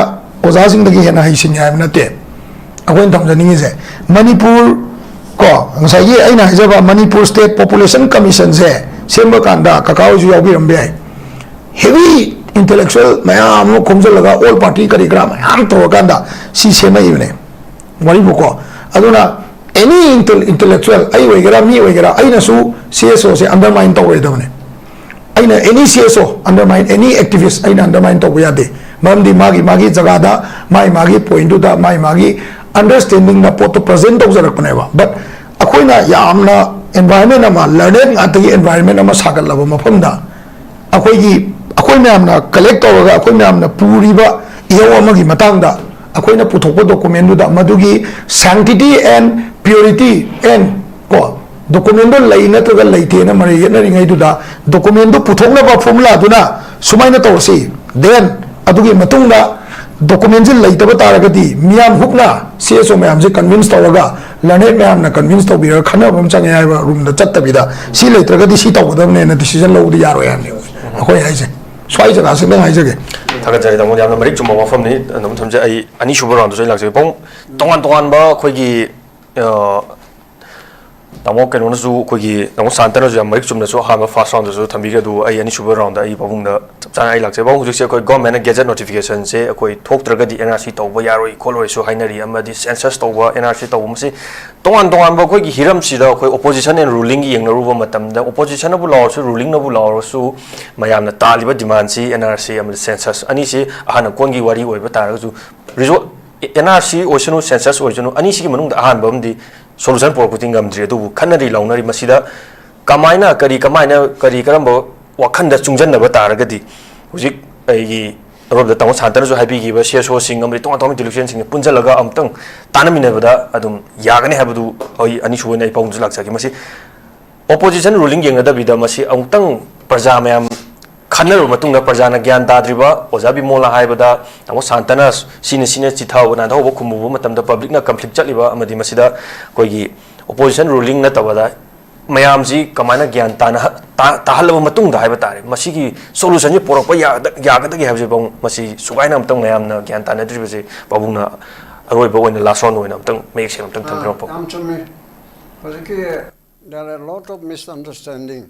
ꯑꯣꯖꯥꯁꯤꯡꯗꯒꯤ ꯍꯦꯟꯅ ꯍꯩꯁꯤꯡꯉꯦ ꯍꯥꯏꯕ ꯅꯠꯇꯦ꯫ ꯑꯩꯈꯣꯏꯅ ꯊꯝꯖꯅꯤꯡꯉꯤꯁꯦ, ꯃꯅꯤꯄꯨꯔ, ꯀꯣ, ꯉꯁꯥꯏꯒꯤ ꯑꯩꯅ ꯍꯥꯏꯖꯕ ꯃꯅꯤꯄꯨꯔ ꯁ꯭ꯇꯦꯠ ꯄꯣꯄꯨꯂꯦꯁꯟ ꯀꯃꯤꯁꯟꯁꯦ ꯁꯦꯝꯕ ꯀꯥꯟꯗ ꯀꯀꯥ ꯍꯣꯏꯁꯨ ꯌꯥꯎꯕꯤꯔꯝꯕ ꯌꯥꯏ꯫ ꯍꯦꯚꯤ ꯏꯟꯇꯦꯂꯦꯛꯆꯨꯋꯦꯜ ꯃꯌꯥꯝ ꯑꯃ ꯈꯣꯝꯖꯤꯜꯂꯒ, ꯑꯣꯜ ꯄꯥꯔꯇꯤ ꯀꯔꯤ ꯀꯔꯥ ꯃꯌꯥꯝ ꯇꯧꯔꯀꯥꯟꯗ ꯁꯤ ꯁꯦꯝꯃꯛꯏꯕꯅꯦ꯫ ꯋꯥꯔꯤꯕꯨꯀꯣ꯫ ꯑꯗꯨꯅ ꯑꯦꯅꯤ ꯏꯟꯇꯦꯂꯦꯛꯆꯨꯋꯦꯜ, ꯑꯩ ꯑꯣꯏꯒꯦꯔꯥ, ꯃꯤ ꯑꯣꯏꯒꯦꯔꯥ, ꯑꯩꯅꯁꯨ ꯁꯤ ꯑꯦꯁ ꯑꯣꯁꯦ ꯑꯟꯗꯔꯃꯥꯏꯟ ꯇꯧꯔꯣꯏꯗꯕꯅꯦ꯫ ꯑꯩꯅ ꯑꯦꯅꯤ ꯁꯤ ꯑꯦꯁ ꯑꯣ ꯑꯟꯗꯔꯃꯥꯏꯟ, ꯑꯦꯅꯤ ꯑꯦꯛꯇꯤꯚꯤꯁ ꯑꯩꯅ ꯑꯟꯗꯔꯃꯥꯏꯟ ꯇꯧꯕ ꯌꯥꯗꯦ꯫ ꯃꯔꯝꯗꯤ ꯃꯥꯒꯤ ꯃꯥꯒꯤ ꯖꯒꯥꯗ, ꯃꯥꯒꯤ ꯃꯥꯒꯤ ꯄꯣꯏꯟꯗꯨꯗ, ꯃꯥꯒꯤ ꯃꯥꯒꯤ ꯑꯟꯗꯔꯁ꯭ꯇꯦꯟꯗꯤꯡꯗ ꯄꯣꯠꯇꯣ ꯄ꯭ꯔꯖꯦꯟ ꯇꯧꯖꯔꯛꯄꯅꯦꯕ꯫ ꯕꯠ ꯑꯩꯈꯣꯏꯅ ꯌꯥꯝꯅ ꯑꯦꯟꯚꯥꯏꯔꯟꯃꯦꯟ ꯑꯃ, ꯂꯔꯅꯦꯗ ꯉꯥꯛꯇꯒꯤ ꯑꯦꯟꯚꯥꯏꯔꯟꯃꯦꯟ ꯑꯃ ꯁꯥꯒꯠꯂꯕ ꯃꯐꯝꯗ, ꯑꯩꯈꯣꯏꯒꯤ, ꯑꯩꯈꯣꯏ ꯃꯌꯥꯝꯅ ꯀꯂꯦꯛ ꯇꯧꯔꯒ, ꯑꯩꯈꯣꯏ ꯃꯌꯥꯝꯅ ꯄꯨꯔꯤꯕ ꯏꯍꯧ ꯑꯃꯒꯤ ꯃꯇꯥꯡꯗ ꯑꯩꯈꯣꯏꯅ ꯄꯨꯊꯣꯛꯄ ꯗꯣꯀꯨꯃꯦꯟꯗꯨꯗ ꯃꯗꯨꯒꯤ sanctity and purity and, ꯀꯣ, ꯗꯣꯀꯨꯃꯦꯟꯗꯣ ꯂꯩ ꯅꯠꯇ꯭ꯔꯒ ꯂꯩꯇꯦꯅ ꯃꯔꯩ ꯌꯦꯠꯅꯔꯤꯉꯩꯗꯨꯗ, ꯗꯣꯀꯨꯃꯦꯟꯗꯣ ꯄꯨꯊꯣꯛꯅꯕ ꯐꯣꯔꯃꯨꯂꯥꯗꯨꯅ ꯁꯨꯃꯥꯏꯅ ꯇꯧꯔꯁꯤ, ꯗꯦꯟ ꯑꯗꯨꯒꯤ ꯃꯇꯨꯡꯗ ꯗꯣꯀꯨꯃꯦꯟꯁꯤ ꯂꯩꯇꯕ ꯇꯥꯔꯒꯗꯤ ꯃꯤꯌꯥꯝ ꯍꯨꯞꯅ ꯁꯤ ꯑꯦꯁ ꯑꯣ ꯃꯌꯥꯝꯁꯦ ꯀꯟꯚꯤꯟꯁ ꯇꯧꯔꯒ ꯂꯔꯅꯦꯠ ꯃꯌꯥꯝꯅ ꯀꯟꯚꯤꯟꯁ ꯇꯧꯕꯤꯔꯒ ꯈꯟꯅꯕ ꯑꯃ ꯆꯪꯉꯦ ꯍꯥꯏꯕ ꯔꯨꯝꯗ ꯆꯠꯇꯕꯤꯗ, ꯁꯤ ꯂꯩꯇ꯭ꯔꯒꯗꯤ ꯁꯤ ꯇꯧꯒꯗꯕꯅꯦꯅ ꯗꯤꯁꯤꯖꯟ ꯂꯧꯕꯗꯤ ꯌꯥꯔꯣꯏ ꯍꯥꯏꯕꯅꯦꯕ ꯑꯩꯈꯣꯏ ꯍꯥꯏꯁꯦ꯫ ꯁ꯭ꯋꯥꯏ ꯖꯒꯥꯁꯤꯗꯪ ꯍꯥꯏꯖꯒꯦ꯫ ꯊꯥꯒꯠꯆꯔꯤ ꯇꯥꯃꯣ, ꯌꯥꯝꯅ ꯃꯔꯤꯛ ꯆꯨꯝꯕ ꯋꯥꯐꯝꯅꯤ ꯑꯗꯨꯝ ꯊꯝꯖꯩ꯫ ꯑꯩ ꯑꯅꯤꯁꯨꯕ ꯔꯥꯎꯟꯗꯁꯨ ꯑꯩ ꯂꯥꯛꯆꯒꯦ꯫ ꯄꯥꯕꯨꯡ, ꯇꯣꯉꯥꯟ ꯇꯣꯉꯥꯟꯕ ꯑꯩꯈꯣꯏꯒꯤ, ꯑ, ꯇꯥꯃꯣ ꯀꯩꯅꯣꯅꯁꯨ, ꯑꯩꯈꯣꯏꯒꯤ ꯇꯥꯃꯣ ꯁꯥꯟꯇꯅꯁꯨ ꯌꯥꯝ ꯃꯔꯤꯛ ꯆꯨꯝꯅꯁꯨ ꯑꯍꯥꯟꯕ ꯐꯥꯔꯁ ꯔꯥꯎꯟꯗꯁꯨ ꯊꯝꯕꯤꯈ꯭ꯔꯦ꯫ ꯑꯗꯨ ꯑꯩ ꯑꯅꯤꯁꯨꯕ ꯔꯥꯎꯟꯗ ꯑꯩ ꯄꯥꯕꯨꯡꯗ ꯆꯞ ꯆꯥꯅ ꯑꯩ ꯂꯥꯛꯆꯩ꯫ ꯄꯥꯕꯨꯡ, ꯍꯧꯖꯤꯛꯁꯦ ꯑꯩꯈꯣꯏ ꯒꯣꯔꯃꯦꯟꯅ ꯒꯦꯖꯦꯠ ꯅꯣꯇꯤꯐꯤꯀꯦꯁꯟꯁꯦ ꯑꯩꯈꯣꯏ ꯊꯣꯛꯇ꯭ꯔꯒꯗꯤ ꯑꯦꯟ ꯑꯥꯔ ꯁꯤ ꯇꯧꯕ ꯌꯥꯔꯣꯏ ꯈꯣꯠꯂꯣꯏꯁꯨ ꯍꯥꯏꯅꯔꯤ, ꯑꯃꯗꯤ ꯁꯦꯟꯁꯁ ꯇꯧꯕ, ꯑꯦꯟ ꯑꯥꯔ ꯁꯤ ꯇꯧꯕ, ꯃꯁꯤ ꯇꯣꯉꯥꯟ ꯇꯣꯉꯥꯟꯕ ꯑꯩꯈꯣꯏꯒꯤ ꯍꯤꯔꯝꯁꯤꯗ ꯑꯩꯈꯣꯏ ꯑꯣꯄꯣꯖꯤꯁꯟ ꯑꯦꯟ ꯔꯨꯂꯤꯡꯒꯤ ꯌꯦꯡꯅꯔꯨꯕ ꯃꯇꯝꯗ, ꯑꯣꯄꯣꯖꯤꯁꯟꯅꯕꯨ ꯂꯥꯎꯔꯁꯨ, ꯔꯨꯂꯤꯡꯅꯕꯨ ꯂꯥꯎꯔꯁꯨ, ꯃꯌꯥꯝꯅ ꯇꯥꯜꯂꯤꯕ ꯗꯤꯃꯥꯟꯁꯤ ꯑꯦꯟ ꯑꯥꯔ ꯁꯤ ꯑꯃꯗꯤ ꯁꯦꯟꯁꯁ ꯑꯅꯤꯁꯤ ꯑꯍꯥꯟꯅ ꯀꯣꯟꯒꯤ ꯋꯥꯔꯤ ꯑꯣꯏꯕ ꯇꯥꯔꯒꯁꯨ, ꯔꯤꯖꯣ-, ꯑꯦꯟ ꯑꯥꯔ ꯁꯤ ꯑꯣꯏꯁꯅꯨ, ꯁꯦꯟꯁꯁ ꯑꯣꯏꯁꯅꯨ, ꯑꯅꯤꯁꯤꯒꯤ ꯃꯅꯨꯡꯗ ꯑꯍꯥꯟꯕ ꯑꯃꯗꯤ ꯁꯣꯂꯨꯁꯟ ꯄꯨꯔꯛꯄꯗꯤ ꯉꯝꯗ꯭ꯔꯤ꯫ ꯑꯗꯨꯕꯨ ꯈꯟꯅꯔꯤ ꯂꯥꯎꯅꯔꯤ꯫ ꯃꯁꯤꯗ ꯀꯃꯥꯏꯅ, ꯀꯔꯤ, ꯀꯃꯥꯏꯅ, ꯀꯔꯤ, ꯀꯔꯝꯕ ꯋꯥꯈꯜꯗ ꯆꯨꯡꯁꯤꯟꯅꯕ ꯇꯥꯔꯒꯗꯤ, ꯍꯧꯖꯤꯛ ꯑꯩꯒꯤ ꯑꯔꯣꯝꯗ ꯇꯥꯃꯣ ꯁꯥꯟꯇꯅꯁꯨ ꯍꯥꯏꯕꯤꯈꯤꯕ ꯁꯤ ꯑꯦꯁ ꯑꯣꯁꯤꯡ ꯑꯃꯗꯤ ꯇꯣꯉꯥꯟ ꯇꯣꯉꯥꯟꯕ ꯏꯟꯇꯦꯂꯦꯛꯆꯨꯋꯦꯜꯁꯤꯡꯒ ꯄꯨꯟꯁꯤꯜꯂꯒ ꯑꯃꯨꯛꯇꯪ ꯇꯥꯟꯅꯃꯤꯟꯅꯕꯗ ꯑꯗꯨꯝ ꯌꯥꯒꯅꯤ ꯍꯥꯏꯕꯗꯨ ꯑꯩ ꯑꯅꯤꯁꯨꯕ ꯑꯣꯏꯅ ꯑꯩ ꯄꯥꯎꯗꯝꯁꯨ ꯂꯥꯛꯆꯒꯦ꯫ ꯃꯁꯤ ꯑꯣꯄꯣꯖꯤꯁꯟ ꯔꯨꯂꯤꯡ ꯌꯦꯡꯅꯗꯕꯤꯗ ꯃꯁꯤ ꯑꯃꯨꯛꯇꯪ ꯄ꯭ꯔꯖꯥ ꯃꯌꯥꯝ ꯈꯟꯅꯔꯕ ꯃꯇꯨꯡꯗ, ꯄ꯭ꯔꯖꯥꯅ ꯒ꯭ꯌꯥꯟ ꯇꯥꯗ꯭ꯔꯤꯕ, ꯑꯣꯖꯥ ꯕꯤꯃꯣꯜꯅ ꯍꯥꯏꯕꯗ, ꯇꯥꯃꯣ ꯁꯥꯟꯇꯅ ꯁꯤꯅ ꯁꯤꯅ ꯆꯤꯊꯍꯧꯕ ꯅꯥꯟꯊꯍꯧꯕ ꯈꯨꯝꯃꯨꯕ ꯃꯇꯝꯗ ꯄꯕ꯭ꯂꯤꯛꯅ ꯀꯟꯐ꯭ꯂꯤꯛ ꯆꯠꯂꯤꯕ ꯑꯃꯗꯤ ꯃꯁꯤꯗ ꯑꯩꯈꯣꯏꯒꯤ ꯑꯣꯄꯣꯖꯤꯁꯟ ꯔꯨꯂꯤꯡ ꯅꯠꯇꯕꯗ ꯃꯌꯥꯝꯁꯤ ꯀꯃꯥꯏꯅ ꯒ꯭ꯌꯥꯟ ꯇꯥꯅ-, ꯇꯥ-, ꯇꯥꯍꯜꯂꯕ ꯃꯇꯨꯡꯗ ꯍꯥꯏꯕ ꯇꯥꯔꯦ, ꯃꯁꯤꯒꯤ ꯁꯣꯂꯨꯁꯟꯁꯤ ꯄꯨꯔꯛꯄ ꯌꯥꯒꯗ-, ꯌꯥꯒꯗꯒꯦ ꯍꯥꯏꯕꯁꯤ ꯄꯥꯕꯨꯡ, ꯃꯁꯤ ꯁꯨꯒꯥꯏꯅ ꯑꯃꯨꯛꯇꯪ ꯃꯌꯥꯝꯅ ꯒ꯭ꯌꯥꯟ ꯇꯥꯅꯗ꯭ꯔꯤꯕꯁꯤ ꯄꯥꯕꯨꯡꯅ ꯑꯔꯣꯏꯕ ꯑꯣꯏꯅ ꯂꯥꯁ ꯔꯥꯎꯟ ꯑꯣꯏꯅ ꯑꯃꯨꯛꯇꯪ ꯃꯌꯦꯛ ꯁꯦꯡꯅ ꯑꯃꯨꯛꯇꯪ ꯊꯝꯕꯤꯔꯝꯃꯨ꯫ ꯌꯥꯝ ꯆꯨꯝꯃꯤ꯫ ꯍꯧꯖꯤꯛꯀꯤ there are a lot of misunderstanding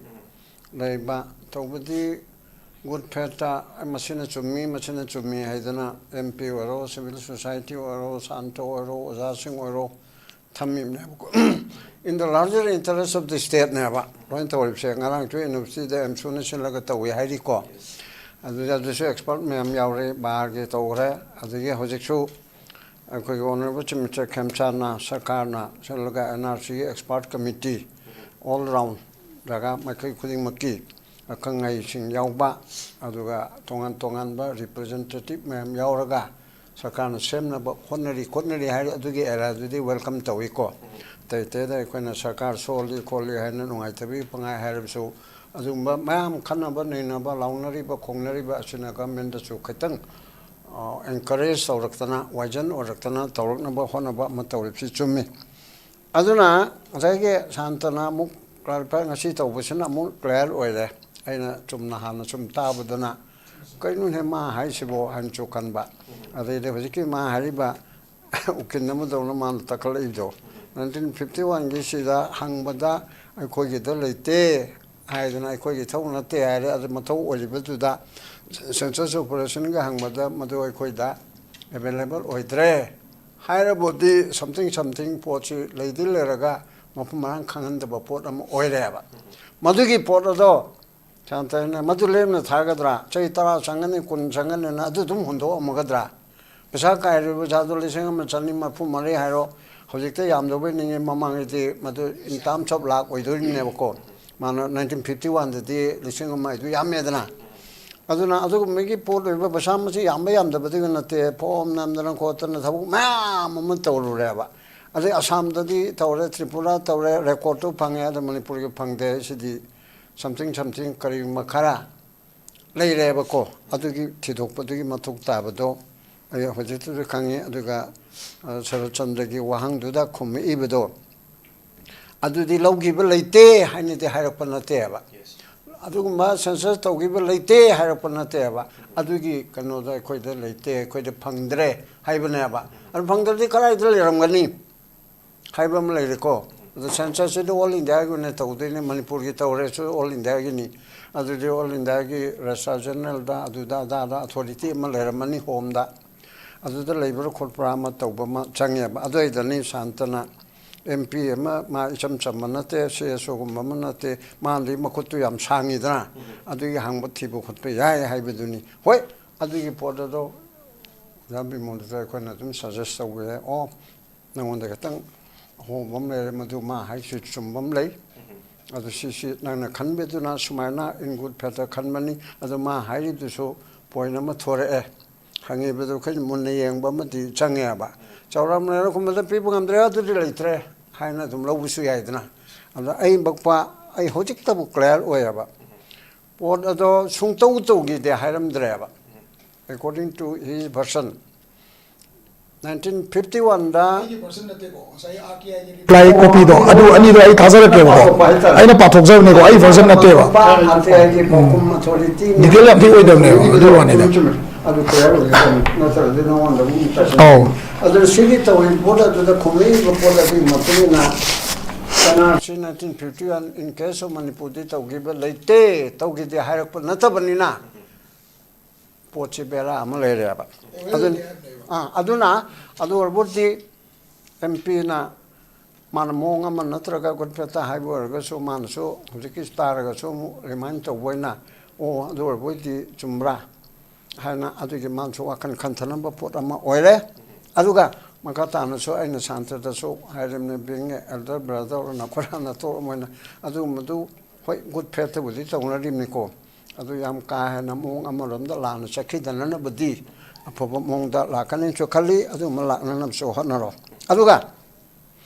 ꯂꯩꯕ꯫ ꯇꯧꯕꯗꯤ ꯒꯨꯗ ꯐꯦꯠꯇ ꯃꯁꯤꯅ ꯆꯨꯝꯃꯤ, ꯃꯁꯤꯅ ꯆꯨꯝꯃꯤ ꯍꯥꯏꯗꯅ ꯑꯦꯝ ꯄꯤ ꯑꯣꯏꯔꯣ, ꯁꯤꯚꯤꯜ ꯁꯣꯁꯥꯏꯇꯤ ꯑꯣꯏꯔꯣ, ꯁꯥꯟꯇ ꯑꯣꯏꯔꯣ, ꯑꯣꯖꯥꯁꯤꯡ ꯑꯣꯏꯔꯣ, ꯊꯝꯃꯤꯕꯅꯦꯕꯀꯣ꯫ In the larger interest of the stateꯅꯦꯕ ꯂꯣꯏꯅ ꯇꯧꯔꯤꯕꯁꯦ꯫ ꯉꯔꯥꯡꯁꯨ ꯌꯨꯅꯤꯚꯔꯁꯤꯇꯤꯗ ꯑꯦꯝꯁꯨꯅ ꯁꯤꯜꯂꯒ ꯇꯧꯏ ꯍꯥꯏꯔꯤꯀꯣ꯫ ꯑꯗꯨꯗ ꯑꯗꯨꯁꯨ ꯑꯦꯛꯁꯄꯔꯠ ꯃꯌꯥꯝ ꯌꯥꯎꯔꯦ, ꯕꯥꯔꯒꯤ ꯇꯧꯈ꯭ꯔꯦ꯫ ꯑꯗꯒꯤ ꯍꯧꯖꯤꯛꯁꯨ ꯑꯩꯈꯣꯏꯒꯤ ꯑꯣꯅꯔꯦꯕꯜ ꯆꯤꯐ ꯃꯤꯅꯤꯁꯇꯔ ꯈꯦꯝꯆꯥꯟꯅ, ꯁꯔꯀꯥꯔꯅ ꯁꯤꯜꯂꯒ ꯑꯦꯟ ꯑꯥꯔ ꯁꯤꯒꯤ ꯑꯦꯛꯁꯄꯔꯠ ꯀꯃꯤꯇꯤ, ꯑꯣꯜ ꯔꯥꯎꯟ ꯖꯒꯥ ꯃꯥꯏꯀꯩ ꯈꯨꯗꯤꯡꯃꯛꯀꯤ ꯑꯈꯪ ꯑꯍꯩꯁꯤꯡ ꯌꯥꯎꯕ, ꯑꯗꯨꯒ ꯇꯣꯉꯥꯟ ꯇꯣꯉꯥꯟꯕ ꯔꯤꯄ꯭ꯔꯖꯦꯟꯇꯦꯇꯤꯞ ꯃꯌꯥꯝ ꯌꯥꯎꯔꯒ ꯁꯔꯀꯥꯔꯅ ꯁꯦꯝꯅꯕ ꯍꯣꯠꯅꯔꯤ ꯈꯣꯠꯅꯔꯤ ꯍꯥꯏꯔꯤ꯫ ꯑꯗꯨꯒꯤ ꯑꯦꯔꯤꯌꯥꯗꯨꯗꯤ ꯋꯦꯜꯀꯝ ꯇꯧꯏꯀꯣ꯫ ꯑꯇꯩ ꯑꯇꯩꯗ ꯑꯩꯈꯣꯏꯅ ꯁꯔꯀꯥꯔ ꯁꯣꯜꯂꯤ ꯈꯣꯠꯂꯤ ꯍꯥꯏꯅ ꯅꯨꯡꯉꯥꯏꯇꯕꯒꯤ ꯄꯪꯍꯥꯏ ꯍꯥꯏꯔꯕꯁꯨ, ꯑꯗꯨꯒꯨꯝꯕ ꯃꯌꯥꯝ ꯈꯟꯅꯕ ꯅꯩꯅꯕ ꯂꯥꯎꯅꯔꯤꯕ ꯈꯣꯡꯅꯔꯤꯕ ꯑꯁꯤꯅ ꯒꯃꯦꯟꯗꯁꯨ ꯈꯤꯇꯪ ꯑꯦꯟꯀꯔꯦꯖ ꯇꯧꯔꯛꯇꯅ, ꯋꯥꯏꯖꯟ ꯑꯣꯏꯔꯛꯇꯅ ꯇꯧꯔꯛꯅꯕ ꯍꯣꯠꯅꯕ ꯑꯃ ꯇꯧꯔꯤꯕꯁꯤ ꯆꯨꯝꯃꯤ꯫ ꯑꯗꯨꯅ ꯉꯁꯥꯏꯒꯤ ꯁꯥꯟꯇꯅ ꯑꯃꯨꯛ clarify, ꯉꯁꯤ ꯇꯧꯕꯁꯤꯅ ꯑꯃꯨꯛ clear ꯑꯣꯏꯔꯦ꯫ ꯑꯩꯅ ꯆꯨꯝꯅ ꯍꯥꯟꯅ ꯁꯨꯝ ꯇꯥꯕꯗꯅ, "ꯀꯩꯅꯣꯅꯦ ꯃꯥ ꯍꯥꯏꯁꯤꯕꯣ?" ꯍꯥꯏꯅꯁꯨ ꯈꯟꯕ꯫ ꯑꯗꯩꯗꯤ ꯍꯧꯖꯤꯛꯀꯤ ꯃꯥ ꯍꯥꯏꯔꯤꯕ ꯎꯀꯤꯜ ꯑꯃꯗꯧꯅ ꯃꯥꯅ ꯇꯛꯈꯠꯂꯛꯏꯗꯣ, "ꯅꯥꯏꯟꯇꯤꯟ ꯐꯤꯐꯇꯤ ꯋꯥꯟꯒꯤ ꯁꯤꯗ ꯍꯪꯕꯗ ꯑꯩꯈꯣꯏꯒꯤꯗ ꯂꯩꯇꯦ" ꯍꯥꯏꯗꯅ, "ꯑꯩꯈꯣꯏꯒꯤ ꯏꯊꯧ ꯅꯠꯇꯦ" ꯍꯥꯏꯔꯦ꯫ ꯑꯗꯨ ꯃꯊꯧ ꯑꯣꯏꯔꯤꯕꯗꯨꯗ census operationꯒ ꯍꯪꯕꯗ ꯃꯗꯨ ꯑꯩꯈꯣꯏꯗ available ꯑꯣꯏꯗ꯭ꯔꯦ ꯍꯥꯏꯔꯕꯨꯗꯤ, something something ꯄꯣꯠꯁꯤ ꯂꯩꯗꯤ ꯂꯩꯔꯒ ꯃꯐꯝ ꯃꯔꯥꯡ ꯈꯪꯍꯟꯗꯕ ꯄꯣꯠ ꯑꯃ ꯑꯣꯏꯔꯦꯕ꯫ ꯃꯗꯨꯒꯤ ꯄꯣꯠ ꯑꯗꯣ ꯁꯥꯟꯇꯅ ꯃꯗꯨ ꯂꯦꯝꯅ ꯊꯥꯒꯗ꯭ꯔꯥ? ꯆꯍꯤ ꯇꯔꯥ ꯆꯪꯒꯅꯤ, ꯀꯨꯟ ꯆꯪꯒꯅꯤꯅ ꯑꯗꯨ ꯑꯗꯨꯝ ꯍꯨꯟꯗꯣꯛꯑꯝꯃꯒꯗ꯭ꯔꯥ? ꯄꯩꯁꯥ ꯀꯥꯏꯔꯤꯕ ꯄꯩꯁꯥꯗꯣ ꯂꯤꯁꯤꯡ ꯑꯃ ꯆꯅꯤ ꯃꯔꯤꯐꯨ ꯃꯔꯤ ꯍꯥꯏꯔꯣ, ꯍꯧꯖꯤꯛꯇ ꯌꯥꯝꯗꯕꯩ ꯅꯤꯡꯉꯤ, ꯃꯃꯥꯡꯒꯤꯗꯤ ꯃꯗꯨ in terms of ꯂꯥꯛ ꯑꯣꯏꯗꯣꯔꯤꯕꯅꯦꯕꯀꯣ꯫ ꯃꯥꯅ ꯅꯥꯏꯟꯇꯤꯟ ꯐꯤꯐꯇꯤ ꯋꯥꯟꯗꯗꯤ ꯂꯤꯁꯤꯡ ꯑꯃ ꯍꯥꯏꯗꯨ ꯌꯥꯝꯃꯦꯗꯅ꯫ ꯑꯗꯨꯅ ꯑꯗꯨꯒꯨꯝꯕꯒꯤ ꯄꯣꯠ ꯑꯣꯏꯕ ꯄꯩꯁꯥ ꯃꯁꯤ ꯌꯥꯝꯕ ꯌꯥꯝꯗꯕꯗꯨꯒ ꯅꯠꯇꯦ, ꯐꯣꯝ ꯅꯝꯗꯅ ꯈꯣꯠꯇꯅ ꯊꯕꯛ ꯃꯌꯥꯝ ꯑꯃ ꯇꯧꯔꯨꯔꯦꯕ꯫ ꯑꯗꯩ ꯑꯁꯥꯝꯗꯗꯤ ꯇꯧꯔꯦ, ꯇ꯭ꯔꯤꯄꯨꯔꯥ ꯇꯧꯔꯦ, recordꯇꯨ ꯐꯪꯉꯦ, ꯑꯗ ꯃꯅꯤꯄꯨꯔꯒꯤ ꯐꯪꯗꯦ꯫ ꯁꯤꯗꯤ something something ꯀꯔꯤꯒꯨꯝꯕ ꯈꯔ ꯂꯩꯔꯦꯕꯀꯣ꯫ ꯑꯗꯨꯒꯤ ꯊꯤꯗꯣꯛꯄꯗꯨꯒꯤ ꯃꯊꯧ ꯇꯥꯕꯗꯣ ꯑꯩ ꯍꯧꯖꯤꯛꯇꯁꯨ ꯈꯪꯉꯤ꯫ ꯑꯗꯨꯒ, ꯑ, ꯁꯔꯠꯆꯟꯗ꯭ꯔꯒꯤ ꯋꯥꯍꯪꯗꯨꯗ ꯈꯨꯝꯃꯛꯏꯕꯗꯣ, ꯑꯗꯨꯗꯤ ꯂꯧꯈꯤꯕ ꯂꯩꯇꯦ ꯍꯥꯏꯅꯗꯤ ꯍꯥꯏꯔꯛꯄ ꯅꯠꯇꯦꯕ꯫ ꯑꯗꯨꯒꯨꯝꯕ census ꯇꯧꯈꯤꯕ ꯂꯩꯇꯦ ꯍꯥꯏꯔꯛꯄ ꯅꯠꯇꯦꯕ꯫ ꯑꯗꯨꯒꯤ ꯀꯩꯅꯣꯗꯣ ꯑꯩꯈꯣꯏꯗ ꯂꯩꯇꯦ, ꯑꯩꯈꯣꯏꯗ ꯐꯪꯗ꯭ꯔꯦ ꯍꯥꯏꯕꯅꯦꯕ꯫ ꯑꯗꯨ ꯐꯪꯗ꯭ꯔꯗꯤ ꯀꯗꯥꯏꯗ ꯂꯩꯔꯝꯒꯅꯤ ꯍꯥꯏꯕ ꯑꯃ ꯂꯩꯔꯦꯀꯣ꯫ ꯑꯗꯣ censusꯁꯤꯗꯤ all Indiaꯒꯤ ꯑꯣꯏꯅ ꯇꯧꯗꯣꯏꯅꯦ, ꯃꯅꯤꯄꯨꯔꯒꯤ ꯇꯧꯔꯦꯁꯨ all Indiaꯒꯤꯅꯤ꯫ ꯑꯗꯨꯗꯤ all Indiaꯒꯤ registrar generalꯗ, ꯑꯗꯨꯗ ꯑꯗꯥꯗ authority ꯑꯃ ꯂꯩꯔꯝꯃꯅꯤ, homeꯗ꯫ ꯑꯗꯨꯗ ꯂꯩꯕ꯭ꯔꯥ ꯈꯣꯠꯄ꯭ꯔꯥ ꯑꯃ ꯇꯧꯕ ꯑꯃ ꯆꯪꯉꯦꯕ꯫ ꯑꯗꯨꯏꯗꯅꯤ ꯁꯥꯟꯇꯅ, MP ꯑꯃ, ꯃꯥ ꯏꯆꯝ ꯆꯝꯕ ꯅꯠꯇꯦ, CSOꯒꯨꯝꯕ ꯑꯃ ꯅꯠꯇꯦ, ꯃꯥꯅꯗꯤ ꯃꯈꯨꯠꯇꯨ ꯌꯥꯝ ꯁꯥꯡꯉꯤꯗꯅ, ꯑꯗꯨꯒꯤ ꯍꯪꯕ ꯊꯤꯕ ꯈꯣꯠꯄ ꯌꯥꯏ ꯍꯥꯏꯕꯗꯨꯅꯤ꯫ ꯍꯣꯏ, ꯑꯗꯨꯒꯤ ꯄꯣꯠ ꯑꯗꯣ ꯑꯣꯖꯥ ꯕꯤꯃꯣꯜꯗꯁꯨ ꯑꯩꯈꯣꯏꯅ ꯑꯗꯨꯝ suggest ꯇꯧꯕ ꯌꯥꯏ꯫ ꯑꯣ, ꯅꯉꯣꯟꯗ ꯈꯤꯇꯪ ꯑꯍꯣꯡꯕ ꯑꯃ ꯂꯩꯔꯦ, ꯃꯗꯨ ꯃꯥ ꯍꯥꯏꯁꯤ ꯆꯨꯝꯕ ꯑꯃ ꯂꯩ꯫ ꯑꯗꯨ ꯁꯤꯁꯤ ꯅꯪꯅ ꯈꯟꯕꯗꯨꯅ ꯁꯨꯃꯥꯏꯅ in good faithꯇ ꯈꯟꯕꯅꯤ꯫ ꯑꯗꯨ ꯃꯥ ꯍꯥꯏꯔꯤꯗꯨꯁꯨ point ꯑꯃ ꯊꯣꯔꯛꯑꯦ꯫ ꯍꯪꯉꯤꯕꯗꯨ ꯑꯩꯈꯣꯏꯅ ꯃꯨꯟꯅ ꯌꯦꯡꯕ ꯑꯃꯗꯤ ꯆꯪꯉꯦꯕ꯫ ꯆꯥꯎꯔꯥꯛꯅ ꯂꯩꯔꯛ ꯀꯨꯝꯕꯗ ꯄꯤꯕ ꯉꯝꯗ꯭ꯔꯦ, ꯑꯗꯨꯗꯤ ꯂꯩꯇ꯭ꯔꯦ ꯍꯥꯏꯅ ꯑꯗꯨꯝ ꯂꯧꯕꯁꯨ ꯌꯥꯏꯗꯅ꯫ ꯑꯗ ꯑꯩ ꯕꯛꯄ, ꯑꯩ ꯍꯧꯖꯤꯛꯇꯕꯨ clear ꯑꯣꯏꯌꯦꯕ꯫ ꯄꯣꯠ ꯑꯗꯣ ꯁꯨꯡꯇꯧ ꯇꯧꯈꯤꯗꯦ ꯍꯥꯏꯔꯝꯗ꯭ꯔꯦꯕ꯫ According to his version, nineteen fifty ꯋꯥꯟꯗ ꯑꯩꯒꯤ ꯚꯔꯖꯟ ꯅꯠꯇꯦꯀꯣ, ꯉꯁꯥꯏ ꯑꯥꯔ ꯇꯤ ꯑꯥꯏꯒꯤ ꯔꯤꯄ꯭ꯂꯥꯏ ꯀꯣꯄꯤꯗꯣ ꯑꯗꯨ ꯑꯅꯤꯗꯣ ꯑꯩ ꯊꯥꯖꯔꯛꯀꯦꯕꯀꯣ꯫ ꯄꯥꯊꯣꯛꯄ ꯍꯥꯏꯇꯥꯔꯦ꯫ ꯑꯩꯅ ꯄꯥꯊꯣꯛꯆꯕꯅꯦꯀꯣ, ꯑꯩ ꯚꯔꯖꯟ ꯅꯠꯇꯦꯕ꯫ ꯄꯥꯊꯣꯛꯄ, ꯑꯥꯔ ꯇꯤ ꯑꯥꯏꯒꯤ ꯄꯥꯎꯈꯨꯝ ꯑꯣꯊꯣꯔꯤꯇꯤꯅꯤ꯫ ꯗꯤꯇꯦꯜ ꯌꯥꯝ ꯊꯤ ꯑꯣꯏꯗꯕꯅꯦꯕ, ꯑꯗꯨꯒꯤ ꯋꯥꯅꯤꯗ꯫ ꯆꯨꯝꯃꯦ, ꯆꯨꯝꯃꯦ꯫ ꯑꯗꯨ ꯀꯌꯥ ꯑꯣꯏꯒꯗꯕꯅꯤ? ꯅꯠꯇ꯭ꯔꯗꯤ ꯅꯉꯣꯟꯗ ꯑꯃꯨꯛ ꯇꯥꯏꯁꯤꯟ-, ꯑꯧ꯫ ꯑꯗꯨꯅ ꯁꯤꯒꯤ ꯇꯧꯔꯤꯕ ꯄꯣꯠ ꯑꯗꯨꯗ ꯈꯨꯝꯂꯛꯏꯕ ꯄꯣꯠ ꯑꯗꯨꯒꯤ ꯃꯇꯨꯡ ꯏꯟꯅ ꯀꯅꯥꯁꯨ nineteen fifty one in case of ꯃꯅꯤꯄꯨꯔꯗꯤ ꯇꯧꯈꯤꯕ ꯂꯩꯇꯦ, ꯇꯧꯈꯤꯗꯦ ꯍꯥꯏꯔꯛꯄ ꯅꯠꯇꯕꯅꯤꯅ꯫ ꯄꯣꯠꯁꯤ ꯕꯦꯔꯥ ꯑꯃ ꯂꯩꯔꯦꯕ꯫ ꯑꯗꯨꯅ, ꯑꯥ, ꯑꯗꯨꯅ ꯑꯗꯨ ꯑꯣꯏꯔꯕꯨꯗꯤ ꯑꯦꯝ ꯄꯤꯅ ꯃꯥꯅ ꯃꯑꯣꯡ ꯑꯃ ꯅꯠꯇ꯭ꯔꯒ ꯒꯨꯗ ꯐꯦꯠꯇ ꯍꯥꯏꯕ ꯑꯣꯏꯔꯒꯁꯨ, ꯃꯥꯅꯁꯨ ꯍꯧꯖꯤꯛꯀꯤ ꯇꯥꯔꯒꯁꯨ ꯑꯃꯨꯛ ꯔꯤꯃꯥꯏꯟ ꯇꯧꯕ ꯑꯣꯏꯅ, "ꯑꯣ, ꯑꯗꯨ ꯑꯣꯏꯔꯕꯣꯏꯗꯤ ꯆꯨꯝꯕ꯭ꯔꯥ?" ꯍꯥꯏꯅ ꯑꯗꯨꯒꯤ ꯃꯥꯅꯁꯨ ꯋꯥꯈꯜ ꯈꯟꯊꯅꯕ ꯄꯣꯠ ꯑꯃ ꯑꯣꯏꯔꯦ꯫ ꯑꯗꯨꯒ ꯃꯈꯥ ꯇꯥꯅꯁꯨ ꯑꯩꯅ ꯁꯥꯟꯇꯗꯁꯨ ꯍꯥꯏꯔꯤꯕꯅꯤ, "Being a elder brother, ꯅꯈꯣꯏꯅ ꯇꯧꯔꯝꯃꯣꯏꯅ", ꯑꯗꯨꯒꯨꯝꯕꯗꯨ ꯍꯣꯏ, ꯒꯨꯗ ꯐꯦꯠꯇꯕꯨꯗꯤ ꯇꯧꯅꯔꯤꯕꯅꯤꯀꯣ꯫ ꯑꯗꯨ ꯌꯥꯝ ꯀꯥ ꯍꯦꯟꯅ ꯃꯑꯣꯡ ꯑꯃꯔꯣꯝꯗ ꯂꯥꯟꯅ ꯆꯠꯈꯤꯗꯅꯅꯕꯗꯤ ꯑꯐꯕ ꯃꯑꯣꯡꯗ ꯂꯥꯛꯀꯅꯤꯁꯨ ꯈꯜꯂꯤ꯫ ꯑꯗꯨꯒꯨꯝꯕ ꯂꯥꯛꯅꯅꯕꯁꯨ ꯍꯣꯠꯅꯔꯣ꯫ ꯑꯗꯨꯒ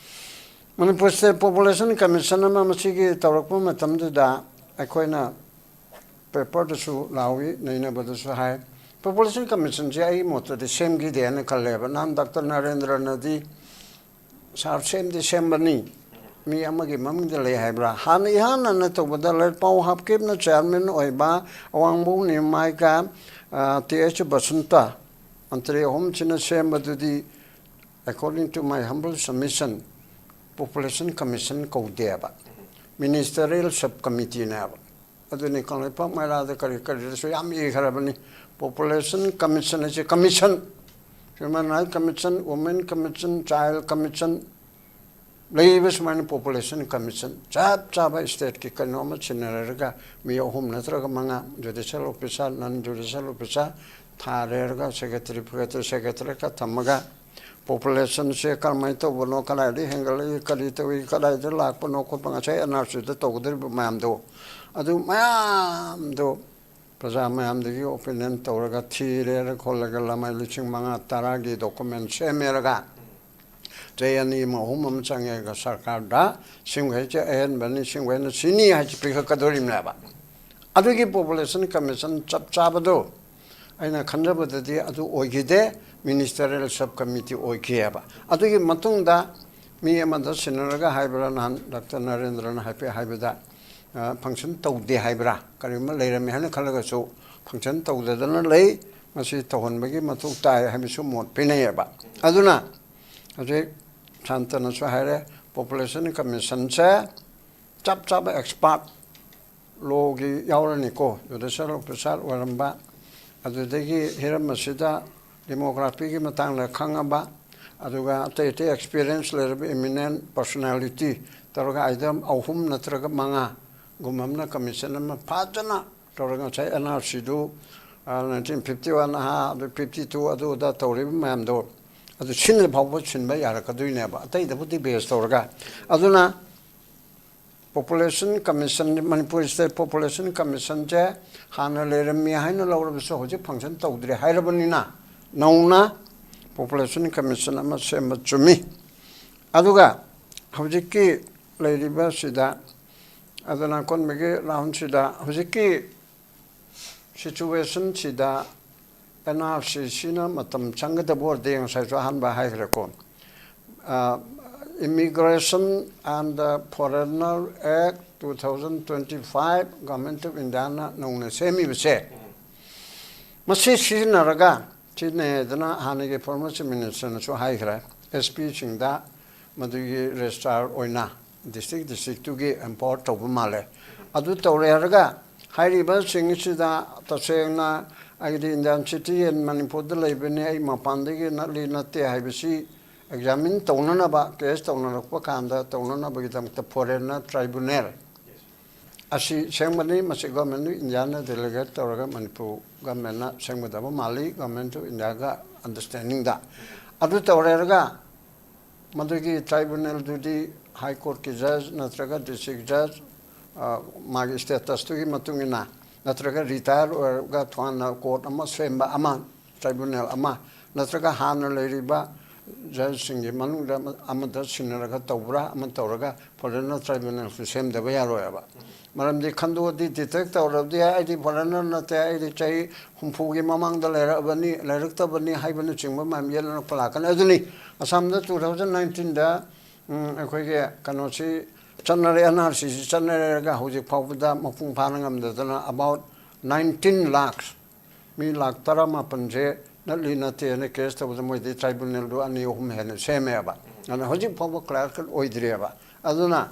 ꯃꯅꯤꯄꯨꯔ State Population Commission ꯑꯃ ꯃꯁꯤꯒꯤ ꯇꯧꯔꯛꯄ ꯃꯇꯝꯗꯨꯗ ꯑꯩꯈꯣꯏꯅ ꯄꯦꯄꯔꯗꯁꯨ ꯂꯥꯎꯏ, ꯅꯩꯅꯕꯗꯁꯨ ꯍꯥꯏ꯫ Population Commissionꯁꯦ ꯑꯩꯒꯤ ꯃꯣꯠꯇꯗꯤ ꯁꯦꯝꯈꯤꯗꯦ ꯍꯥꯏꯅ ꯈꯜꯂꯦꯕ꯫ ꯅꯍꯥꯟ ꯗꯥꯛꯇꯔ ꯅꯔꯦꯟꯗ꯭ꯔꯅꯗꯤ ꯁꯥꯔ ꯁꯦꯝꯗꯤ ꯁꯦꯝꯕꯅꯤ, ꯃꯤ ꯑꯃꯒꯤ ꯃꯃꯤꯡꯗ ꯂꯩ ꯍꯥꯏꯕ꯭ꯔꯥ? ꯍꯥꯟꯅ ꯏꯍꯥꯟ ꯍꯥꯟꯅ ꯇꯧꯕꯗ ꯂꯥꯏꯔꯤꯛꯄꯥꯎ ꯍꯥꯞꯀꯤꯞꯅ ꯆꯤꯌꯥꯔꯃꯦꯟ ꯑꯣꯏꯕ ꯑꯋꯥꯡꯕꯧ ꯅꯤꯃꯥꯏꯒ, ꯑ, T H Basanta, Mantri ꯑꯍꯨꯝꯁꯤꯅ ꯁꯦꯝꯕꯗꯨꯗꯤ, according to my humble submission, Population Commission ꯀꯧꯗꯦꯕ, Ministerial Sub Committeeꯅꯦꯕ꯫ ꯑꯗꯨꯅꯤ ꯀꯪꯂꯩꯄꯥꯛ ꯃꯩꯔꯥꯗ ꯀꯔꯤ ꯀꯔꯤꯗꯁꯨ ꯌꯥꯝ ꯏꯈ꯭ꯔꯕꯅꯤ꯫ Population Commission ꯍꯥꯏꯁꯦ commission, Human Rights Commission, Women Commission, Child Commission, ꯂꯩꯔꯤꯕ ꯁꯨꯃꯥꯏꯅ Population Commission ꯆꯞ ꯆꯥꯕ stateꯀꯤ ꯀꯩꯅꯣ ꯑꯃ ꯁꯤꯟꯅꯔꯒ ꯃꯤ ꯑꯍꯨꯝ ꯅꯠꯇ꯭ꯔꯒ ꯃꯉꯥ, judicial officer, non judicial officer, ꯊꯥꯔꯦꯔꯒ secretary, secretary, secretary ꯈꯔ ꯊꯝꯃꯒ populationꯁꯦ ꯀꯔꯝꯍꯥꯏꯅ ꯇꯧꯕꯅꯣ, ꯀꯗꯥꯏꯗꯒꯤ ꯍꯦꯟꯒꯠꯂꯛꯏ, ꯀꯔꯤ ꯇꯧꯏ, ꯀꯗꯥꯏꯗ ꯂꯥꯛꯄꯅꯣ ꯈꯣꯠꯄ, ꯉꯁꯥꯏ ꯑꯦꯟ ꯑꯥꯔ ꯁꯤꯗ ꯇꯧꯒꯗꯧꯔꯤꯕ ꯃꯌꯥꯝꯗꯣ, ꯑꯗꯨ ꯃꯌꯥꯝꯗꯣ ꯄ꯭ꯔꯖꯥ ꯃꯌꯥꯝꯗꯒꯤ opinion ꯇꯧꯔꯒ ꯊꯤꯔꯦꯔ ꯈꯣꯠꯂꯒ ꯂꯃꯥꯏ ꯂꯤꯁꯤꯡ ꯃꯉꯥ ꯇꯔꯥꯒꯤ document ꯁꯦꯝꯃꯦꯔꯒ ꯆꯍꯤ ꯑꯅꯤ ꯑꯃ ꯑꯍꯨꯝ ꯑꯃ ꯆꯪꯉꯦꯒ ꯁꯔꯀꯥꯔꯗ ꯁꯤꯃꯈꯩꯁꯦ ꯑꯍꯦꯟꯕꯅꯤ, ꯁꯤꯃꯈꯩꯅ ꯁꯤꯅꯤ ꯍꯥꯏꯁꯤ ꯄꯤꯈꯠꯀꯗꯧꯔꯤꯕꯅꯦꯕ꯫ ꯑꯗꯨꯒꯤ Population Commission ꯆꯞ ꯆꯥꯕꯗꯣ ꯑꯩꯅ ꯈꯟꯖꯕꯗꯗꯤ ꯑꯗꯨ ꯑꯣꯏꯈꯤꯗꯦ꯫ ꯃꯤꯅꯤꯁꯇꯔꯤꯌꯦꯜ ꯁꯕ ꯀꯃꯤꯇꯤ ꯑꯣꯏꯈꯤꯑꯕ꯫ ꯑꯗꯨꯒꯤ ꯃꯇꯨꯡꯗ ꯃꯤ ꯑꯃꯗ ꯁꯤꯟꯅꯔꯒ ꯍꯥꯏꯕ꯭ꯔꯥ, ꯅꯍꯥꯟ ꯗꯥꯛꯇꯔ ꯅꯔꯦꯟꯗ꯭ꯔꯅ ꯍꯥꯏꯐꯦꯠ ꯍꯥꯏꯕꯗ, ꯐꯪꯁꯟ ꯇꯧꯗꯦ ꯍꯥꯏꯕ꯭ꯔꯥ, ꯀꯔꯤꯒꯨꯝꯕ ꯂꯩꯔꯝꯃꯦ ꯍꯥꯏꯅ ꯈꯜꯂꯒꯁꯨ ꯐꯪꯁꯟ ꯇꯧꯗꯗꯅ ꯂꯩ꯫ ꯃꯁꯤ ꯇꯧꯍꯟꯕꯒꯤ ꯃꯊꯧ ꯇꯥꯏ ꯍꯥꯏꯕꯁꯨ ꯃꯣꯠ ꯄꯤꯅꯩꯌꯦꯕ꯫ ꯑꯗꯨꯅ ꯍꯧꯖꯤꯛ ꯁꯥꯟꯇꯅꯁꯨ ꯍꯥꯏꯔꯦ, ꯄꯣꯄꯨꯂꯦꯁꯟ ꯀꯃꯤꯁꯟꯁꯦ ꯆꯞ ꯆꯥꯕ ꯑꯦꯛꯁꯄꯥꯔꯠ ꯂꯣꯒꯤ ꯌꯥꯎꯔꯅꯤꯀꯣ, ꯖꯨꯗꯤꯁꯤꯌꯦꯜ ꯑꯣꯐꯤꯁꯥꯔ ꯑꯣꯏꯔꯝꯕ, ꯑꯗꯨꯗꯒꯤ ꯍꯤꯔꯝ ꯑꯁꯤꯗ ꯗꯦꯃꯣꯒ꯭ꯔꯥꯐꯤꯒꯤ ꯃꯇꯥꯡꯗ ꯈꯪꯉꯕ, ꯑꯗꯨꯒ ꯑꯇꯩ ꯑꯇꯩ ꯑꯦꯛꯁꯄꯤꯔꯤꯌꯦꯟꯁ ꯂꯩꯔꯕ ꯏꯃꯤꯅꯦꯟ ꯄꯔꯁꯣꯅꯦꯂꯤꯇꯤ ꯇꯧꯔꯒ ꯑꯥꯏꯇꯦꯝ ꯑꯍꯨꯝ ꯅꯠꯇ꯭ꯔꯒ ꯃꯉꯥꯒꯨꯝꯕ ꯑꯃꯅ ꯀꯃꯤꯁꯟ ꯑꯃ ꯐꯖꯅ ꯇꯧꯔꯒ ꯉꯁꯥꯏ ꯑꯦꯟ ꯑꯥꯔ ꯁꯤꯗꯨ ꯅꯥꯏꯟꯇꯤꯟ ꯐꯤꯐꯇꯤ ꯋꯥꯟ ꯑꯍꯥ, ꯑꯗꯨ ꯐꯤꯐꯇꯤ ꯇꯨ, ꯑꯗꯨ ꯑꯗꯥ ꯇꯧꯔꯤꯕ ꯃꯌꯥꯝꯗꯣ ꯑꯗꯨ ꯁꯤꯟꯗ꯭ꯔꯤ ꯐꯥꯎꯕ ꯁꯤꯟꯕ ꯌꯥꯔꯛꯀꯗꯣꯏꯅꯦꯕ, ꯑꯇꯩꯗꯕꯨꯗꯤ ꯕꯦꯁ ꯇꯧꯔꯒ꯫ ꯑꯗꯨꯅ population commission, Manipur state population ꯀꯃꯤꯁꯟꯁꯦ ꯍꯥꯟꯅ ꯂꯩꯔꯝꯃꯤ ꯍꯥꯏꯅ ꯂꯧꯔꯕꯁꯨ ꯍꯧꯖꯤꯛ ꯐꯪꯁꯟ ꯇꯧꯗ꯭ꯔꯦ ꯍꯥꯏꯔꯕꯅꯤꯅ ꯅꯧꯅ ꯄꯣꯄꯨꯂꯦꯁꯟ ꯀꯃꯤꯁꯟ ꯑꯃ ꯁꯦꯝꯕ ꯆꯨꯝꯃꯤ꯫ ꯑꯗꯨꯒ ꯍꯧꯖꯤꯛꯀꯤ ꯂꯩꯔꯤꯕꯁꯤꯗ, ꯑꯗꯨꯅ ꯑꯀꯣꯟꯕꯒꯤ ꯔꯥꯎꯟꯁꯤꯗ ꯍꯧꯖꯤꯛꯀꯤ ꯁꯤꯆꯨꯋꯦꯁꯟꯁꯤꯗ ꯑꯦꯟ ꯑꯥꯔ ꯁꯤ ꯁꯤꯅ ꯃꯇꯝ ꯆꯪꯒꯗꯕ ꯑꯣꯏꯔꯗꯤ ꯉꯁꯥꯏꯁꯨ ꯑꯍꯥꯟꯕ ꯍꯥꯏꯈ꯭ꯔꯦꯀꯣ, Immigration and Foreigner Act two thousand twenty five Government of Indiaꯅ ꯅꯧꯅ ꯁꯦꯝꯃꯤꯕꯁꯦ, ꯃꯁꯤ ꯁꯤꯖꯤꯟꯅꯔꯒ, ꯁꯤꯖꯤꯟꯅꯩ ꯍꯥꯏꯗꯅ ꯍꯥꯟꯅꯒꯤ ꯐꯣꯔꯃꯔ ꯆꯤꯐ ꯃꯤꯅꯤꯁꯇꯔꯅꯁꯨ ꯍꯥꯏꯈ꯭ꯔꯦ, ꯑꯦꯁ ꯄꯤꯁꯤꯡꯗ ꯃꯗꯨꯒꯤ ꯔꯦꯖꯤꯁꯇ꯭ꯔꯥꯔ ꯑꯣꯏꯅ ꯗꯤꯁꯇ꯭ꯔꯤꯛ ꯗꯤꯁꯇ꯭ꯔꯤꯛꯇꯨꯒꯤ ꯑꯦꯝꯄꯥꯋꯔ ꯇꯧꯕ ꯃꯥꯜꯂꯦ꯫ ꯑꯗꯨ ꯇꯧꯔꯦ ꯍꯥꯏꯔꯒ ꯍꯥꯏꯔꯤꯕꯁꯤꯡꯁꯤꯗ ꯇꯁꯦꯡꯅ ꯑꯩꯗꯤ ꯏꯟꯗꯤꯌꯥꯟ ꯁꯤꯇꯤꯖꯦꯟ ꯃꯅꯤꯄꯨꯔꯗ ꯂꯩꯕꯅꯤ, ꯑꯩ ꯃꯄꯥꯟꯗꯒꯤ ꯅꯠꯂꯤ ꯅꯠꯇꯦ ꯍꯥꯏꯕꯁꯤ ꯑꯦꯛꯖꯥꯃꯤꯟ ꯇꯧꯅꯅꯕ, ꯀꯦꯁ ꯇꯧꯅꯔꯛꯄ ꯀꯥꯟꯗ ꯇꯧꯅꯅꯕꯒꯤꯗꯃꯛꯇ ꯐꯣꯔꯦꯟꯅꯔ ꯇ꯭ꯔꯥꯏꯕꯨꯅꯦꯜ ꯑꯁꯤ ꯁꯦꯝꯒꯅꯤ꯫ ꯃꯁꯤ ꯒꯣꯔꯃꯦꯟ ꯑꯣꯐ ꯏꯟꯗꯤꯌꯥꯅ ꯗꯦꯂꯤꯒꯦꯠ ꯇꯧꯔꯒ ꯃꯅꯤꯄꯨꯔ ꯒꯣꯔꯃꯦꯟꯅ ꯁꯦꯝꯒꯗꯕ ꯃꯥꯜꯂꯤ, ꯒꯣꯔꯃꯦꯟ ꯑꯣꯐ ꯏꯟꯗꯤꯌꯥꯒ ꯑꯟꯗꯔꯁꯇꯦꯟꯗꯤꯡꯗ꯫ ꯑꯗꯨ ꯇꯧꯔꯦꯔꯒ ꯃꯗꯨꯒꯤ ꯇ꯭ꯔꯥꯏꯕꯨꯅꯦꯜꯗꯨꯗꯤ ꯍꯥꯏ ꯀꯣꯔꯠꯀꯤ ꯖꯖ ꯅꯠꯇ꯭ꯔꯒ ꯗꯤꯁꯇ꯭ꯔꯤꯛ ꯖꯖ, ꯃꯥꯒꯤ ꯁ꯭ꯇꯦꯇꯁꯇꯨꯒꯤ ꯃꯇꯨꯡ ꯏꯟꯅ, ꯅꯠꯇ꯭ꯔꯒ ꯔꯤꯇꯥꯌꯔ ꯑꯣꯏꯔꯒ ꯇꯣꯉꯥꯟꯅ ꯀꯣꯔꯠ ꯑꯃ ꯁꯦꯝꯕ ꯑꯃ, ꯇ꯭ꯔꯥꯏꯕꯨꯅꯦꯜ ꯑꯃ, ꯅꯠꯇ꯭ꯔꯒ ꯍꯥꯟꯅ ꯂꯩꯔꯤꯕ ꯖꯖꯁꯤꯡꯒꯤ ꯃꯅꯨꯡꯗ ꯑꯃ-, ꯑꯃꯗ ꯁꯤꯟꯅꯔꯒ ꯇꯧꯕ꯭ꯔꯥ, ꯑꯃ ꯇꯧꯔꯒ ꯐꯣꯔꯦꯟꯅꯔ ꯇ꯭ꯔꯥꯏꯕꯨꯅꯦꯜꯁꯨ ꯁꯦꯝꯗꯕ ꯌꯥꯔꯣꯏꯕ꯫ ꯃꯔꯝꯗꯤ ꯈꯟꯗꯣꯛꯑꯗꯤ detect ꯇꯧꯔꯕꯗꯤ ꯑꯩꯗꯤ foreigner ꯅꯠꯇꯦ, ꯑꯩꯗꯤ ꯆꯍꯤ ꯍꯨꯝꯐꯨꯒꯤ ꯃꯃꯥꯡꯗ ꯂꯩꯔꯛꯑꯕꯅꯤ, ꯂꯩꯔꯛꯇꯕꯅꯤ ꯍꯥꯏꯕꯅꯆꯤꯡꯕ ꯃꯌꯥꯝ ꯌꯦꯠꯅꯔꯛꯄ ꯂꯥꯛꯀꯅꯤ꯫ ꯑꯗꯨꯅꯤ ꯑꯁꯥꯝꯗ two thousand nineteenꯗ, ꯎꯝ, ꯑꯩꯈꯣꯏꯒꯤ ꯀꯩꯅꯣꯁꯤ ꯆꯠꯅꯔꯦ, NRCꯁꯤ ꯆꯠꯅꯔꯦꯒ ꯍꯧꯖꯤꯛ ꯐꯥꯎꯕꯗ ꯃꯄꯨꯡ ꯐꯥꯅ ꯉꯝꯗꯗꯅ about nineteen lakhs, ꯃꯤ ꯂꯥꯛ ꯇꯔꯥꯃꯥꯄꯟꯁꯦ ꯅꯠꯂꯤ ꯅꯠꯇꯦꯅ case ꯇꯧꯕꯗ ꯃꯣꯏꯗꯤ tribunalꯗꯨ ꯑꯅꯤ ꯑꯍꯨꯝ ꯍꯦꯟꯅ ꯁꯦꯝꯃꯦꯕ꯫ ꯑꯗꯨꯅ ꯍꯧꯖꯤꯛ ꯐꯥꯎꯕ clear cut ꯑꯣꯏꯗ꯭ꯔꯤꯑꯕ꯫ ꯑꯗꯨꯅ,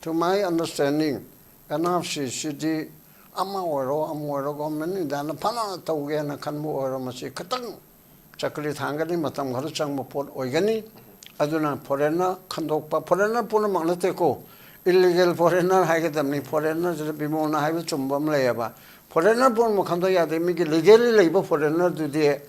to my understanding, NRCꯁꯤꯗꯤ ꯑꯃ ꯑꯣꯏꯔꯣ ꯑꯃ ꯑꯣꯏꯔꯣ government Indiaꯅ ꯐꯅ ꯇꯧꯒꯦꯅ ꯈꯟꯕ ꯑꯣꯏꯔꯣ, ꯃꯁꯤ ꯈꯤꯇꯪ ꯆꯀ꯭ꯔꯤ ꯊꯥꯡꯒꯅꯤ, ꯃꯇꯝ ꯈꯔ ꯆꯪꯕ ꯄꯣꯠ ꯑꯣꯏꯒꯅꯤ꯫ ꯑꯗꯨꯅ foreigner ꯈꯟꯗꯣꯛꯄ, foreigner ꯄꯨꯝꯅꯃꯛ ꯅꯠꯇꯦꯀꯣ, illegal foreigner ꯍꯥꯏꯒꯗꯕꯅꯤ꯫ Foreignerꯁꯤꯗ ꯕꯤꯃꯣꯜꯅ ꯍꯥꯏꯕ ꯆꯨꯝꯕ ꯑꯃ ꯂꯩꯌꯦꯕ, foreigner ꯄꯨꯝꯅꯃꯛ ꯈꯟꯗꯣꯛ ꯌꯥꯗꯦ, ꯃꯤꯒꯤ legally ꯂꯩꯕ foreignerꯗꯨꯗꯤ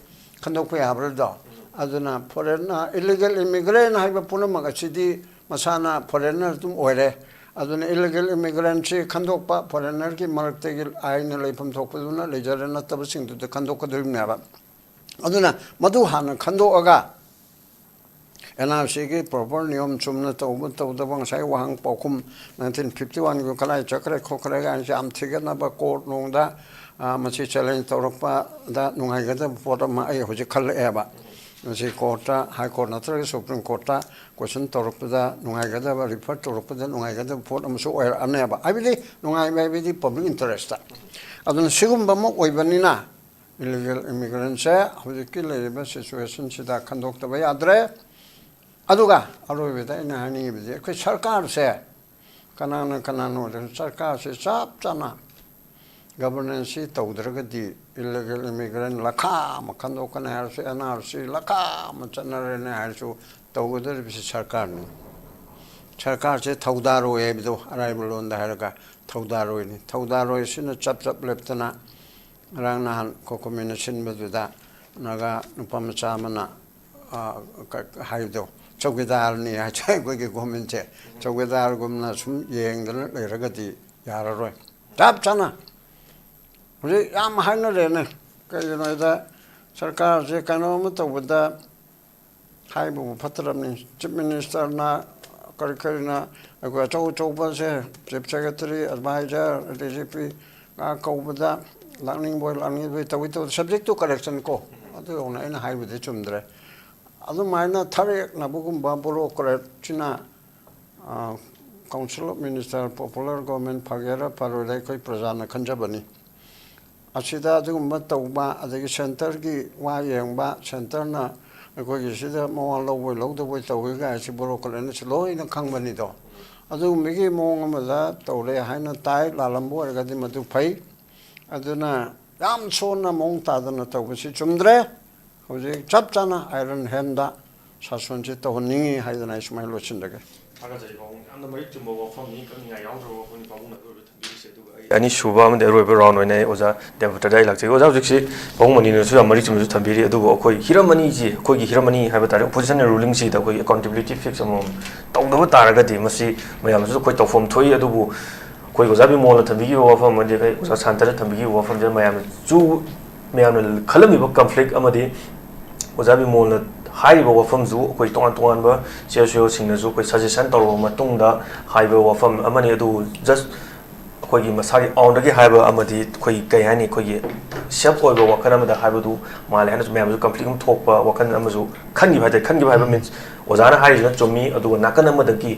ꯈꯟꯗꯣꯛꯄ ꯌꯥꯕ꯭ꯔꯥꯗꯣ? ꯑꯗꯨꯅ foreigner, illegal immigrant ꯍꯥꯏꯕ ꯄꯨꯝꯅꯃꯛ ꯑꯁꯤꯗꯤ ꯃꯁꯥꯅ foreigner ꯑꯗꯨꯝ ꯑꯣꯏꯔꯦ꯫ ꯑꯗꯨꯅ illegal immigrantꯁꯤ ꯈꯟꯗꯣꯛꯄ, foreignerꯒꯤ ꯃꯔꯛꯇꯒꯤ ꯑꯥꯏꯟꯅ ꯂꯩꯐꯝ ꯊꯣꯛꯄꯗꯨꯅ ꯂꯩꯖꯔꯦ, ꯅꯠꯇꯕꯁꯤꯡꯗꯨꯗ ꯈꯟꯗꯣꯛꯀꯗꯣꯔꯤꯕꯅꯦꯕ꯫ ꯑꯗꯨꯅ ꯃꯗꯨ ꯍꯥꯟꯅ ꯈꯟꯗꯣꯛꯑꯒ NRCꯒꯤ proper ꯅꯤꯌꯣꯝ ꯆꯨꯝꯅ ꯇꯧꯕ ꯇꯧꯗꯕ, ꯉꯁꯥꯏ ꯋꯥꯍꯪ ꯄꯥꯎꯈꯨꯝ nineteen fifty oneꯒꯤ ꯀꯗꯥꯏ ꯆꯠꯈ꯭ꯔꯦ ꯈꯣꯠꯈ꯭ꯔꯦ ꯀꯥꯏꯅꯁꯦ ꯌꯥꯝ ꯊꯤꯒꯠꯅꯕ, court ꯅꯨꯡꯗ, ꯑ, ꯃꯁꯤ challenge ꯇꯧꯔꯛꯄꯗ ꯅꯨꯡꯉꯥꯏꯒꯗꯕ ꯄꯣꯠ ꯑꯃ ꯑꯩ ꯍꯧꯖꯤꯛ ꯈꯜꯂꯛꯑꯦꯕ꯫ ꯃꯁꯤ courtꯇ, High Court ꯅꯠꯇ꯭ꯔꯒ Supreme Courtꯇ question ꯇꯧꯔꯛꯄꯗ ꯅꯨꯡꯉꯥꯏꯒꯗꯕ, refer ꯇꯧꯔꯛꯄꯗ ꯅꯨꯡꯉꯥꯏꯒꯗꯕ ꯄꯣꯠ ꯑꯃꯁꯨ ꯑꯣꯏꯔꯛꯑꯅꯦꯕ꯫ ꯍꯥꯏꯕꯗꯤ ꯅꯨꯡꯉꯥꯏꯕ ꯍꯥꯏꯕꯗꯤ public interestꯇ꯫ ꯑꯗꯨꯅ ꯁꯤꯒꯨꯝꯕ ꯑꯃ ꯑꯣꯏꯕꯅꯤꯅ illegal immigrantꯁꯦ ꯍꯧꯖꯤꯛꯀꯤ ꯂꯩꯔꯤꯕ situationꯁꯤꯗ ꯈꯟꯗꯣꯛꯇꯕ ꯌꯥꯗ꯭ꯔꯦ꯫ ꯑꯗꯨꯒ ꯑꯔꯣꯏꯕꯗ ꯑꯩꯅ ꯍꯥꯏꯅꯤꯡꯉꯤꯕꯗꯤ, ꯑꯩꯈꯣꯏ ꯁꯔꯀꯥꯔꯁꯦ ꯀꯅꯥꯅ ꯀꯅꯥꯅꯣ ꯑꯣꯏꯔꯁꯨ, ꯁꯔꯀꯥꯔꯁꯦ ꯆꯞ ꯆꯥꯅ governanceꯁꯤ ꯇꯧꯗ꯭ꯔꯒꯗꯤ illegal immigrant ꯂꯈꯥ ꯑꯃ ꯈꯟꯗꯣꯛꯀꯅꯤ ꯍꯥꯏꯔꯁꯨ, NRC ꯂꯈꯥ ꯑꯃ ꯆꯠꯅꯔꯦꯅꯦ ꯍꯥꯏꯔꯁꯨ, ꯇꯧꯒꯗꯧꯔꯤꯕꯁꯤ ꯁꯔꯀꯥꯔꯅꯤ꯫ ꯁꯔꯀꯥꯔꯁꯦ ꯊꯧꯗꯥꯔꯣꯏ ꯍꯥꯏꯕꯗꯣ, ꯑꯔꯥꯏꯕ ꯂꯣꯟꯗ ꯍꯥꯏꯔꯒ ꯊꯧꯗꯥꯔꯣꯏꯅꯤ꯫ ꯊꯧꯗꯥꯔꯣꯏꯁꯤꯅ ꯆꯞ ꯆꯞ ꯂꯦꯞꯇꯅ ꯉꯔꯥꯡ ꯅꯍꯥꯟ ꯀꯣꯀꯣꯃꯤꯅ ꯁꯤꯟꯕꯗꯨꯗ ꯅꯥꯒꯥ ꯅꯨꯄꯥ ꯃꯆꯥ ꯑꯃꯅ, ꯑ, ꯀ-, ꯍꯥꯏꯕꯗꯣ, ꯆꯧꯀꯤꯗꯥꯔꯅꯤ ꯍꯥꯏꯁꯦ ꯑꯩꯈꯣꯏꯒꯤ governmentꯁꯦ꯫ ꯆꯧꯀꯤꯗꯥꯔꯒꯨꯝꯅ ꯁꯨꯝ ꯌꯦꯡꯗꯅ ꯂꯩꯔꯒꯗꯤ ꯌꯥꯔꯔꯣꯏ꯫ ꯆꯞ ꯆꯥꯅ ꯍꯧꯖꯤꯛ ꯌꯥꯝ ꯍꯥꯏꯅꯔꯦꯅꯦ꯫ ꯀꯩꯒꯤꯅꯣ ꯍꯥꯏꯗ, ꯁꯔꯀꯥꯔꯁꯦ ꯀꯩꯅꯣ ꯑꯃ ꯇꯧꯕꯗ ꯍꯥꯏꯕꯕꯨ ꯐꯠꯇ꯭ꯔꯕꯅꯤ꯫ Chief Ministerꯅ ꯀꯔꯤ ꯀꯔꯤꯅ ꯑꯩꯈꯣꯏ ꯑꯆꯧ ꯑꯆꯧꯕꯁꯦ, chief secretary, adviser, D G P ꯉꯥꯛ ꯀꯧꯕꯗ ꯂꯥꯛꯅꯤꯡꯕꯣꯏ ꯂꯥꯛꯅꯤꯡꯕꯣꯏ ꯇꯧꯏ ꯇꯧꯏ, ꯁꯕꯖꯦꯛ ꯇꯨ ꯀꯔꯦꯛꯁꯟ ꯀꯣ꯫ ꯑꯗꯨ ꯌꯧꯅ ꯑꯩꯅ ꯍꯥꯏꯕꯗꯤ ꯆꯨꯝꯗ꯭ꯔꯦ꯫ ꯑꯗꯨꯃꯥꯏꯅ ꯊꯔꯦꯛꯅꯕꯒꯨꯝꯕ ꯕꯨꯔꯣꯀ꯭ꯔꯦꯠꯁꯤꯅ, ꯑ, council of minister, popular government ꯐꯒꯦꯔꯥ ꯐꯔꯣꯏꯔꯥ ꯑꯩꯈꯣꯏ ꯄ꯭ꯔꯖꯥꯅ ꯈꯟꯖꯕꯅꯤ꯫ ꯑꯁꯤꯗ ꯑꯗꯨꯒꯨꯝꯕ ꯇꯧꯕ, ꯑꯗꯒꯤ ꯁꯦꯟꯇꯔꯒꯤ ꯋꯥ ꯌꯦꯡꯕ, ꯁꯦꯟꯇꯔꯅ ꯑꯩꯈꯣꯏꯒꯤ ꯁꯤꯗ ꯃꯋꯥ ꯂꯧꯕꯣꯏ ꯂꯧꯗꯕꯣꯏ ꯇꯧꯏ ꯀꯥꯏꯁꯤ ꯕꯨꯔꯣꯀ꯭ꯔꯦꯠꯅꯁꯨ ꯂꯣꯏꯅ ꯈꯪꯕꯅꯤꯗꯣ꯫ ꯑꯗꯨꯒꯨꯝꯕꯒꯤ ꯃꯑꯣꯡ ꯑꯃꯗ ꯇꯧꯔꯦ ꯍꯥꯏꯅ ꯇꯥꯏ꯫ ꯂꯥꯜꯂꯝꯕ ꯑꯣꯏꯔꯒꯗꯤ ꯃꯗꯨ ꯐꯩ꯫ ꯑꯗꯨꯅ ꯌꯥꯝ ꯁꯣꯟꯅ ꯃꯑꯣꯡ ꯇꯥꯗꯅ ꯇꯧꯕꯁꯤ ꯆꯨꯝꯗ꯭ꯔꯦ꯫ ꯍꯧꯖꯤꯛ ꯆꯞ ꯆꯥꯅ ꯑꯥꯏꯔꯟ ꯍꯦꯟꯗ ꯁꯥꯁꯣꯟꯁꯤ ꯇꯧꯍꯟꯅꯤꯡꯏ ꯍꯥꯏꯗꯅ ꯑꯩ ꯁꯨꯃꯥꯏꯅ ꯂꯣꯏꯁꯤꯟꯖꯒꯦ꯫ ꯊꯥꯒꯠꯆꯔꯤ ꯄꯥꯕꯨꯡ꯫ ꯌꯥꯝꯅ ꯃꯔꯤꯛ ꯆꯨꯝꯕ ꯋꯥꯐꯝꯅꯤ, ꯀꯛꯅꯤꯡꯉꯥꯏ ꯌꯥꯎꯗ꯭ꯔꯕ ꯋꯥꯐꯝꯅꯤ ꯄꯥꯕꯨꯡꯅ ꯑꯔꯣꯏꯕ ꯊꯝꯕꯤꯔꯤꯁꯦ꯫ ꯑꯗꯨꯒ ꯑꯩ ꯑꯅꯤꯁꯨꯕ ꯑꯃꯗꯤ ꯑꯔꯣꯏꯕ ꯔꯥꯎꯟ ꯑꯣꯏꯅ ꯑꯩ ꯑꯣꯖꯥ ꯗꯦꯕꯇꯗ ꯑꯩ ꯂꯥꯛꯆꯒꯦ꯫ ꯑꯣꯖꯥ, ꯍꯧꯖꯤꯛꯁꯤ ꯄꯥꯕꯨꯡ ꯃꯅꯤꯅꯁꯨ ꯌꯥꯝ ꯃꯔꯤꯛ ꯆꯨꯝꯕꯁꯨ ꯊꯝꯕꯤꯔꯤ, ꯑꯗꯨꯕꯨ ꯑꯩꯈꯣꯏ ꯍꯤꯔꯝ ꯑꯅꯤꯁꯤ, ꯑꯩꯈꯣꯏꯒꯤ ꯍꯤꯔꯝ ꯑꯅꯤ ꯍꯥꯏꯕ ꯇꯥꯔꯦ, ꯑꯣꯄꯣꯖꯤꯁꯟ ꯑꯦꯟ ꯔꯨꯂꯤꯡꯁꯤꯗ ꯑꯩꯈꯣꯏꯒꯤ ꯑꯦꯀꯥꯎꯟꯇꯦꯕꯤꯂꯤꯇꯤ ꯐꯤꯛꯁ ꯑꯃꯃꯝ ꯇꯧꯗꯕ ꯇꯥꯔꯒꯗꯤ ꯃꯁꯤ ꯃꯌꯥꯝꯗꯁꯨ ꯑꯩꯈꯣꯏ ꯇꯧꯐꯝ ꯊꯣꯛꯏ꯫ ꯑꯗꯨꯕꯨ ꯑꯩꯈꯣꯏ ꯑꯣꯖꯥ ꯕꯤꯃꯣꯜꯅ ꯊꯝꯕꯤꯈꯤꯕ ꯋꯥꯐꯝ ꯑꯃꯗꯤ ꯑꯩꯈꯣꯏ ꯑꯣꯖꯥ ꯁꯥꯟꯇꯅ ꯊꯝꯕꯤꯈꯤꯕ ꯋꯥꯐꯝꯁꯤꯗ ꯃꯌꯥꯝꯅꯁꯨ, ꯃꯌꯥꯝꯅ ꯈꯜꯂꯝꯃꯤꯕ ꯀꯟꯐ꯭ꯂꯤꯛ ꯑꯃꯗꯤ ꯑꯣꯖꯥ ꯕꯤꯃꯣꯜꯅ ꯍꯥꯏꯔꯤꯕ ꯋꯥꯐꯝꯁꯨ ꯑꯩꯈꯣꯏ ꯇꯣꯉꯥꯟ ꯇꯣꯉꯥꯟꯕ ꯁꯤ ꯑꯦꯁ ꯁꯤ ꯑꯣꯁꯤꯡꯅꯁꯨ ꯑꯩꯈꯣꯏ ꯁꯖꯦꯁꯟ ꯇꯧꯔꯕ ꯃꯇꯨꯡꯗ ꯍꯥꯏꯕ ꯋꯥꯐꯝ ꯑꯃꯅꯤ꯫ ꯑꯗꯨꯕꯨ ꯖꯁ ꯑꯩꯈꯣꯏꯒꯤ ꯃꯁꯥꯒꯤ ꯑꯥꯎꯟꯗꯒꯤ ꯍꯥꯏꯕ ꯑꯃꯗꯤ ꯑꯩꯈꯣꯏ ꯀꯩ ꯍꯥꯏꯅꯤ, ꯑꯩꯈꯣꯏꯒꯤ ꯁꯦꯜꯐ ꯑꯣꯏꯕ ꯋꯥꯈꯜ ꯑꯃꯗ ꯍꯥꯏꯕꯗꯨ ꯃꯥꯜꯂꯦ ꯍꯥꯏꯅꯁꯨ ꯃꯌꯥꯝꯁꯨ ꯀꯟꯐ꯭ꯂꯤꯛ ꯑꯃ ꯊꯣꯛꯄ ꯋꯥꯈꯜ ꯑꯃꯁꯨ ꯈꯟꯈꯤꯕ ꯍꯥꯏ ꯇꯥꯔꯦ꯫ ꯈꯟꯈꯤꯕ ꯍꯥꯏꯕ ꯃꯤꯟꯁ ꯑꯣꯖꯥꯅ ꯍꯥꯏꯔꯤꯁꯤꯅ ꯆꯨꯝꯃꯤ, ꯑꯗꯨꯒ ꯅꯥꯀꯟ ꯑꯃꯗꯒꯤ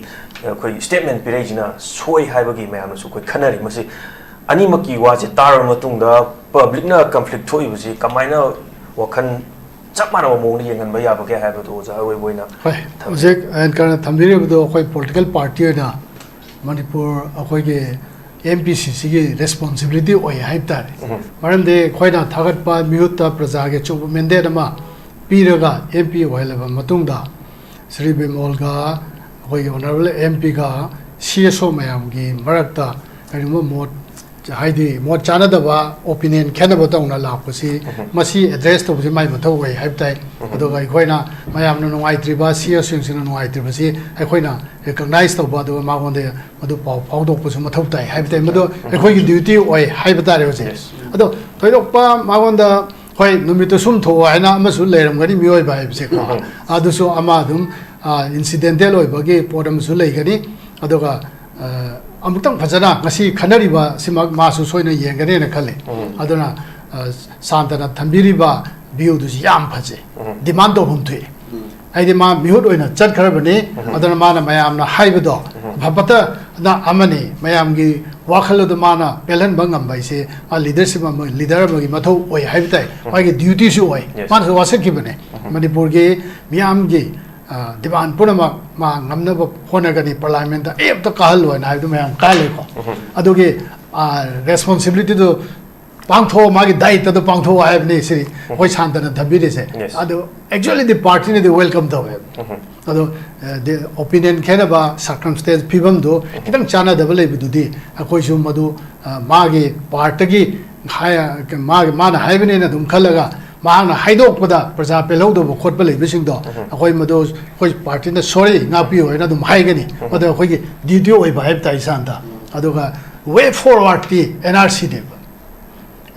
ꯑꯩꯈꯣꯏ ꯁ꯭ꯇꯦꯠꯃꯦꯟ ꯄꯤꯔꯛꯏꯁꯤꯅ ꯁꯣꯏ ꯍꯥꯏꯕꯒꯤ ꯃꯌꯥꯝꯅꯁꯨ ꯑꯩꯈꯣꯏ ꯈꯟꯅꯔꯤ꯫ ꯃꯁꯤ ꯑꯅꯤꯃꯛꯀꯤ ꯋꯥꯁꯤ ꯇꯥꯔꯕ ꯃꯇꯨꯡꯗ ꯄꯕ꯭ꯂꯤꯛꯅ ꯀꯟꯐ꯭ꯂꯤꯛ ꯊꯣꯛꯏꯕꯁꯤ ꯀꯃꯥꯏꯅ ꯋꯥꯈꯜ ꯆꯞ ꯃꯥꯟꯅꯕ ꯃꯑꯣꯡꯗ ꯌꯦꯡꯍꯟꯕ ꯌꯥꯕꯒꯦ ꯍꯥꯏꯕꯗꯨ ꯑꯣꯖꯥ ꯑꯣꯏꯕ ꯑꯣꯏꯅ ꯍꯣꯏ, ꯊꯝꯖꯒꯦ꯫ ꯍꯧꯖꯤꯛ ꯑꯦꯟꯀꯔꯅ ꯊꯝꯕꯤꯔꯤꯕꯗꯨ ꯑꯩꯈꯣꯏ ꯄꯣꯂꯤꯇꯤꯀꯦꯜ ꯄꯥꯔꯇꯤ ꯑꯣꯏꯅ ꯃꯅꯤꯄꯨꯔ ꯑꯩꯈꯣꯏꯒꯤ ꯑꯦꯝ ꯄꯤ ꯁꯤ ꯁꯤꯒꯤ ꯔꯦꯁꯄꯣꯟꯁꯤꯕꯤꯂꯤꯇꯤ ꯑꯣꯏ ꯍꯥꯏꯕ ꯇꯥꯔꯦ꯫ ꯎꯝ꯫ ꯃꯔꯝꯗꯤ ꯑꯩꯈꯣꯏꯅ ꯊꯥꯒꯠꯄ ꯃꯤꯍꯨꯠꯇ ꯄ꯭ꯔꯖꯥꯒꯤ ꯑꯆꯧꯕ ꯃꯦꯟꯗꯦꯠ ꯑꯃ ꯄꯤꯔꯒ ꯑꯦꯝ ꯄꯤ ꯑꯣꯏꯍꯜꯂꯕ ꯃꯇꯨꯡꯗ ꯁ꯭ꯔꯤ ꯕꯤꯃꯣꯜꯒ ꯑꯩꯈꯣꯏꯒꯤ ꯑꯣꯅꯔꯦꯕꯜ ꯑꯦꯝ ꯄꯤꯒ ꯁꯤ ꯑꯦꯁ ꯑꯣ ꯃꯌꯥꯝꯒꯤ ꯃꯔꯛꯇ ꯀꯔꯤꯒꯨꯝꯕ ꯃꯣꯠ, ꯍꯥꯏꯗꯤ ꯃꯣꯠ ꯆꯥꯅꯗꯕ, ꯑꯣꯄꯤꯅꯤꯌꯟ ꯈꯦꯠꯅꯕ ꯇꯧꯅ ꯂꯥꯛꯄꯁꯤ, ꯎꯝ꯫ ꯃꯁꯤ ꯑꯦꯗ꯭ꯔꯦꯁ ꯇꯧꯕꯁꯤ ꯃꯥꯏ ꯃꯊꯧ ꯑꯣꯏ ꯍꯥꯏꯕ ꯇꯥꯏ꯫ ꯎꯝ꯫ ꯑꯗꯨꯒ ꯑꯩꯈꯣꯏꯅ ꯃꯌꯥꯝꯅ ꯅꯨꯡꯉꯥꯏꯇ꯭ꯔꯤꯕ, ꯁꯤ ꯑꯦꯁ ꯑꯣꯁꯤꯡꯁꯤꯅ ꯅꯨꯡꯉꯥꯏꯇ꯭ꯔꯤꯕꯁꯤ ꯑꯩꯈꯣꯏꯅ ꯔꯤꯀꯣꯛꯅꯥꯏꯖ ꯇꯧꯕ, ꯑꯗꯨꯒ ꯃꯉꯣꯟꯗ ꯃꯗꯨ ꯄꯥꯎ ꯐꯥꯎꯗꯣꯛꯄꯁꯨ ꯃꯊꯧ ꯇꯥꯏ ꯍꯥꯏꯕ ꯇꯥꯏ꯫ ꯃꯗꯨ ꯑꯩꯈꯣꯏꯒꯤ ꯗ꯭ꯌꯨꯇꯤ ꯑꯣꯏ ꯍꯥꯏꯕ ꯇꯥꯔꯦ ꯍꯧꯖꯤꯛ꯫ Yes꯫ ꯑꯗꯣ ꯊꯣꯏꯗꯣꯛꯄ ꯃꯉꯣꯟꯗ, ꯍꯣꯏ, ꯅꯨꯃꯤꯠꯇꯨ ꯁꯨꯝ ꯊꯣꯛꯑꯣ ꯍꯥꯏꯅ ꯑꯃꯁꯨ ꯂꯩꯔꯝꯒꯅꯤ ꯃꯤꯑꯣꯏꯕ ꯍꯥꯏꯕꯁꯦꯀꯣ꯫ ꯎꯝ꯫ ꯑꯗꯨꯁꯨ ꯑꯃ ꯑꯗꯨꯝ ꯏꯟꯁꯤꯗꯦꯟꯇꯦꯜ ꯑꯣꯏꯕꯒꯤ ꯄꯣꯠ ꯑꯃꯁꯨ ꯂꯩꯒꯅꯤ꯫ ꯑꯗꯨꯒ ꯑ, ꯑꯃꯨꯛꯇꯪ ꯐꯖꯅ ꯉꯁꯤ ꯈꯟꯅꯔꯤꯕ ꯁꯤꯃꯛ ꯃꯥꯁꯨ ꯁꯣꯏꯅ ꯌꯦꯡꯒꯅꯦꯅ ꯈꯜꯂꯤ꯫ ꯎꯝ꯫ ꯑꯗꯨꯅ ꯑ, ꯁꯥꯟꯇꯅ ꯊꯝꯕꯤꯔꯤꯕ ꯚ꯭ꯌꯨꯗꯨꯁꯨ ꯌꯥꯝ ꯐꯖꯩ꯫ ꯎꯝ꯫ ꯗꯤꯃꯥꯟ ꯇꯧꯐꯝ ꯊꯣꯛꯏ꯫ ꯎꯝ꯫ ꯍꯥꯏꯗꯤ ꯃꯥ ꯃꯤꯍꯨꯠ ꯑꯣꯏꯅ ꯆꯠꯈ꯭ꯔꯕꯅꯤ꯫ ꯎꯝ꯫ ꯑꯗꯨꯅ ꯃꯥꯅ ꯃꯌꯥꯝꯅ ꯍꯥꯏꯕꯗꯣ ꯎꯝ꯫ ꯑꯐꯕꯇꯅ ꯑꯃꯅꯤ, ꯃꯌꯥꯝꯒꯤ ꯋꯥꯈꯜ ꯑꯗꯨ ꯃꯥꯅ ꯄꯦꯜꯍꯟꯕ ꯉꯝꯕ ꯍꯥꯏꯁꯦ ꯃꯥ ꯂꯤꯗꯔꯁꯤꯞ ꯑꯃ, ꯂꯤꯗꯔ ꯑꯃꯒꯤ ꯃꯊꯧ ꯑꯣꯏ ꯍꯥꯏꯕ ꯇꯥꯏ꯫ ꯎꯝ꯫ ꯃꯥꯒꯤ ꯗ꯭ꯌꯨꯇꯤꯁꯨ ꯑꯣꯏ꯫ ꯌꯦꯁ꯫ ꯃꯥꯅꯁꯨ ꯋꯥꯁꯛꯈꯤꯕꯅꯦ꯫ ꯎꯝ꯫ ꯃꯅꯤꯄꯨꯔꯒꯤ ꯃꯤꯌꯥꯝꯒꯤ ꯑ, ꯗꯤꯃꯥꯟ ꯄꯨꯝꯅꯃꯛ ꯃꯥ ꯉꯝꯅꯕ ꯍꯣꯠꯅꯒꯅꯤ, ꯄꯥꯔꯂꯥꯃꯦꯟꯗ ꯑꯩ ꯑꯝꯇ ꯀꯥꯍꯜꯂꯣꯏꯅ ꯍꯥꯏꯕꯗꯨ ꯃꯌꯥꯝ ꯀꯥꯍꯜꯂꯦꯀꯣ꯫ ꯎꯝ꯫ ꯑꯗꯨꯒꯤ ꯑ, ꯔꯦꯁꯄꯣꯟꯁꯤꯕꯤꯂꯤꯇꯤꯗꯨ ꯄꯥꯡꯊꯣꯛꯑꯣ, ꯃꯥꯒꯤ ꯗꯥꯌꯤꯠꯇꯗꯨ ꯄꯥꯡꯊꯣꯛꯑꯣ ꯍꯥꯏꯕꯅꯤ ꯁꯤꯅꯤ ꯑꯩꯈꯣꯏ ꯁꯥꯟꯇꯅ ꯊꯝꯕꯤꯔꯤꯁꯦ꯫ ꯌꯦꯁ꯫ ꯑꯗꯨ ꯑꯦꯛꯆꯨꯋꯦꯂꯤꯗꯤ ꯄꯥꯔꯇꯤꯅꯗꯤ ꯋꯦꯜꯀꯝ ꯇꯧꯋꯦ꯫ ꯎꯝ꯫ ꯑꯗꯣ ꯑ, ꯗꯤ ꯑꯣꯄꯤꯅꯤꯌꯟ ꯈꯦꯠꯅꯕ, ꯁꯔꯀꯝꯁꯇꯦꯟꯁ ꯐꯤꯕꯝꯗꯨ ꯈꯤꯇꯪ ꯆꯥꯟꯅꯗꯕ ꯂꯩꯕꯗꯨꯗꯤ ꯑꯩꯈꯣꯏꯁꯨ ꯃꯗꯨ ꯑ, ꯃꯥꯒꯤ ꯄꯥꯔꯠꯇꯒꯤ ꯍꯥꯏ-, ꯃꯥꯒꯤ, ꯃꯥꯅ ꯍꯥꯏꯕꯅꯦꯅ ꯑꯗꯨꯝ ꯈꯜꯂꯒ ꯃꯍꯥꯛꯅ ꯍꯥꯏꯗꯣꯛꯄꯗ ꯄ꯭ꯔꯖꯥ ꯄꯦꯜꯍꯧꯗꯕ ꯈꯣꯠꯄ ꯂꯩꯕꯁꯤꯡꯗꯣ ꯎꯝ꯫ ꯑꯩꯈꯣꯏ ꯃꯗꯨ ꯑꯩꯈꯣꯏ ꯄꯥꯔꯇꯤꯅ ꯁꯣꯔꯤ ꯉꯥꯛꯄꯤꯌꯣ ꯍꯥꯏꯅ ꯑꯗꯨꯝ ꯍꯥꯏꯒꯅꯤ꯫ ꯎꯝ꯫ ꯃꯗꯨ ꯑꯩꯈꯣꯏꯒꯤ ꯗ꯭ꯌꯨꯇꯤ ꯑꯣꯏꯕ ꯍꯥꯏꯕ ꯇꯥꯏ ꯏꯁꯥꯟꯇ꯫ ꯑꯗꯨꯒ ꯋꯦ ꯐꯣꯔꯋꯥꯔꯗꯇꯤ ꯑꯦꯟ ꯑꯥꯔ ꯁꯤꯅꯦꯕ꯫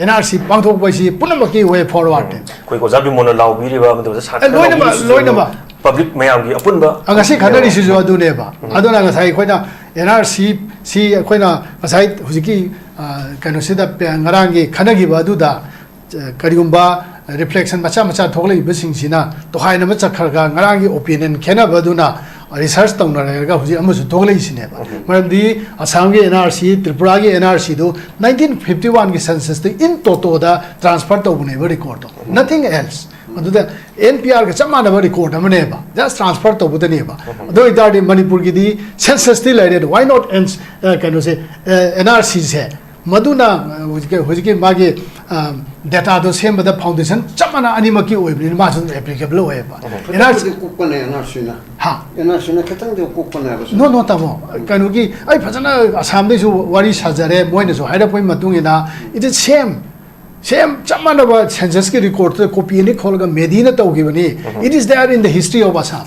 ꯑꯦꯟ ꯑꯥꯔ ꯁꯤ ꯄꯥꯡꯊꯣꯛꯄ ꯍꯥꯏꯁꯤ ꯄꯨꯝꯅꯃꯛꯀꯤ ꯋꯦ ꯐꯣꯔꯋꯥꯔꯗꯅꯦ꯫ ꯑꯩꯈꯣꯏ ꯑꯣꯖꯥ ꯕꯤꯃꯣꯜꯅ ꯂꯥꯎꯕꯤꯔꯤꯕ ꯑꯃꯗꯤ ꯑꯣꯖꯥ ꯁꯥꯟꯇꯅ ꯑꯦ, ꯂꯣꯏꯅꯃꯛ, ꯂꯥꯎꯕꯤꯔꯤꯁꯤꯁꯨ ꯂꯣꯏꯅꯃꯛ꯫ ꯄꯕ꯭ꯂꯤꯛ ꯃꯌꯥꯝꯒꯤ ꯑꯄꯨꯟꯕ ꯑ, ꯉꯁꯤ ꯈꯟꯅꯔꯤꯁꯤꯁꯨ ꯑꯗꯨꯅꯦꯕ꯫ ꯎꯝ꯫ ꯑꯗꯨꯅ ꯉꯁꯥꯏ ꯑꯩꯈꯣꯏꯅ ꯑꯦꯟ ꯑꯥꯔ ꯁꯤ ꯁꯤ ꯑꯩꯈꯣꯏꯅ ꯉꯁꯥꯏ ꯍꯧꯖꯤꯛꯀꯤ, ꯑ, ꯀꯩꯅꯣꯁꯤꯗ ꯄꯦ-, ꯉꯔꯥꯡꯒꯤ ꯈꯟꯅꯈꯤꯕ ꯑꯗꯨꯗ, ꯑ, ꯀꯔꯤꯒꯨꯝꯕ ꯔꯤꯐ꯭ꯂꯦꯛꯁꯟ ꯃꯆꯥ ꯃꯆꯥ ꯊꯣꯛꯂꯛꯏꯕꯁꯤꯡꯁꯤꯅ ꯇꯣꯈꯥꯏꯅꯕ ꯆꯠꯈ꯭ꯔꯒ ꯉꯔꯥꯡꯒꯤ ꯑꯣꯄꯤꯅꯤꯌꯟ ꯈꯦꯠꯅꯕꯗꯨꯅ ꯔꯤꯁꯔꯁ ꯇꯧꯅꯔꯒ ꯍꯧꯖꯤꯛ ꯑꯃꯁꯨ ꯊꯣꯛꯂꯛꯏꯁꯤꯅꯦꯕ꯫ ꯎꯝ꯫ ꯃꯔꯝꯗꯤ ꯑꯁꯥꯝꯒꯤ ꯑꯦꯟ ꯑꯥꯔ ꯁꯤ, ꯇ꯭ꯔꯤꯄꯨꯔꯥꯒꯤ ꯑꯦꯟ ꯑꯥꯔ ꯁꯤꯗꯨ ꯅꯥꯏꯟꯇꯤꯟ ꯐꯤꯐꯇꯤ ꯋꯥꯟꯒꯤ ꯁꯦꯟꯁꯁꯇ ꯏꯟ ꯇꯣꯇꯣꯗ ꯇ꯭ꯔꯥꯟꯁꯐꯔ ꯇꯧꯕꯅꯦꯕ ꯔꯦꯀꯣꯔꯗꯇꯣ, ꯎꯝ꯫ Nothing else꯫ ꯃꯗꯨꯗ ꯑꯦꯟ ꯄꯤ ꯑꯥꯔꯒ ꯆꯞ ꯃꯥꯟꯅꯕ ꯔꯦꯀꯣꯔꯗ ꯑꯃꯅꯦꯕ, ꯖꯁ ꯇ꯭ꯔꯥꯟꯁꯐꯔ ꯇꯧꯕꯗꯅꯦꯕ꯫ ꯎꯝ꯫ ꯑꯗꯨ ꯑꯣꯏꯇꯥꯔꯗꯤ ꯃꯅꯤꯄꯨꯔꯒꯤꯗꯤ ꯁꯦꯟꯁꯁꯇꯤ ꯂꯩꯔꯦ, why not ꯑꯦꯟ-, ꯑ, ꯀꯩꯅꯣꯁꯦ, ꯑ, ꯑꯦꯟ ꯑꯥꯔ ꯁꯤꯁꯦ ꯃꯗꯨꯅ, ꯑ, ꯍꯧꯖꯤꯛꯀꯤ, ꯍꯧꯖꯤꯛꯀꯤ ꯃꯥꯒꯤ, ꯑ, ꯗꯦꯇꯥꯗꯣ ꯁꯦꯝꯕꯗ ꯐꯥꯎꯟꯗꯦꯁꯟ ꯆꯞ ꯃꯥꯟꯅ ꯑꯅꯤꯃꯛꯀꯤ ꯑꯣꯏꯕꯅꯤꯅ ꯃꯥꯁꯨ ꯑꯗꯨꯝ ꯑꯦꯄ꯭ꯂꯤꯀꯦꯕꯜ ꯑꯣꯏꯌꯦꯕ꯫ ꯎꯝ꯫ ꯑꯦꯟ ꯑꯥꯔ ꯁꯤ ꯈꯇꯪꯕꯨꯗꯤ ꯀꯨꯞꯄꯅꯦ ꯑꯦꯟ ꯑꯥꯔ ꯁꯤꯅ꯫ ꯍꯥ? ꯑꯦꯟ ꯑꯥꯔ ꯁꯤꯅ ꯈꯤꯇꯪꯗꯤ ꯀꯨꯞꯄꯅꯦꯕ ꯁꯤꯅ꯫ No, no, ꯇꯥꯃꯣ꯫ ꯀꯩꯅꯣꯒꯤ, ꯑꯩ ꯐꯖꯅ ꯑꯁꯥꯝꯗꯩꯁꯨ ꯋꯥꯔꯤ ꯁꯥꯖꯔꯦ, ꯃꯣꯏꯅꯁꯨ ꯍꯥꯏꯔꯛꯄꯒꯤ ꯃꯇꯨꯡ ꯏꯟꯅ, it is same, same, ꯆꯞ ꯃꯥꯟꯅꯕ ꯁꯦꯟꯁꯁꯀꯤ ꯔꯦꯀꯣꯔꯗꯇ ꯀꯣꯄꯤ ꯑꯅꯤ ꯈꯣꯜꯂꯒ ꯃꯦꯗꯤꯅ ꯇꯧꯈꯤꯕꯅꯤ꯫ ꯎꯝ꯫ It is there in the history of Assam꯫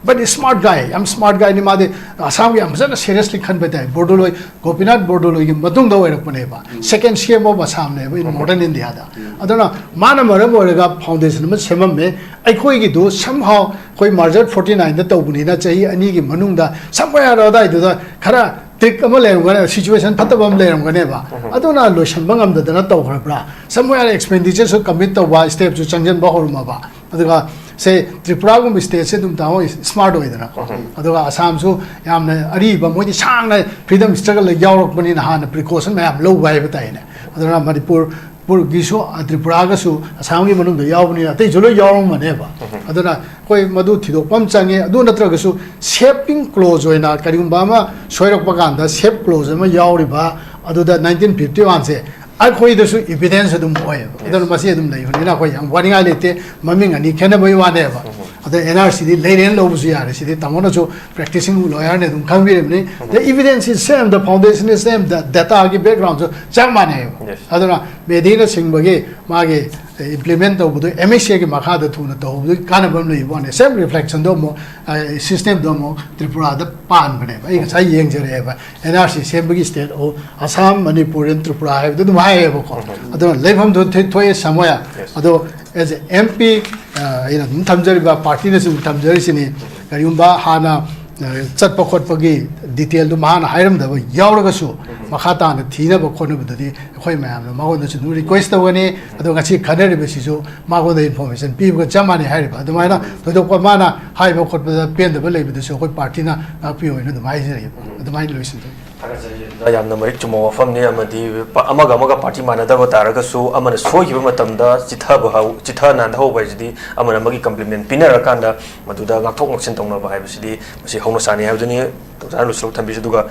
But smart guy, ꯌꯥꯝ smart guyꯅꯤ꯫ ꯃꯥꯗꯤ ꯑꯁꯥꯝꯒꯤ ꯌꯥꯝ ꯐꯖꯅ seriously ꯈꯟꯕ ꯇꯥꯏ꯫ ꯕꯣꯔꯗꯣꯂꯣꯏ, ꯒꯣꯄꯤꯅꯥꯊ ꯕꯣꯔꯗꯣꯂꯣꯏꯒꯤ ꯃꯇꯨꯡꯗ ꯑꯣꯏꯔꯛꯄꯅꯦꯕ꯫ Second C M of Assamꯅꯦꯕ in modern Indiaꯗ꯫ ꯑꯗꯨꯅ ꯃꯥꯅ ꯃꯔꯝ ꯑꯣꯏꯔꯒ foundation ꯑꯃ ꯁꯦꯝꯃꯝꯃꯦ꯫ ꯑꯩꯈꯣꯏꯒꯤꯗꯨ somehow ꯑꯩꯈꯣꯏ merger forty nineꯗ ꯇꯧꯕꯅꯤꯅ ꯆꯍꯤ ꯑꯅꯤꯒꯤ ꯃꯅꯨꯡꯗ somewhere ꯑꯗꯥꯏꯗꯨꯗ ꯈꯔ trick ꯑꯃ ꯂꯩꯔꯝꯒꯅꯤ, situation ꯐꯠꯇꯕ ꯑꯃ ꯂꯩꯔꯝꯒꯅꯦꯕ꯫ ꯑꯗꯨꯅ ꯂꯣꯏꯁꯤꯟꯕ ꯉꯝꯗꯗꯅ ꯇꯧꯈ꯭ꯔꯕ꯭ꯔꯥ? Somewhere expenditureꯁꯨ commit ꯇꯧꯕ, stepꯁꯨ ꯆꯪꯁꯤꯟꯕ ꯍꯧꯔꯝꯃꯕ꯫ ꯑꯗꯨꯒ ꯁꯦ ꯇ꯭ꯔꯤꯄꯨꯔꯥꯒꯨꯝꯕ stateꯁꯦ ꯑꯗꯨꯝ ꯇꯥꯃꯣ smart ꯑꯣꯏꯗꯅꯀꯣ꯫ ꯑꯗꯨꯒ ꯑꯁꯥꯝꯁꯨ ꯌꯥꯝꯅ ꯑꯔꯤꯕ, ꯃꯣꯏꯗꯤ ꯁꯥꯡꯅ freedom struggleꯗ ꯌꯥꯎꯔꯛꯄꯅꯤꯅ ꯍꯥꯟꯅ precaution ꯃꯌꯥꯝ ꯂꯧꯕ ꯍꯥꯏꯕ ꯇꯥꯏꯅꯦ꯫ ꯑꯗꯨꯅ ꯃꯅꯤꯄꯨꯔ, ꯄꯨꯔꯒꯤꯁꯨ, ꯑ, ꯇ꯭ꯔꯤꯄꯨꯔꯥꯒꯁꯨ ꯑꯁꯥꯝꯒꯤ ꯃꯅꯨꯡꯗ ꯌꯥꯎꯕꯅꯤꯅ ꯑꯇꯩꯁꯨ ꯂꯣꯏ ꯌꯥꯎꯔꯝꯒꯅꯦꯕ꯫ ꯑꯗꯨꯅ ꯑꯩꯈꯣꯏ ꯃꯗꯨ ꯊꯤꯗꯣꯛꯄ ꯑꯃ ꯆꯪꯉꯦ꯫ ꯑꯗꯨ ꯅꯠꯇ꯭ꯔꯒꯁꯨ saving clause ꯑꯣꯏꯅ ꯀꯔꯤꯒꯨꯝꯕ ꯑꯃ ꯁꯣꯏꯔꯛꯄ ꯀꯥꯟꯗ save clause ꯑꯃ ꯌꯥꯎꯔꯤꯕ, ꯑꯗꯨꯗ nineteen fifty oneꯁꯦ ꯑꯩꯈꯣꯏꯗꯁꯨ evidence ꯑꯗꯨꯝ ꯑꯣꯏꯌꯦꯕ꯫ ꯑꯗꯨꯅ ꯃꯁꯤ ꯑꯗꯨꯝ ꯂꯩꯕꯅꯤꯅ ꯑꯩꯈꯣꯏ ꯌꯥꯝ ꯋꯥꯅꯤꯡꯉꯥꯏ ꯂꯩꯇꯦ꯫ ꯃꯃꯤꯡ ꯑꯅꯤ ꯈꯦꯠꯅꯕꯒꯤ ꯋꯥꯅꯦꯕ꯫ ꯑꯗ N R Cꯗꯤ ꯂꯩꯔꯦꯅ ꯂꯧꯕꯁꯨ ꯌꯥꯔꯦ꯫ ꯁꯤꯗꯤ ꯇꯥꯃꯣꯅꯁꯨ practicing lawyerꯅꯤ, ꯑꯗꯨꯝ ꯈꯪꯕꯤꯔꯤꯕꯅꯤ꯫ The evidence is same, the foundation is same, the dataꯒꯤ backgroundꯁꯨ ꯆꯞ ꯃꯥꯟꯅꯩꯌꯦꯕ꯫ ꯑꯗꯨꯅ ꯃꯦꯙꯤꯅ ꯁꯤꯡꯕꯒꯤ ꯃꯥꯒꯤ implement ꯇꯧꯕꯗꯣ, M H Aꯒꯤ ꯃꯈꯥꯗ ꯊꯨꯅ ꯇꯧꯕꯗꯨꯒꯤ ꯀꯥꯟꯅꯕ ꯑꯃ ꯂꯩꯕ ꯋꯥꯅꯤ꯫ Same reflectionꯗꯣ ꯑꯃꯨꯛ, ꯑ, systemꯗꯣ ꯑꯃꯨꯛ ꯇ꯭ꯔꯤꯄꯨꯔꯥꯗ ꯄꯥꯟꯕꯅꯦꯕ꯫ ꯑꯩ ꯉꯁꯥꯏ ꯌꯦꯡꯖꯔꯛꯑꯦꯕ, N R C ꯁꯦꯝꯕꯒꯤ state, ꯑꯣ, ꯑꯁꯥꯝ, ꯃꯅꯤꯄꯨꯔ and ꯇ꯭ꯔꯤꯄꯨꯔꯥ ꯍꯥꯏꯕꯗꯣ ꯑꯗꯨꯝ ꯍꯥꯏꯌꯦꯕꯀꯣ꯫ ꯑꯗꯨꯅ ꯂꯩꯐꯝꯗꯣ ꯊꯣꯏ-, ꯊꯣꯛꯑꯦ somewhere꯫ ꯑꯗꯣ as a M P, ꯑ, ꯑꯩꯅ ꯑꯗꯨꯝ ꯊꯝꯖꯔꯤꯕ, partyꯅꯁꯨ ꯑꯗꯨꯝ ꯊꯝꯖꯔꯤꯁꯤꯅꯤ꯫ ꯀꯔꯤꯒꯨꯝꯕ ꯍꯥꯟꯅ, ꯑ, ꯆꯠꯄ ꯈꯣꯠꯄꯒꯤ detailꯗꯨ ꯃꯥꯅ ꯍꯥꯏꯔꯝꯗꯕ ꯌꯥꯎꯔꯒꯁꯨ, ꯃꯈꯥ ꯇꯥꯅ ꯊꯤꯅꯕ ꯈꯣꯠꯅꯕꯗꯗꯤ ꯑꯩꯈꯣꯏ ꯃꯌꯥꯝꯅ ꯃꯉꯣꯟꯗꯁꯨ ꯑꯗꯨꯝ request ꯇꯧꯒꯅꯤ꯫ ꯑꯗꯣ ꯉꯁꯤ ꯈꯟꯅꯔꯤꯕꯁꯤꯁꯨ ꯃꯉꯣꯟꯗ information ꯄꯤꯕꯒ ꯆꯞ ꯃꯥꯟꯅꯩ ꯍꯥꯏꯔꯤꯕ꯫ ꯑꯗꯨꯃꯥꯏꯅ ꯊꯣꯏꯗꯣꯛꯄ ꯃꯥꯅ ꯍꯥꯏꯕ ꯈꯣꯠꯄꯗ ꯄꯦꯟꯗꯕ ꯂꯩꯕꯗꯁꯨ ꯑꯩꯈꯣꯏ partyꯅ ꯉꯥꯛꯄꯤꯌꯣ ꯍꯥꯏꯅ ꯑꯗꯨꯝ ꯍꯥꯏꯖꯔꯤꯕ꯫ ꯑꯗꯨꯃꯥꯏꯅ ꯂꯣꯏꯁꯤꯟꯖꯒꯦ꯫ ꯊꯥꯒꯠꯆꯔꯤ ꯑꯣꯖꯥ, ꯌꯥꯝꯅ ꯃꯔꯤꯛ ꯆꯨꯝꯕ ꯋꯥꯐꯝꯅꯤ꯫ ꯑꯃꯗꯤ ꯄ-, ꯑꯃꯒ ꯑꯃꯒ party ꯃꯥꯟꯅꯗꯕ ꯇꯥꯔꯒꯁꯨ, ꯑꯃꯅ ꯁꯣꯏꯈꯤꯕ ꯃꯇꯝꯗ ꯆꯤꯊꯕ ꯍꯧ-, ꯆꯤꯊ ꯅꯥꯟꯊꯍꯧꯕ ꯍꯥꯏꯁꯤꯗꯤ ꯑꯃꯅ ꯑꯃꯒꯤ compliment ꯄꯤꯅꯔꯀꯥꯟꯗ ꯃꯗꯨꯗ ꯉꯥꯛꯊꯣꯛ ꯉꯥꯛꯁꯤꯟ ꯇꯧꯅꯕ ꯍꯥꯏꯕꯁꯤꯗꯤ ꯃꯁꯤ ꯍꯧꯅ ꯁꯥꯅꯤ ꯍꯥꯏꯕꯗꯨꯅꯤ꯫ ꯑꯣꯖꯥꯅ ꯂꯣꯏꯁꯤꯜꯂꯛ ꯊꯝꯕꯤꯁꯤ꯫ ꯑꯗꯨꯒ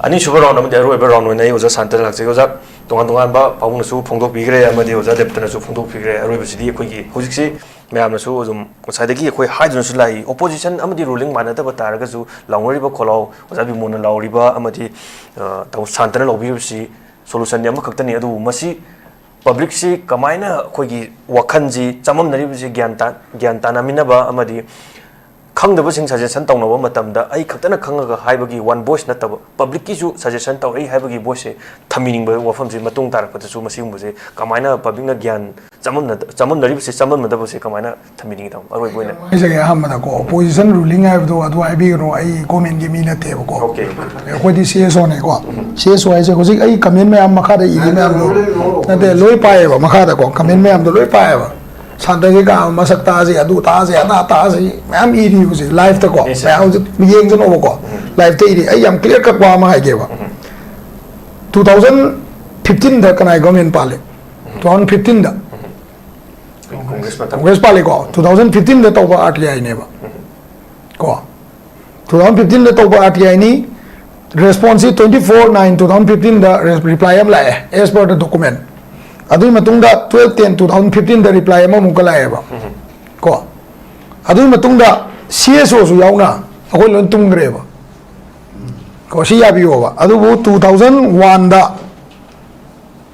ꯑꯅꯤꯁꯨꯕ round ꯑꯃꯗꯤ ꯑꯔꯣꯏꯕ round ꯑꯣꯏꯅ ꯑꯩ ꯑꯣꯖꯥ ꯁꯥꯟꯇꯅ ꯂꯥꯛꯆꯒꯦ꯫ ꯑꯣꯖꯥ, ꯇꯣꯉꯥꯟ ꯇꯣꯉꯥꯟꯕ ꯄꯥꯕꯨꯡꯅꯁꯨ ꯐꯣꯡꯗꯣꯛꯄꯤꯈ꯭ꯔꯦ, ꯑꯃꯗꯤ ꯑꯣꯖꯥ ꯗꯦꯕꯇꯅꯁꯨ ꯐꯣꯡꯗꯣꯛꯄꯤꯈ꯭ꯔꯦ꯫ ꯑꯔꯣꯏꯕꯁꯤꯗꯤ ꯑꯩꯈꯣꯏꯒꯤ ꯍꯧꯖꯤꯛꯁꯤ ꯃꯌꯥꯝꯅꯁꯨ ꯑꯗꯨꯝ ꯉꯁꯥꯏꯗꯒꯤ ꯑꯩꯈꯣꯏ ꯍꯥꯏꯗꯨꯅꯁꯨ ꯂꯥꯛꯏ, opposition ꯑꯃꯗꯤ ruling ꯃꯥꯟꯅꯗꯕ ꯇꯥꯔꯒꯁꯨ ꯂꯥꯎꯅꯔꯤꯕ ꯈꯣꯜꯂꯥꯎ, ꯑꯣꯖꯥ ꯕꯤꯃꯣꯟꯅ ꯂꯥꯎꯔꯤꯕ ꯑꯃꯗꯤ, ꯑ, ꯇꯥꯃꯣ ꯁꯥꯟꯇꯅ ꯂꯧꯕꯤꯔꯤꯕꯁꯤ solutionꯗꯤ ꯑꯃꯈꯛꯇꯅꯤ꯫ ꯑꯗꯨꯕꯨ ꯃꯁꯤ publicꯁꯤ ꯀꯃꯥꯏꯅ ꯑꯩꯈꯣꯏꯒꯤ ꯋꯥꯈꯜꯁꯤ ꯆꯃꯝꯅꯔꯤꯕꯁꯤ ꯒ꯭ꯌꯥꯟ ꯇꯥ-, ꯒ꯭ꯌꯥꯟ ꯇꯥꯅꯃꯤꯟꯅꯕ ꯑꯃꯗꯤ ꯈꯪꯗꯕꯁꯤꯡ ꯁꯖꯦꯁꯟ ꯇꯧꯅꯕ ꯃꯇꯝꯗ ꯑꯩ ꯈꯛꯇꯅ ꯈꯪꯉꯒ ꯍꯥꯏꯕꯒꯤ ꯋꯥꯟ ꯚꯣꯏꯁ ꯅꯠꯇꯕ, ꯄꯕ꯭ꯂꯤꯛꯀꯤꯁꯨ ꯁꯖꯦꯁꯟ ꯇꯧꯔꯛꯏ ꯍꯥꯏꯕꯒꯤ ꯚꯣꯏꯁꯁꯦ ꯊꯝꯕꯤꯅꯤꯡꯕ ꯋꯥꯐꯝꯁꯦ꯫ ꯃꯇꯨꯡ ꯇꯥꯔꯛꯄꯗꯁꯨ ꯃꯁꯤꯒꯨꯝꯕꯁꯦ ꯀꯃꯥꯏꯅ ꯄꯕ꯭ꯂꯤꯛꯅ ꯒ꯭ꯌꯥꯟ ꯆꯃꯝꯅ-, ꯆꯃꯝꯅꯔꯤꯕꯁꯦ, ꯆꯃꯝꯅꯗꯕꯁꯦ ꯀꯃꯥꯏꯅ ꯊꯝꯕꯤꯅꯤꯡꯉꯤ, ꯇꯥꯃꯣ? ꯑꯔꯣꯏꯕ ꯑꯣꯏꯅ꯫ ꯍꯥꯏꯖꯒꯦ, ꯑꯍꯥꯟꯕꯗꯀꯣ, ꯑꯣꯄꯣꯖꯤꯁꯟ ꯔꯨꯂꯤꯡ ꯍꯥꯏꯕꯗꯣ ꯑꯗꯨ ꯍꯥꯏꯕꯤꯒꯅꯨ, ꯑꯩ ꯒꯣꯔꯃꯦꯟꯒꯤ ꯃꯤ ꯅꯠꯇꯦꯕꯀꯣ꯫ ꯑꯣꯀꯦ꯫ ꯑꯩꯈꯣꯏꯗꯤ ꯁꯤ ꯑꯦꯁ ꯑꯣꯅꯦꯀꯣ꯫ ꯁꯤ ꯑꯦꯁ ꯑꯣ ꯍꯥꯏꯁꯦ ꯍꯧꯖꯤꯛ ꯑꯩ ꯀꯃꯦꯟ ꯃꯌꯥꯝ ꯃꯈꯥꯗ ꯏꯔꯤ ꯃꯌꯥꯝꯗꯣ, ꯅꯠꯇꯦ, ꯂꯣꯏ ꯄꯥꯏꯌꯦꯕ, ꯃꯈꯥꯗꯀꯣ ꯀꯃꯦꯟ ꯃꯌꯥꯝꯗꯣ ꯂꯣꯏ ꯄꯥꯏꯌꯦꯕ꯫ ꯁꯥꯟꯇꯒꯤ ꯀꯥ ꯃꯁꯛ ꯇꯥꯁꯤ, ꯑꯗꯨ ꯇꯥꯁꯤ, ꯑꯗꯥ ꯇꯥꯁꯤ ꯃꯌꯥꯝ ꯏꯔꯤ ꯍꯧꯖꯤꯛ ꯂꯥꯏꯐꯇꯀꯣ꯫ ꯃꯌꯥꯝ ꯍꯧꯖꯤꯛ ꯌꯦꯡꯁꯅꯣꯕꯀꯣ, ꯂꯥꯏꯐꯇ ꯏꯔꯤ꯫ ꯑꯩ ꯌꯥꯝ ꯀ꯭ꯂꯤꯌꯥꯔ ꯀꯠ ꯋꯥ ꯑꯃ ꯍꯥꯏꯒꯦꯕ꯫ ꯇꯨ ꯊꯥꯎꯖꯟ ꯐꯤꯐꯇꯤꯟꯗ ꯀꯅꯥꯏ ꯒꯣꯔꯃꯦꯟ ꯄꯥꯜꯂꯤ? ꯇꯨ ꯊꯥꯎꯖꯟ ꯐꯤꯐꯇꯤꯟꯗ ꯀꯣꯡꯒ꯭ꯔꯦꯁ ꯃꯇꯝ꯫ ꯀꯣꯡꯒ꯭ꯔꯦꯁ ꯄꯥꯜꯂꯤꯀꯣ꯫ ꯇꯨ ꯊꯥꯎꯖꯟ ꯐꯤꯐꯇꯤꯟꯗ ꯇꯧꯕ ꯑꯥꯔ ꯇꯤ ꯑꯥꯏꯅꯦꯕ ꯀꯣ꯫ ꯇꯨ ꯊꯥꯎꯖꯟ ꯐꯤꯐꯇꯤꯟꯗ ꯇꯧꯕ ꯑꯥꯔ ꯇꯤ ꯑꯥꯏꯅꯤ꯫ ꯔꯦꯁꯄꯣꯟꯁꯁꯤ twenty four nine two thousand fifteenꯗ ꯔꯤꯄ꯭ꯂꯥꯏ ꯑꯃ ꯂꯥꯛꯑꯦ, as per the document꯫ ꯑꯗꯨꯒꯤ ꯃꯇꯨꯡꯗ twelve ten two thousand fifteenꯗ ꯔꯤꯄ꯭ꯂꯥꯏ ꯑꯃꯃꯨꯛꯀ ꯂꯥꯛꯑꯦꯕ ꯀꯣ꯫ ꯑꯗꯨꯒꯤ ꯃꯇꯨꯡꯗ ꯁꯤ ꯑꯦꯁ ꯑꯣꯁꯨ ꯌꯥꯎꯅ ꯑꯩꯈꯣꯏ ꯂꯣꯏ ꯇꯨꯝꯈ꯭ꯔꯦꯕ ꯀꯣ꯫ ꯁꯤ ꯌꯥꯕꯤꯌꯣꯕ꯫ ꯑꯗꯨꯕꯨ ꯇꯨ ꯊꯥꯎꯖꯟ ꯋꯥꯟꯗ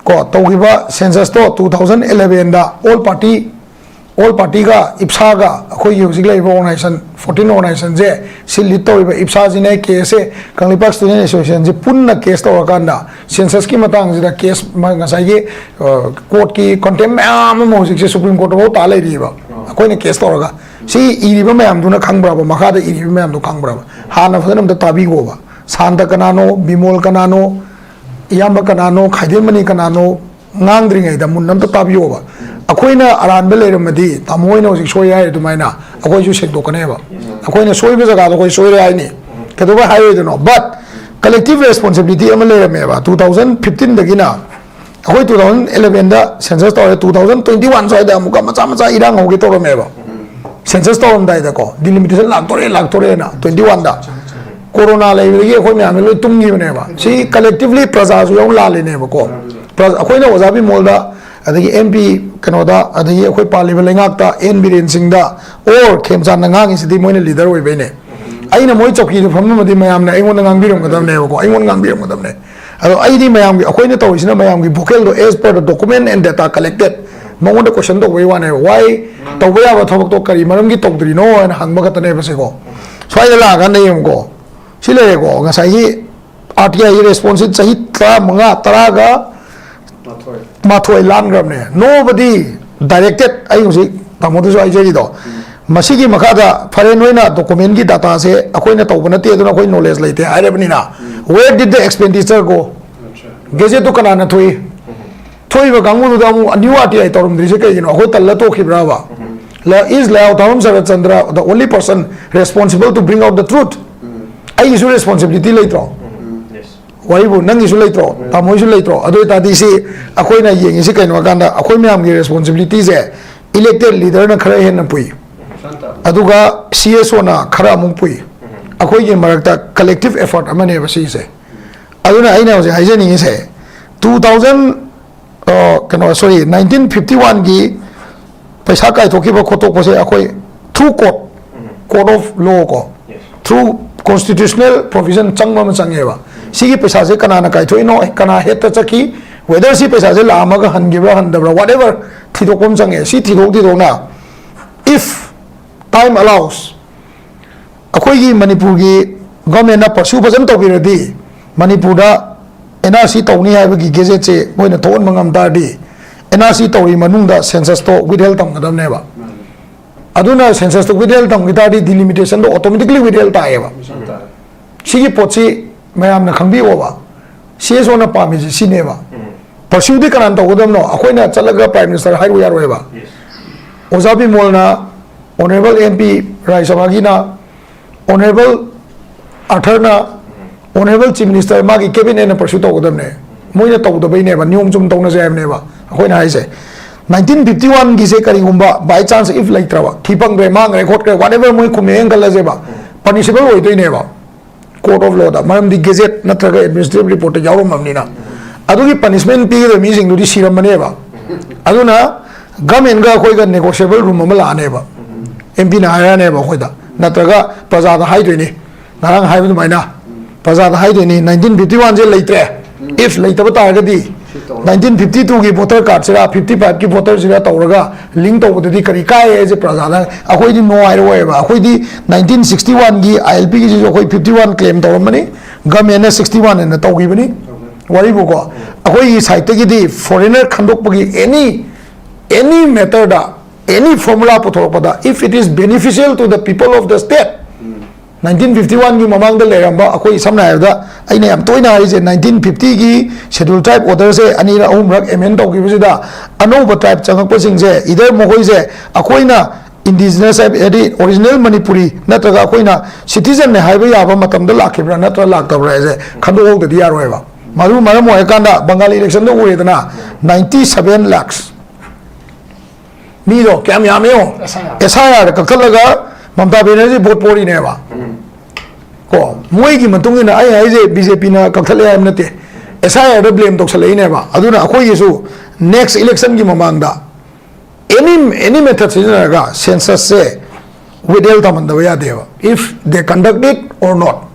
ꯀꯣ ꯇꯧꯈꯤꯕ ꯁꯦꯟꯁꯁꯇꯣ, ꯇꯨ ꯊꯥꯎꯖꯟ ꯏꯂꯚꯦꯟꯗ ꯑꯣꯜ ꯄꯥꯔꯇꯤ, ꯑꯣꯜ ꯄꯥꯔꯇꯤꯒ ꯏꯞꯁꯥꯒ, ꯑꯩꯈꯣꯏꯒꯤ ꯍꯧꯖꯤꯛ ꯂꯩꯔꯤꯕ ꯑꯣꯔꯒꯅꯥꯏꯖꯦꯁꯟ, ꯐꯣꯔꯇꯤꯟ ꯑꯣꯔꯒꯅꯥꯏꯖꯦꯁꯟꯁꯦ, ꯁꯤ ꯂꯤꯗ ꯇꯧꯔꯤꯕ ꯏꯞꯁꯥꯁꯤꯅꯦ, ꯀꯦ ꯑꯦꯁ ꯑꯦ, ꯀꯪꯂꯩꯄꯥꯛ ꯁ꯭ꯇꯨꯗꯦꯟ ꯑꯦꯁꯣꯁꯤꯌꯦꯁꯟꯁꯦ ꯄꯨꯟꯅ ꯀꯦꯁ ꯇꯧꯔꯀꯥꯟꯗ, ꯁꯦꯟꯁꯁꯀꯤ ꯃꯇꯥꯡꯁꯤꯗ ꯀꯦꯁ ꯃ-, ꯉꯁꯥꯏꯒꯤ, ꯑ, ꯀꯣꯔꯠꯀꯤ ꯀꯟꯇꯦꯝ ꯃꯌꯥꯝ ꯑꯃ ꯍꯧꯖꯤꯛꯁꯦ ꯁꯨꯄ꯭ꯔꯤꯝ ꯀꯣꯔꯠꯇꯐꯥꯎ ꯇꯥ ꯂꯩꯔꯤꯕ꯫ ꯑꯩꯈꯣꯏꯅ ꯀꯦꯁ ꯇꯧꯔꯒ, ꯁꯤ ꯏꯔꯤꯕ ꯃꯌꯥꯝꯗꯨꯅ ꯈꯪꯕ꯭ꯔꯕ? ꯃꯈꯥꯗ ꯏꯔꯤꯕ ꯃꯌꯥꯝꯗꯣ ꯈꯪꯕ꯭ꯔꯕ? ꯍꯥꯟꯅ ꯐꯖꯅ ꯑꯝꯇ ꯇꯥꯕꯤꯈꯣꯕ꯫ ꯁꯥꯟꯇ ꯀꯅꯥꯅꯣ, ꯕꯤꯃꯣꯜ ꯀꯅꯥꯅꯣ, ꯏꯌꯥꯝꯕ ꯀꯅꯥꯅꯣ, ꯈꯥꯏꯗꯦꯟꯃꯅꯤ ꯀꯅꯥꯅꯣ, ꯉꯥꯡꯗ꯭ꯔꯤꯉꯩꯗ ꯃꯨꯟꯅ ꯑꯝꯇ ꯇꯥꯕꯤꯌꯣꯕ꯫ ꯑꯩꯈꯣꯏꯅ ꯑꯔꯥꯟꯕ ꯂꯩꯔꯝꯃꯗꯤ, ꯇꯥꯃꯣ ꯍꯣꯏꯅ ꯍꯧꯖꯤꯛ ꯁꯣꯏ ꯍꯥꯏꯔꯤ ꯑꯗꯨꯃꯥꯏꯅ, ꯑꯩꯈꯣꯏꯁꯨ ꯁꯦꯡꯗꯣꯛꯀꯅꯦꯕ꯫ ꯑꯩꯈꯣꯏꯅ ꯁꯣꯏꯕ ꯖꯒꯥꯗꯣ ꯑꯩꯈꯣꯏ ꯁꯣꯏꯔꯦ ꯍꯥꯏꯅꯤ, ꯀꯩꯗꯧꯕꯩ ꯍꯥꯏꯔꯣꯏꯗꯣꯏꯅꯣ? But collective responsibility ꯑꯃ ꯂꯩꯔꯝꯃꯦꯕ꯫ Two thousand fifteenꯗꯒꯤꯅ ꯑꯩꯈꯣꯏ two thousand elevenꯗ census ꯇꯧꯔꯦ, two thousand twenty one ꯁ꯭ꯋꯥꯏꯗ ꯑꯃꯨꯛꯀ ꯃꯆꯥ ꯃꯆꯥ ꯏꯔꯥꯡ ꯍꯧꯒꯦ ꯇꯧꯔꯝꯃꯦꯕ꯫ Census ꯇꯧꯔꯝꯗꯥꯏꯗꯀꯣ, delimitation ꯂꯥꯛꯇꯣꯔꯦ, ꯂꯥꯛꯇꯣꯔꯦꯅ twenty oneꯗ꯫ ꯀꯣꯔꯣꯅꯥ ꯂꯩꯕꯗꯒꯤ ꯑꯩꯈꯣꯏ ꯃꯌꯥꯝꯁꯦ ꯂꯣꯏ ꯇꯨꯝꯈꯤꯕꯅꯦꯕ꯫ ꯁꯤ collectively ꯄ꯭ꯔꯖꯥꯁꯨ ꯌꯥꯎꯅ ꯂꯥꯜꯂꯤꯅꯦꯕꯀꯣ꯫ ꯄ꯭ꯔꯖꯥ, ꯑꯩꯈꯣꯏꯅ ꯑꯣꯖꯥ ꯕꯤꯃꯣꯜꯗ, ꯑꯗꯒꯤ ꯑꯦꯝ ꯄꯤ ꯀꯩꯅꯣꯗ, ꯑꯗꯒꯤ ꯑꯩꯈꯣꯏ ꯄꯥꯜꯂꯤꯕ ꯂꯩꯉꯥꯛꯇ, ꯑꯦꯟ ꯕꯤꯔꯦꯟ ꯁꯤꯡꯗ, or ꯈꯦꯝꯆꯥꯟꯗ ꯉꯥꯡꯉꯤꯁꯤꯗꯤ ꯃꯣꯏꯅ leader ꯑꯣꯏꯕꯩꯅꯦ꯫ ꯑꯩꯅ ꯃꯣꯏ ꯆꯧꯀꯤꯗ ꯐꯝꯃꯝꯃꯗꯤ ꯃꯌꯥꯝꯅ ꯑꯩꯉꯣꯟꯗ ꯉꯥꯡꯕꯤꯔꯝꯒꯗꯕꯅꯦꯕꯀꯣ, ꯑꯩꯉꯣꯟꯗ ꯉꯥꯡꯕꯤꯔꯝꯒꯗꯕꯅꯦ꯫ ꯑꯗꯣ ꯑꯩꯗꯤ ꯃꯌꯥꯝꯒꯤ, ꯑꯩꯈꯣꯏꯅ ꯇꯧꯔꯤꯁꯤꯅ ꯃꯌꯥꯝꯒꯤ vocalꯗꯣ as per the document and data collected, ꯃꯉꯣꯟꯗ ꯀꯣꯏꯁꯟ ꯇꯧꯕꯩ ꯋꯥꯅꯦꯕ꯫ ꯋꯥꯏ ꯇꯧꯕ ꯌꯥꯕ ꯊꯕꯛꯇꯣ ꯀꯔꯤ ꯃꯔꯝꯒꯤ ꯇꯧꯗ꯭ꯔꯤꯅꯣ ꯍꯥꯏꯅ ꯍꯪꯕ ꯈꯛꯇꯅꯦꯕ ꯁꯤꯀꯣ꯫ ꯁ꯭ꯋꯥꯏꯗ ꯂꯥꯛꯑꯀꯥꯟꯗ ꯌꯦꯡꯉꯨꯀꯣ, ꯁꯤ ꯂꯩꯔꯦꯀꯣ, ꯉꯁꯥꯏꯒꯤ ꯑꯥꯔ ꯇꯤ ꯑꯥꯏꯒꯤ ꯔꯦꯁꯄꯣꯟꯁꯁꯤ ꯆꯍꯤ ꯇꯔꯥꯃꯉꯥ, ꯇꯔꯥꯒ ꯃꯥꯊꯣꯏ꯫ ꯃꯥꯊꯣꯏ ꯂꯥꯟꯈ꯭ꯔꯕꯅꯦ꯫ Nobody directed, ꯑꯩ ꯍꯧꯖꯤꯛ ꯇꯥꯃꯣꯗꯁꯨ ꯍꯥꯏꯖꯔꯤꯗꯣ, ꯃꯁꯤꯒꯤ ꯃꯈꯥꯗ ꯐꯔꯦ, ꯅꯣꯏꯅ ꯗꯣꯀꯨꯃꯦꯟꯒꯤ ꯗꯥꯇꯥꯁꯦ ꯑꯩꯈꯣꯏꯅ ꯇꯧꯕ ꯅꯠꯇꯦ, ꯑꯗꯨꯅ ꯑꯩꯈꯣꯏ ꯅꯣꯂꯦꯖ ꯂꯩꯇꯦ ꯍꯥꯏꯔꯕꯅꯤꯅ, where did the expenditure go? ꯒꯦꯖꯦꯠꯇꯨ ꯀꯅꯥꯅ ꯊꯣꯛꯏ? ꯊꯣꯛꯏꯕ ꯀꯥꯡꯕꯨꯗꯨꯗ ꯑꯃꯨꯛ new R T I ꯇꯧꯔꯝꯗ꯭ꯔꯤꯁꯦ ꯀꯩꯒꯤꯅꯣ? ꯑꯩꯈꯣꯏ ꯇꯜꯂ ꯇꯣꯛꯈꯤꯕ꯭ꯔꯕ? ꯂ-, is ꯂꯩꯍꯥꯎ ꯊꯥꯕꯝ ꯁꯔꯠ Chandra the only person responsible to bring out the truth? ꯑꯩꯒꯤꯁꯨ ꯔꯦꯁꯄꯣꯟꯁꯤꯕꯤꯂꯤꯇꯤ ꯂꯩꯇ꯭ꯔꯣ? ꯋꯥꯔꯤꯕꯨ ꯅꯪꯒꯤꯁꯨ ꯂꯩꯇ꯭ꯔꯣ? ꯇꯥꯃꯣꯒꯤꯁꯨ ꯂꯩꯇ꯭ꯔꯣ? ꯑꯗꯨ ꯑꯣꯏ ꯇꯥꯔꯗꯤ ꯁꯤ ꯑꯩꯈꯣꯏꯅ ꯌꯦꯡꯉꯤꯁꯤ ꯀꯩꯅꯣ ꯍꯥꯏ ꯀꯥꯟꯗ, ꯑꯩꯈꯣꯏ ꯃꯌꯥꯝꯒꯤ ꯔꯦꯁꯄꯣꯟꯁꯤꯕꯤꯂꯤꯇꯤꯁꯦ ꯏꯂꯦꯛꯇꯦꯠ ꯂꯤꯗꯔꯅ ꯈꯔ ꯍꯦꯟꯅ ꯄꯨꯏ, ꯑꯗꯨꯒ ꯁꯤ ꯑꯦꯁ ꯑꯣꯅ ꯈꯔ ꯑꯃꯨꯛ ꯄꯨꯏ꯫ ꯑꯩꯈꯣꯏꯒꯤ ꯃꯔꯛꯇ ꯀꯂꯦꯛꯇꯤꯞ ꯑꯦꯐꯔꯠ ꯑꯃꯅꯦꯕ ꯁꯤꯁꯦ꯫ ꯑꯗꯨꯅ ꯑꯩꯅ ꯍꯧꯖꯤꯛ ꯍꯥꯏꯖꯅꯤꯡꯉꯤꯁꯦ, ꯇꯨ ꯊꯥꯎꯖꯟ, ꯑ, ꯀꯩꯅꯣ, ꯁꯣꯔꯤ, ꯅꯥꯏꯟꯇꯤꯟ ꯐꯤꯐꯇꯤ ꯋꯥꯟꯒꯤ ꯄꯩꯁꯥ ꯀꯥꯏꯊꯣꯛꯈꯤꯕ ꯈꯣꯠꯇꯣꯛꯄꯁꯦ ꯑꯩꯈꯣꯏ through court, court of law ꯀꯣ, through constitutional provision ꯆꯪꯕ ꯑꯃ ꯆꯪꯉꯦꯕ꯫ ꯁꯤꯒꯤ ꯄꯩꯁꯥꯁꯦ ꯀꯅꯥꯅ ꯀꯥꯏꯊꯣꯛꯏꯅꯣ, ꯀꯅꯥ ꯍꯦꯠꯇ ꯆꯠꯈꯤ, whether ꯁꯤ ꯄꯩꯁꯥꯁꯦ ꯂꯥꯛꯑꯝꯃꯒ ꯍꯟꯈꯤꯕ꯭ꯔꯥ ꯍꯟꯗꯕ꯭ꯔꯥ, whatever, ꯊꯤꯗꯣꯛꯄ ꯑꯃ ꯆꯪꯉꯦ꯫ ꯁꯤ ꯊꯤꯗꯣꯛ ꯊꯤꯗꯣꯛꯅ, if time allows, ꯑꯩꯈꯣꯏꯒꯤ ꯃꯅꯤꯄꯨꯔꯒꯤ ꯒꯣꯔꯃꯦꯟꯅ ꯄꯔꯁꯨ ꯐꯖꯅ ꯇꯧꯕꯤꯔꯗꯤ, ꯃꯅꯤꯄꯨꯔꯗ ꯑꯦꯟ ꯑꯥꯔ ꯁꯤ ꯇꯧꯅꯤ ꯍꯥꯏꯕꯒꯤ ꯒꯦꯖꯦꯠꯁꯦ ꯃꯣꯏꯅ ꯊꯣꯛꯍꯟꯕ ꯉꯝ ꯇꯥꯔꯗꯤ, ꯑꯦꯟ ꯑꯥꯔ ꯁꯤ ꯇꯧꯔꯤ ꯃꯅꯨꯡꯗ ꯁꯦꯟꯁꯁꯇꯣ ꯋꯤꯠꯍꯦꯜ ꯊꯝꯒꯗꯕꯅꯦꯕ꯫ ꯑꯗꯨꯅ ꯁꯦꯟꯁꯁꯇꯣ ꯋꯤꯠꯍꯦꯜ ꯊꯝꯈꯤ ꯇꯥꯔꯗꯤ, ꯗꯤꯂꯤꯃꯤꯇꯦꯁꯟꯗꯣ ꯑꯣꯇꯣꯃꯦꯇꯤꯀꯂꯤ ꯋꯤꯠꯍꯦꯜ ꯇꯥꯏꯌꯦꯕ꯫ ꯁꯤꯒꯤ ꯄꯣꯠꯁꯤ ꯃꯌꯥꯝꯅ ꯈꯪꯕꯤꯌꯣꯕ꯫ ꯁꯤ ꯑꯦꯁ ꯑꯣꯅ ꯄꯥꯝꯃꯤꯁꯤ ꯁꯤꯅꯦꯕ꯫ ꯄꯔꯁꯨꯗꯤ ꯀꯅꯥꯅ ꯇꯧꯒꯗꯕꯅꯣ? ꯑꯩꯈꯣꯏꯅ ꯆꯠꯂꯒ ꯄ꯭ꯔꯥꯏꯝ ꯃꯤꯅꯤꯁꯇꯔ ꯍꯥꯏꯔꯨ ꯌꯥꯔꯣꯏꯕ꯫ ꯑꯣꯖꯥ ꯕꯤꯃꯣꯜꯅ, ꯑꯣꯅꯔꯦꯕꯜ ꯑꯦꯝ ꯄꯤ ꯔꯥꯖ꯭ꯌ ꯁꯚꯥꯒꯤꯅ, ꯑꯣꯅꯔꯦꯕꯜ ꯑꯥꯔꯊꯔꯅ, ꯑꯣꯅꯔꯦꯕꯜ ꯆꯤꯐ ꯃꯤꯅꯤꯁꯇꯔ, ꯃꯥꯒꯤ ꯀꯦꯕꯤꯅꯦꯠꯅ ꯄꯔꯁꯨ ꯇꯧꯒꯗꯕꯅꯦ꯫ ꯃꯣꯏꯅ ꯇꯧꯗꯕꯩꯅꯦꯕ, ꯅꯤꯌꯣꯝ ꯆꯨꯝ ꯇꯧꯅꯁꯦ ꯍꯥꯏꯕꯅꯦꯕ ꯑꯩꯈꯣꯏꯅ ꯍꯥꯏꯁꯦ꯫ ꯅꯥꯏꯟꯇꯤꯟ ꯐꯤꯐꯇꯤ ꯋꯥꯟꯒꯤꯁꯦ ꯀꯔꯤꯒꯨꯝꯕ by chance if ꯂꯩꯇ꯭ꯔꯕ, ꯊꯤ ꯐꯪꯗ꯭ꯔꯦ, ꯃꯥꯡꯈ꯭ꯔꯦ, ꯈꯣꯠꯈ꯭ꯔꯦ, whatever ꯃꯣꯏ ꯈꯨꯝꯃꯦꯅ ꯈꯜꯂꯁꯦꯕ, ꯄꯅꯤꯁꯦꯕꯜ ꯑꯣꯏꯗꯣꯏꯅꯦꯕ꯫ Court of lawꯗ, ꯃꯔꯝꯗꯤ ꯒꯦꯖꯦꯠ ꯅꯠꯇ꯭ꯔꯒ ꯑꯦꯗꯃꯤꯅꯤꯁꯇ꯭ꯔꯦꯇꯤꯚ ꯔꯤꯄꯣꯔꯠꯇ ꯌꯥꯎꯔꯝꯃꯕꯅꯤꯅ꯫ ꯑꯗꯨꯒꯤ ꯄꯅꯤꯁꯃꯦꯟ ꯄꯤꯒꯗꯕ ꯃꯤꯁꯤꯡꯗꯨꯗꯤ ꯁꯤꯔꯝꯃꯅꯦꯕ꯫ ꯑꯗꯨꯅ ꯒꯃꯦꯟꯒ ꯑꯩꯈꯣꯏꯒ ꯅꯦꯒꯣꯁꯤꯌꯦꯕꯜ ꯔꯨꯝ ꯑꯃ ꯂꯥꯛꯑꯅꯦꯕ꯫ ꯑꯦꯝ ꯄꯤꯅ ꯍꯥꯏꯔꯛꯑꯅꯦꯕ ꯑꯩꯈꯣꯏꯗ, ꯅꯠꯇ꯭ꯔꯒ ꯄ꯭ꯔꯖꯥꯗ ꯍꯥꯏꯗꯣꯏꯅꯤ, ꯉꯔꯥꯡ ꯍꯥꯏꯕ ꯑꯗꯨꯃꯥꯏꯅ ꯄ꯭ꯔꯖꯥꯗ ꯍꯥꯏꯗꯣꯏꯅꯤ, ꯅꯥꯏꯟꯇꯤꯟ ꯐꯤꯐꯇꯤ ꯋꯥꯟꯁꯦ ꯂꯩꯇ꯭ꯔꯦ, if ꯂꯩꯇꯕ ꯇꯥꯔꯒꯗꯤ ꯅꯥꯏꯟꯇꯤꯟ ꯐꯤꯐꯇꯤ ꯇꯨꯒꯤ ꯚꯣꯇꯔ ꯀꯥꯔꯗꯁꯤꯔ, ꯐꯤꯐꯇꯤ ꯐꯥꯏꯚꯀꯤ ꯚꯣꯇꯔꯁꯤꯔ ꯇꯧꯔꯒ ꯂꯤꯡ ꯇꯧꯕꯗꯗꯤ ꯀꯔꯤ ꯀꯥꯏ ꯍꯥꯏꯁꯦ ꯄ꯭ꯔꯖꯥꯗ? ꯑꯩꯈꯣꯏꯗꯤ ꯅꯨꯡꯉꯥꯏꯔꯣꯏꯕ꯫ ꯑꯩꯈꯣꯏꯗꯤ ꯅꯥꯏꯟꯇꯤꯟ ꯁꯤꯛꯁꯇꯤ ꯋꯥꯟꯒꯤ ꯑꯥꯏ ꯑꯦꯜ ꯄꯤꯒꯤꯁꯤꯁꯨ ꯑꯩꯈꯣꯏ ꯐꯤꯐꯇꯤ ꯋꯥꯟ ꯀ꯭ꯂꯦꯝ ꯇꯧꯔꯝꯕꯅꯤ, ꯒꯃꯦꯟꯅ ꯁꯤꯛꯁꯇꯤ ꯋꯥꯟ ꯑꯅ ꯇꯧꯈꯤꯕꯅꯤ꯫ ꯋꯥꯔꯤꯕꯨꯀꯣ, ꯑꯩꯈꯣꯏꯒꯤ ꯁꯥꯏꯠꯇꯒꯤꯗꯤ ꯐꯣꯔꯦꯅꯔ ꯈꯟꯗꯣꯛꯄꯒꯤ ꯑꯦꯅꯤ ꯑꯦꯅꯤ ꯃꯦꯇꯔꯗ ꯑꯦꯅꯤ ꯐꯣꯔꯃꯨꯂꯥ ꯄꯨꯊꯣꯔꯛꯄꯗ, if it is beneficial to the people of the state, nineteen fifty ꯋꯥꯟꯒꯤ ꯃꯃꯥꯡꯗ ꯂꯩꯔꯝꯕ ꯑꯩꯈꯣꯏ, ꯁꯝꯅ ꯍꯥꯏꯔꯕꯗ, ꯑꯩꯅ ꯌꯥꯝ ꯇꯣꯏꯅ ꯍꯥꯏꯔꯤꯁꯦ, ꯅꯥꯏꯟꯇꯤꯟ ꯐꯤꯐꯇꯤꯒꯤ ꯁꯦꯗ꯭ꯌꯨꯜ ꯇ꯭ꯔꯥꯏꯕ ꯑꯣꯔꯗꯔꯁꯦ ꯑꯅꯤꯔꯛ ꯑꯍꯨꯝꯔꯛ ꯑꯦꯃꯦꯟ ꯇꯧꯈꯤꯕꯁꯤꯗ, ꯑꯅꯧꯕ ꯇ꯭ꯔꯥꯏꯕ ꯆꯪꯉꯛꯄꯁꯤꯡꯁꯦ, ꯏꯗꯔ ꯃꯈꯣꯏꯁꯦ ꯑꯩꯈꯣꯏꯅ ꯏꯟꯗꯤꯖꯤꯅꯁ ꯍꯥꯏꯕ, ꯍꯥꯏꯗꯤ ꯑꯣꯔꯤꯖꯤꯅꯦꯜ ꯃꯅꯤꯄꯨꯔꯤ ꯅꯠꯇ꯭ꯔꯒ ꯑꯩꯈꯣꯏꯅ ꯁꯤꯇꯤꯖꯟꯅꯦ ꯍꯥꯏꯕ ꯌꯥꯕ ꯃꯇꯝꯗ ꯂꯥꯛꯈꯤꯕ꯭ꯔꯥ ꯅꯠꯇ꯭ꯔꯒ ꯂꯥꯛꯇꯕ꯭ꯔꯥ ꯍꯥꯏꯁꯦ ꯈꯟꯗꯣꯛꯍꯧꯗꯗꯤ ꯌꯥꯔꯣꯏꯕ꯫ ꯃꯗꯨ ꯃꯔꯝ ꯑꯣꯏꯔꯀꯥꯟꯗ ꯕꯪꯒꯥꯂꯤ ꯏꯂꯦꯛꯁꯟꯗ ꯎꯔꯦꯗꯅ, ꯅꯥꯏꯟꯇꯤ ꯁꯚꯦꯟ ꯂꯥꯛꯁ ꯃꯤꯗꯣ ꯀꯌꯥꯝ ꯌꯥꯝꯃꯦ ꯌꯦꯡꯉꯣ꯫ ꯑꯦꯁ ꯑꯥꯏ ꯑꯥꯔꯗ ꯀꯛꯊꯠꯂꯒ ꯃꯃꯇꯥ ꯕꯦꯅꯔꯖꯤ ꯚꯣꯠ ꯄꯣꯔꯤꯅꯦꯕ꯫ ꯀꯣ, ꯃꯣꯏꯒꯤ ꯃꯇꯨꯡ ꯏꯟꯅ ꯑꯩ ꯍꯥꯏꯁꯦ ꯕꯤ ꯖꯦ ꯄꯤꯅ ꯀꯛꯊꯠꯂꯦ ꯍꯥꯏꯕ ꯅꯠꯇꯦ, ꯑꯦꯁ ꯑꯥꯏ ꯑꯥꯔꯗ ꯕ꯭ꯂꯦꯝ ꯇꯧꯁꯜꯂꯛꯏꯅꯦꯕ꯫ ꯑꯗꯨꯅ ꯑꯩꯈꯣꯏꯒꯤꯁꯨ ꯅꯦꯛꯁ ꯏꯂꯦꯛꯁꯟꯒꯤ ꯃꯃꯥꯡꯗ ꯑꯦꯅꯤ ꯑꯦꯅꯤ ꯃꯦꯊꯗ ꯁꯤꯖꯤꯟꯅꯔꯒ ꯁꯦꯟꯁꯁꯁꯦ ꯋꯤꯠꯍꯦꯜ ꯊꯝꯍꯟꯗꯕ ꯌꯥꯗꯦꯕ, if they conduct it or not꯫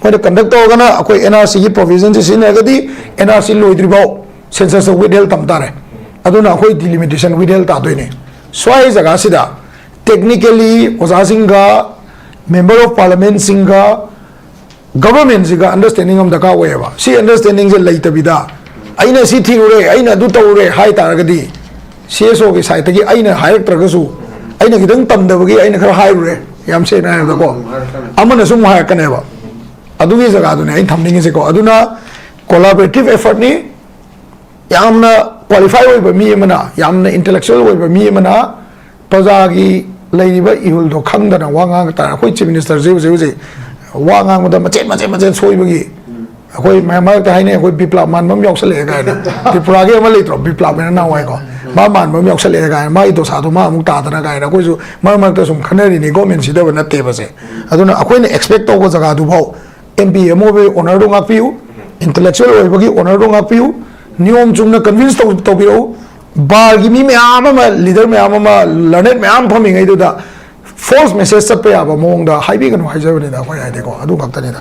ꯃꯣꯏꯅ ꯀꯟꯗꯛ ꯇꯧꯔꯒꯅ ꯑꯩꯈꯣꯏ ꯑꯦꯟ ꯑꯥꯔ ꯁꯤꯒꯤ ꯄ꯭ꯔꯣꯚꯤꯖꯟꯁꯦ ꯁꯤꯖꯤꯟꯅꯔꯒꯗꯤ ꯑꯦꯟ ꯑꯥꯔ ꯁꯤ ꯂꯣꯏꯗ꯭ꯔꯤꯐꯥꯎ ꯁꯦꯟꯁꯁꯇ ꯋꯤꯠꯍꯦꯜ ꯊꯝ ꯇꯥꯔꯦ꯫ ꯑꯗꯨꯅ ꯑꯩꯈꯣꯏ ꯗꯤꯂꯤꯃꯤꯇꯦꯁꯟ ꯋꯤꯠꯍꯦꯜ ꯇꯥꯗꯣꯏꯅꯦ꯫ ꯁ꯭ꯋꯥꯏ ꯖꯒꯥꯁꯤꯗ ꯇꯦꯛꯅꯤꯀꯦꯜꯂꯤ ꯑꯣꯖꯥꯁꯤꯡꯒ, ꯃꯦꯝꯕꯔ ꯑꯣꯐ ꯄꯥꯔꯂꯤꯌꯥꯃꯦꯟꯁꯤꯡꯒ, ꯒꯚꯔꯟꯃꯦꯟꯁꯤꯒ ꯑꯟꯗꯔꯁꯇꯦꯟꯗꯤꯡ ꯑꯃ ꯗꯔꯀꯥꯔ ꯑꯣꯏꯌꯦꯕ꯫ ꯁꯤ ꯑꯟꯗꯔꯁꯇꯦꯟꯗꯤꯡꯁꯦ ꯂꯩꯇꯕꯤꯗ, "ꯑꯩꯅ ꯁꯤ ꯊꯤꯔꯨꯔꯦ, ꯑꯩꯅ ꯑꯗꯨ ꯇꯧꯔꯨꯔꯦ" ꯍꯥꯏ ꯇꯥꯔꯒꯗꯤ, ꯁꯤ ꯑꯦꯁ ꯑꯣꯒꯤ ꯁꯥꯏꯠꯇꯒꯤ ꯑꯩꯅ ꯍꯥꯏꯔꯛꯇ꯭ꯔꯒꯁꯨ, ꯑꯩꯅ ꯈꯤꯇꯪ ꯇꯝꯗꯕꯒꯤ ꯑꯩꯅ ꯈꯔ ꯍꯥꯏꯔꯨꯔꯦ, ꯌꯥꯝ ꯁꯦꯡꯅ ꯍꯥꯏꯔꯕꯗꯀꯣ, ꯑꯃꯅꯁꯨ ꯑꯃꯨꯛ ꯍꯥꯏꯔꯛꯀꯅꯦꯕ꯫ ꯑꯗꯨꯒꯤ ꯖꯒꯥꯗꯨꯅꯦ ꯑꯩꯅ ꯊꯝꯅꯤꯡꯉꯤꯁꯦꯀꯣ꯫ ꯑꯗꯨꯅ ꯀꯣꯂꯥꯕꯣꯔꯦꯇꯤꯞ ꯑꯦꯐꯔꯠꯅꯤ꯫ ꯌꯥꯝꯅ ꯀ꯭ꯋꯥꯂꯤꯐꯥꯏ ꯑꯣꯏꯕ ꯃꯤ ꯑꯃꯅ, ꯌꯥꯝꯅ ꯏꯟꯇꯦꯂꯦꯛꯆꯨꯋꯦꯜ ꯑꯣꯏꯕ ꯃꯤ ꯑꯃꯅ ꯄ꯭ꯔꯖꯥꯒꯤ ꯂꯩꯔꯤꯕ ꯏꯍꯨꯜꯗꯣ ꯈꯪꯗꯅ ꯋꯥ ꯉꯥꯡꯕ ꯇꯥꯔꯦ꯫ ꯑꯩꯈꯣꯏ ꯆꯤꯐ ꯃꯤꯅꯤꯁꯇꯔꯁꯦ ꯍꯧꯖꯤꯛ ꯍꯧꯖꯤꯛ ꯋꯥ ꯉꯥꯡꯕꯗ ꯃꯆꯦꯠ ꯃꯆꯦꯠ ꯃꯆꯦꯠ ꯁꯣꯏꯕꯒꯤ, ꯑꯩꯈꯣꯏ ꯃꯌꯥꯝ ꯃꯔꯛꯇ ꯍꯥꯏꯅꯩ, "ꯑꯩꯈꯣꯏ ꯕꯤꯄ꯭ꯂꯥꯞ ꯃꯥꯟꯕ ꯑꯃ ꯌꯥꯎꯁꯜꯂꯛꯑꯦ" ꯀꯥꯏꯅ, "ꯇ꯭ꯔꯤꯄꯨꯔꯥꯒꯤ ꯑꯃ ꯂꯩꯇ꯭ꯔꯣ, ꯕꯤꯄ꯭ꯂꯥꯞ ꯍꯥꯏꯅ ꯅꯍꯥꯟꯋꯥꯏꯀꯣ, ꯃꯥ ꯃꯥꯟꯕ ꯑꯃ ꯌꯥꯎꯁꯜꯂꯛꯑꯦ" ꯀꯥꯏꯅ, ꯃꯥꯒꯤ ꯗꯣꯁꯥꯗꯣ ꯃꯥ ꯑꯃꯨꯛ ꯇꯥꯗꯅ ꯀꯥꯏꯅ ꯑꯩꯈꯣꯏꯁꯨ ꯃꯔꯛ ꯃꯔꯛꯇ ꯁꯨꯝ ꯈꯟꯅꯔꯤꯅꯤ꯫ ꯒꯣꯔꯃꯦꯟ ꯁꯤꯗꯕ ꯅꯠꯇꯦꯕꯁꯦ꯫ ꯑꯗꯨꯅ ꯑꯩꯈꯣꯏꯅ ꯑꯦꯛꯁꯄꯦꯛ ꯇꯧꯕ ꯖꯒꯥꯗꯨꯐꯥꯎ ꯑꯦꯝ ꯄꯤ ꯑꯃ ꯑꯣꯏꯕꯒꯤ ꯑꯣꯅꯔꯗꯣ ꯉꯥꯛꯄꯤꯌꯨ, ꯏꯟꯇꯦꯂꯦꯛꯆꯨꯋꯦꯜ ꯑꯣꯏꯕꯒꯤ ꯑꯣꯅꯔꯗꯣ ꯉꯥꯛꯄꯤꯌꯨ, ꯅꯤꯌꯣꯝ ꯆꯨꯝꯅ ꯀꯟꯚꯤꯟꯁ ꯇꯧ-, ꯇꯧꯕꯤꯔꯛꯎ꯫ ꯕꯥꯔꯒꯤ ꯃꯤ ꯃꯌꯥꯝ ꯑꯃ, ꯂꯤꯗꯔ ꯃꯌꯥꯝ ꯑꯃ, ꯂꯔꯅꯦꯗ ꯃꯌꯥꯝ ꯐꯝꯃꯤꯉꯩꯗꯨꯗ ꯐꯣꯜꯁ ꯃꯦꯁꯦꯖ ꯆꯠꯄ ꯌꯥꯕ ꯃꯑꯣꯡꯗ ꯍꯥꯏꯕꯤꯒꯅꯨ ꯍꯥꯏꯖꯕꯅꯤꯗ, ꯑꯩꯈꯣꯏ ꯍꯥꯏꯗꯤꯀꯣ, ꯑꯗꯨ ꯈꯛꯇꯅꯤꯗ꯫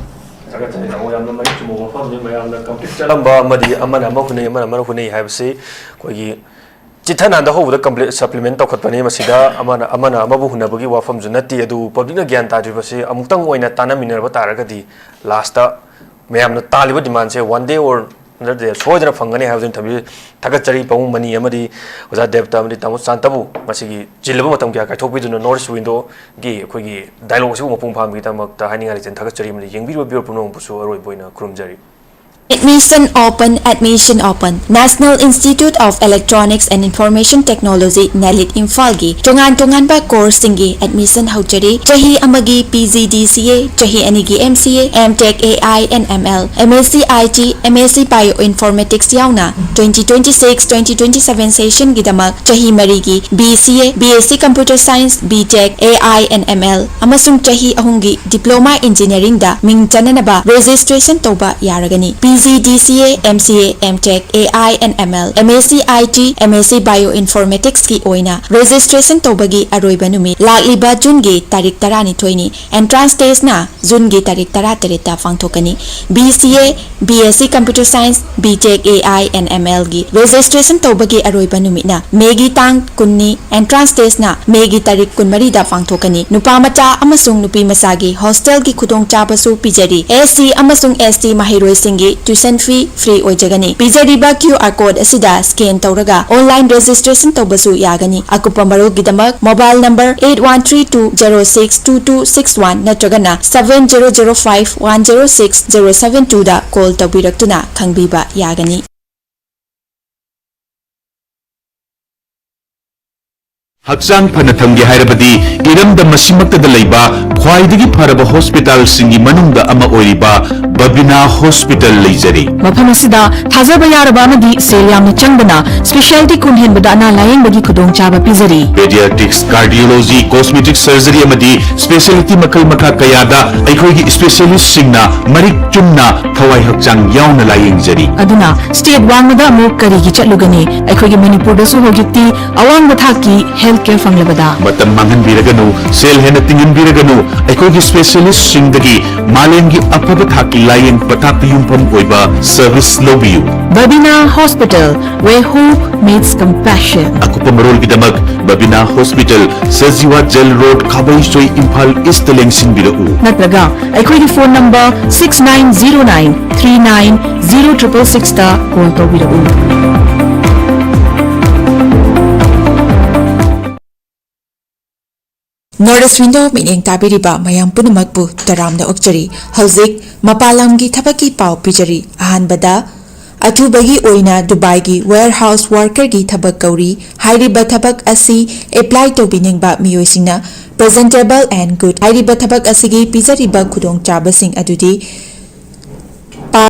ꯊꯥꯒꯠꯆꯔꯤ ꯇꯥꯃꯣ, ꯌꯥꯝꯅ ꯃꯔꯤꯛ ꯆꯨꯝꯕ ꯋꯥꯐꯝ꯫ ꯃꯌꯥꯝꯅ ꯀꯝꯄ꯭ꯂꯤꯠ ꯆꯠꯂꯝꯕ ꯑꯃꯗꯤ ꯑꯃꯅ ꯑꯃ ꯍꯨꯟꯅꯩ, ꯑꯃꯅ ꯑꯃꯅ ꯍꯨꯟꯅꯩ ꯍꯥꯏꯕꯁꯤ ꯑꯩꯈꯣꯏꯒꯤ ꯆꯤꯠꯊꯅꯥꯟꯗ ꯍꯧꯕꯗ ꯀꯝꯄ꯭ꯂꯤ-, ꯁꯄ꯭ꯂꯤꯃꯦꯟ ꯇꯧꯈꯠꯄꯅꯤ꯫ ꯃꯁꯤꯗ ꯑꯃꯅ, ꯑꯃꯅ ꯑꯃꯕꯨ ꯍꯨꯟꯅꯕꯒꯤ ꯋꯥꯐꯝꯁꯨ ꯅꯠꯇꯦ꯫ ꯑꯗꯨꯕꯨ ꯄꯕ꯭ꯂꯤꯛꯅ ꯒ꯭ꯌꯥꯟ ꯇꯥꯗ꯭ꯔꯤꯕꯁꯤ ꯑꯃꯨꯛꯇꯪ ꯑꯣꯏꯅ ꯇꯥꯟꯅꯃꯤꯟꯅꯔꯕ ꯇꯥꯔꯒꯗꯤ ꯂꯥꯁꯇ ꯃꯌꯥꯝꯅ ꯇꯥꯜꯂꯤꯕ ꯗꯤꯃꯥꯟꯁꯦ ꯋꯥꯟ ꯗꯦ ꯑꯣꯔ ꯑꯅꯗꯔ ꯗꯦ ꯁꯣꯏꯗꯅ ꯐꯪꯒꯅꯤ ꯍꯥꯏꯕꯗꯨ ꯊꯝꯕꯤ-, ꯊꯥꯒꯠꯆꯔꯤ ꯄꯥꯕꯨꯡ ꯃꯅꯤ ꯑꯃꯗꯤ ꯑꯣꯖꯥ ꯗꯦꯕꯇ ꯑꯃꯗꯤ ꯇꯥꯃꯣ ꯆꯥꯟꯇꯕꯨ ꯉꯁꯤꯒꯤ ꯆꯤꯜꯂꯕ ꯃꯇꯝ ꯀꯌꯥ ꯀꯥꯏꯊꯣꯛꯄꯤꯗꯨꯅ ꯅꯣꯔꯠ ꯏꯁ ꯋꯤꯟꯗꯣꯒꯤ ꯑꯩꯈꯣꯏꯒꯤ ꯗꯥꯏꯂꯣꯒ ꯑꯁꯤꯕꯨ ꯃꯄꯨꯡ ꯐꯥꯍꯟꯕꯒꯤꯗꯃꯛꯇ ꯍꯥꯏꯅꯤꯡꯉꯥꯏ ꯂꯩꯇꯅ ꯊꯥꯒꯠꯆꯔꯤ ꯑꯃꯗꯤ ꯌꯦꯡꯕꯤꯔꯤꯕ ꯚꯤꯌꯨꯋꯔ ꯄꯨꯝꯅꯃꯛꯄꯨꯁꯨ ꯑꯔꯣꯏꯕ ꯑꯣꯏꯅ ꯈꯨꯔꯨꯝꯖꯔꯤ꯫ Admission open, admission open. National Institute of Electronics and Information Technology, ꯅꯦꯂꯤꯠ ꯏꯝꯐꯥꯜꯒꯤ ꯇꯣꯉꯥꯟ ꯇꯣꯉꯥꯟꯕ ꯀꯣꯔꯁꯁꯤꯡꯒꯤ ꯑꯦꯗꯃꯤꯁꯟ ꯍꯧꯖꯔꯤ꯫ ꯆꯍꯤ ꯑꯃꯒꯤ ꯄꯤ ꯖꯤ ꯗꯤ ꯁꯤ ꯑꯦ, ꯆꯍꯤ ꯑꯅꯤꯒꯤ M C A, M tech A I N M L, M S C I T, M S C bioinformatics ꯌꯥꯎꯅ twenty twenty six, twenty twenty seven ꯁꯦꯁꯟꯒꯤꯗꯃꯛ ꯆꯍꯤ ꯃꯔꯤꯒꯤ B C A, B S C Computer Science, B Tech, A I and M L ꯑꯃꯁꯨꯡ ꯆꯍꯤ ꯑꯍꯨꯝꯒꯤ Diploma Engineeringꯗ ꯃꯤꯡ ꯆꯟꯅꯅꯕ registration ꯇꯧꯕ ꯌꯥꯔꯒꯅꯤ꯫ P G ꯗꯤ ꯁꯤ A, M C A, M tech, A I N M L, M S C I T, M S C bio ꯏꯟꯐꯣꯔꯃꯦꯇꯤꯛꯁꯀꯤ ꯑꯣꯏꯅ registration ꯇꯧꯕꯒꯤ ꯑꯔꯣꯏꯕ ꯅꯨꯃꯤꯠ ꯂꯥꯛꯂꯤꯕ ꯖꯨꯟꯒꯤ ꯇꯥꯔꯤꯛ ꯇꯔꯥꯅꯤꯊꯣꯏꯅꯤ꯫ ꯑꯦꯟꯇ꯭ꯔꯥꯟꯁ ꯇꯦꯁꯅ ꯖꯨꯟꯒꯤ ꯇꯥꯔꯤꯛ ꯇꯔꯥꯇꯔꯦꯠꯇ ꯄꯥꯡꯊꯣꯛꯀꯅꯤ꯫ B C A, B S C Computer Science, B Tech, A I and M Lꯒꯤ ꯔꯦꯖꯤꯁꯇ꯭ꯔꯦꯁꯟ ꯇꯧꯕꯒꯤ ꯑꯔꯣꯏꯕ ꯅꯨꯃꯤꯠꯅ ꯃꯦꯒꯤ ꯇꯥꯡ ꯀꯨꯟꯅꯤ꯫ ꯑꯦꯟꯇ꯭ꯔꯥꯟꯁ ꯇꯦꯁꯅ ꯃꯦꯒꯤ ꯇꯥꯔꯤꯛ ꯀꯨꯟꯃꯔꯤꯗ ꯄꯥꯡꯊꯣꯛꯀꯅꯤ꯫ ꯅꯨꯄꯥ ꯃꯆꯥ ꯑꯃꯁꯨꯡ ꯅꯨꯄꯤ ꯃꯆꯥꯒꯤ ꯍꯣꯁꯇꯦꯜꯒꯤ ꯈꯨꯗꯣꯡꯆꯥꯕꯁꯨ ꯄꯤꯖꯔꯤ꯫ ꯑꯦꯁ ꯁꯤ ꯑꯃꯁꯨꯡ ꯑꯦꯁ ꯇꯤ ꯃꯍꯩꯔꯣꯏꯁꯤꯡꯒꯤ tuition fee free ꯑꯣꯏꯖꯒꯅꯤ꯫ ꯄꯤꯖꯔꯤꯕ QR code ꯑꯁꯤꯗ scan ꯇꯧꯔꯒ online registration ꯇꯧꯕꯁꯨ ꯌꯥꯒꯅꯤ꯫ ꯑꯀꯨꯞꯄ ꯃꯔꯣꯜꯒꯤꯗꯃꯛ mobile number eight one three two zero six two two six one ꯅꯠꯇ꯭ꯔꯒꯅ seven zero zero five one zero six zero seven twoꯗ call ꯇꯧꯕꯤꯔꯛꯇꯨꯅ ꯈꯪꯕꯤꯕ ꯌꯥꯒꯅꯤ꯫ ꯍꯛꯆꯥꯡ ꯐꯅ ꯊꯝꯒꯦ ꯍꯥꯏꯔꯕꯗꯤ ꯏꯔꯝꯗꯝ ꯑꯁꯤꯃꯛꯇꯗ ꯂꯩꯕ ꯈ꯭ꯋꯥꯏꯗꯒꯤ ꯐꯔꯕ ꯍꯣꯁꯄꯤꯇꯥꯜꯁꯤꯡꯒꯤ ꯃꯅꯨꯡꯗ ꯑꯃ ꯑꯣꯏꯔꯤꯕ ꯕꯕꯤꯅꯥ ꯍꯣꯁꯄꯤꯇꯥꯜ ꯂꯩꯖꯔꯤ꯫ ꯃꯐꯝ ꯑꯁꯤꯗ ꯊꯥꯖꯕ ꯌꯥꯔꯕ ꯑꯃꯗꯤ ꯁꯦꯜ ꯌꯥꯝꯅ ꯆꯪꯗꯅ specialty ꯀꯨꯟ ꯍꯦꯟꯕꯗ ꯑꯅꯥ ꯂꯥꯌꯦꯡꯕꯒꯤ ꯈꯨꯗꯣꯡꯆꯥꯕ ꯄꯤꯖꯔꯤ꯫ Pediatrics, cardiology, cosmetic surgery ꯑꯃꯗꯤ specialty ꯃꯈꯜ ꯃꯈꯥ ꯀꯌꯥꯗ ꯑꯩꯈꯣꯏꯒꯤ specialistꯁꯤꯡꯅ ꯃꯔꯤꯛ ꯆꯨꯝꯅ ꯊꯋꯥꯏ ꯍꯛꯆꯥꯡ ꯌꯥꯎꯅ ꯂꯥꯌꯦꯡꯖꯔꯤ꯫ ꯑꯗꯨꯅ state ꯋꯥꯡꯃꯗ ꯑꯃꯨꯛ ꯀꯔꯤꯒꯤ ꯆꯠꯂꯨꯒꯅꯤ? ꯑꯩꯈꯣꯏꯒꯤ ꯃꯅꯤꯄꯨꯔꯗꯁꯨ ꯍꯧꯖꯤꯛꯇꯤ ꯑꯋꯥꯡꯕ ꯊꯥꯛꯀꯤ health ꯀꯦꯌꯔ ꯐꯪꯂꯕꯗ꯫ ꯃꯇꯝ ꯃꯥꯡꯍꯟꯕꯤꯔꯒꯅꯨ, ꯁꯦꯜ ꯍꯦꯟꯅ ꯇꯤꯡꯍꯟꯕꯤꯔꯒꯅꯨ, ꯑꯩꯈꯣꯏꯒꯤ ꯁ꯭ꯄꯦꯁꯤꯌꯦꯂꯤꯁꯁꯤꯡꯗꯒꯤ ꯃꯥꯂꯦꯝꯒꯤ ꯑꯐꯕ ꯊꯥꯛꯀꯤ ꯂꯥꯌꯦꯡ ꯄꯊꯥꯞꯇ ꯌꯨꯝꯐꯝ ꯑꯣꯏꯕ ꯁꯔꯚꯤꯁ ꯂꯧꯕꯤꯌꯨ꯫ Babina Hospital, where hope meets compassion. ꯑꯀꯨꯞꯄ ꯃꯔꯣꯜꯒꯤꯗꯃꯛ Babina hospital, Sajiwa jail road, Khabeisoi, Imphal east ꯂꯦꯡꯁꯤꯟꯕꯤꯔꯛꯎ꯫ ꯅꯠꯇ꯭ꯔꯒ ꯑꯩꯈꯣꯏꯒꯤ phone number six nine zero nine three nine zero triple sixꯇ ꯀꯣꯜ ꯇꯧꯕꯤꯔꯛꯎ꯫ North East Window ꯃꯤꯠꯌꯦꯡ ꯇꯥꯕꯤꯔꯤꯕ ꯃꯌꯥꯝ ꯄꯨꯝꯅꯃꯛꯄꯨ ꯇꯔꯥꯝꯅ ꯑꯣꯛꯆꯔꯤ꯫ ꯍꯧꯖꯤꯛ ꯃꯄꯥꯟ ꯂꯝꯒꯤ ꯊꯕꯛꯀꯤ ꯄꯥꯎ ꯄꯤꯖꯔꯤ꯫ ꯑꯍꯥꯟꯕꯗ, ꯑꯊꯨꯕꯒꯤ ꯑꯣꯏꯅ ꯗꯨꯕꯥꯏꯒꯤ warehouse workerꯒꯤ ꯊꯕꯛ ꯀꯧꯔꯤ꯫ ꯍꯥꯏꯔꯤꯕ ꯊꯕꯛ ꯑꯁꯤ apply ꯇꯧꯕꯤꯅꯤꯡꯕ ꯃꯤꯑꯣꯏꯁꯤꯡꯅ presentable and good ꯍꯥꯏꯔꯤꯕ ꯊꯕꯛ ꯑꯁꯤꯒꯤ ꯄꯤꯖꯔꯤꯕ ꯈꯨꯗꯣꯡꯆꯥꯕꯁꯤꯡ ꯑꯗꯨꯗꯤ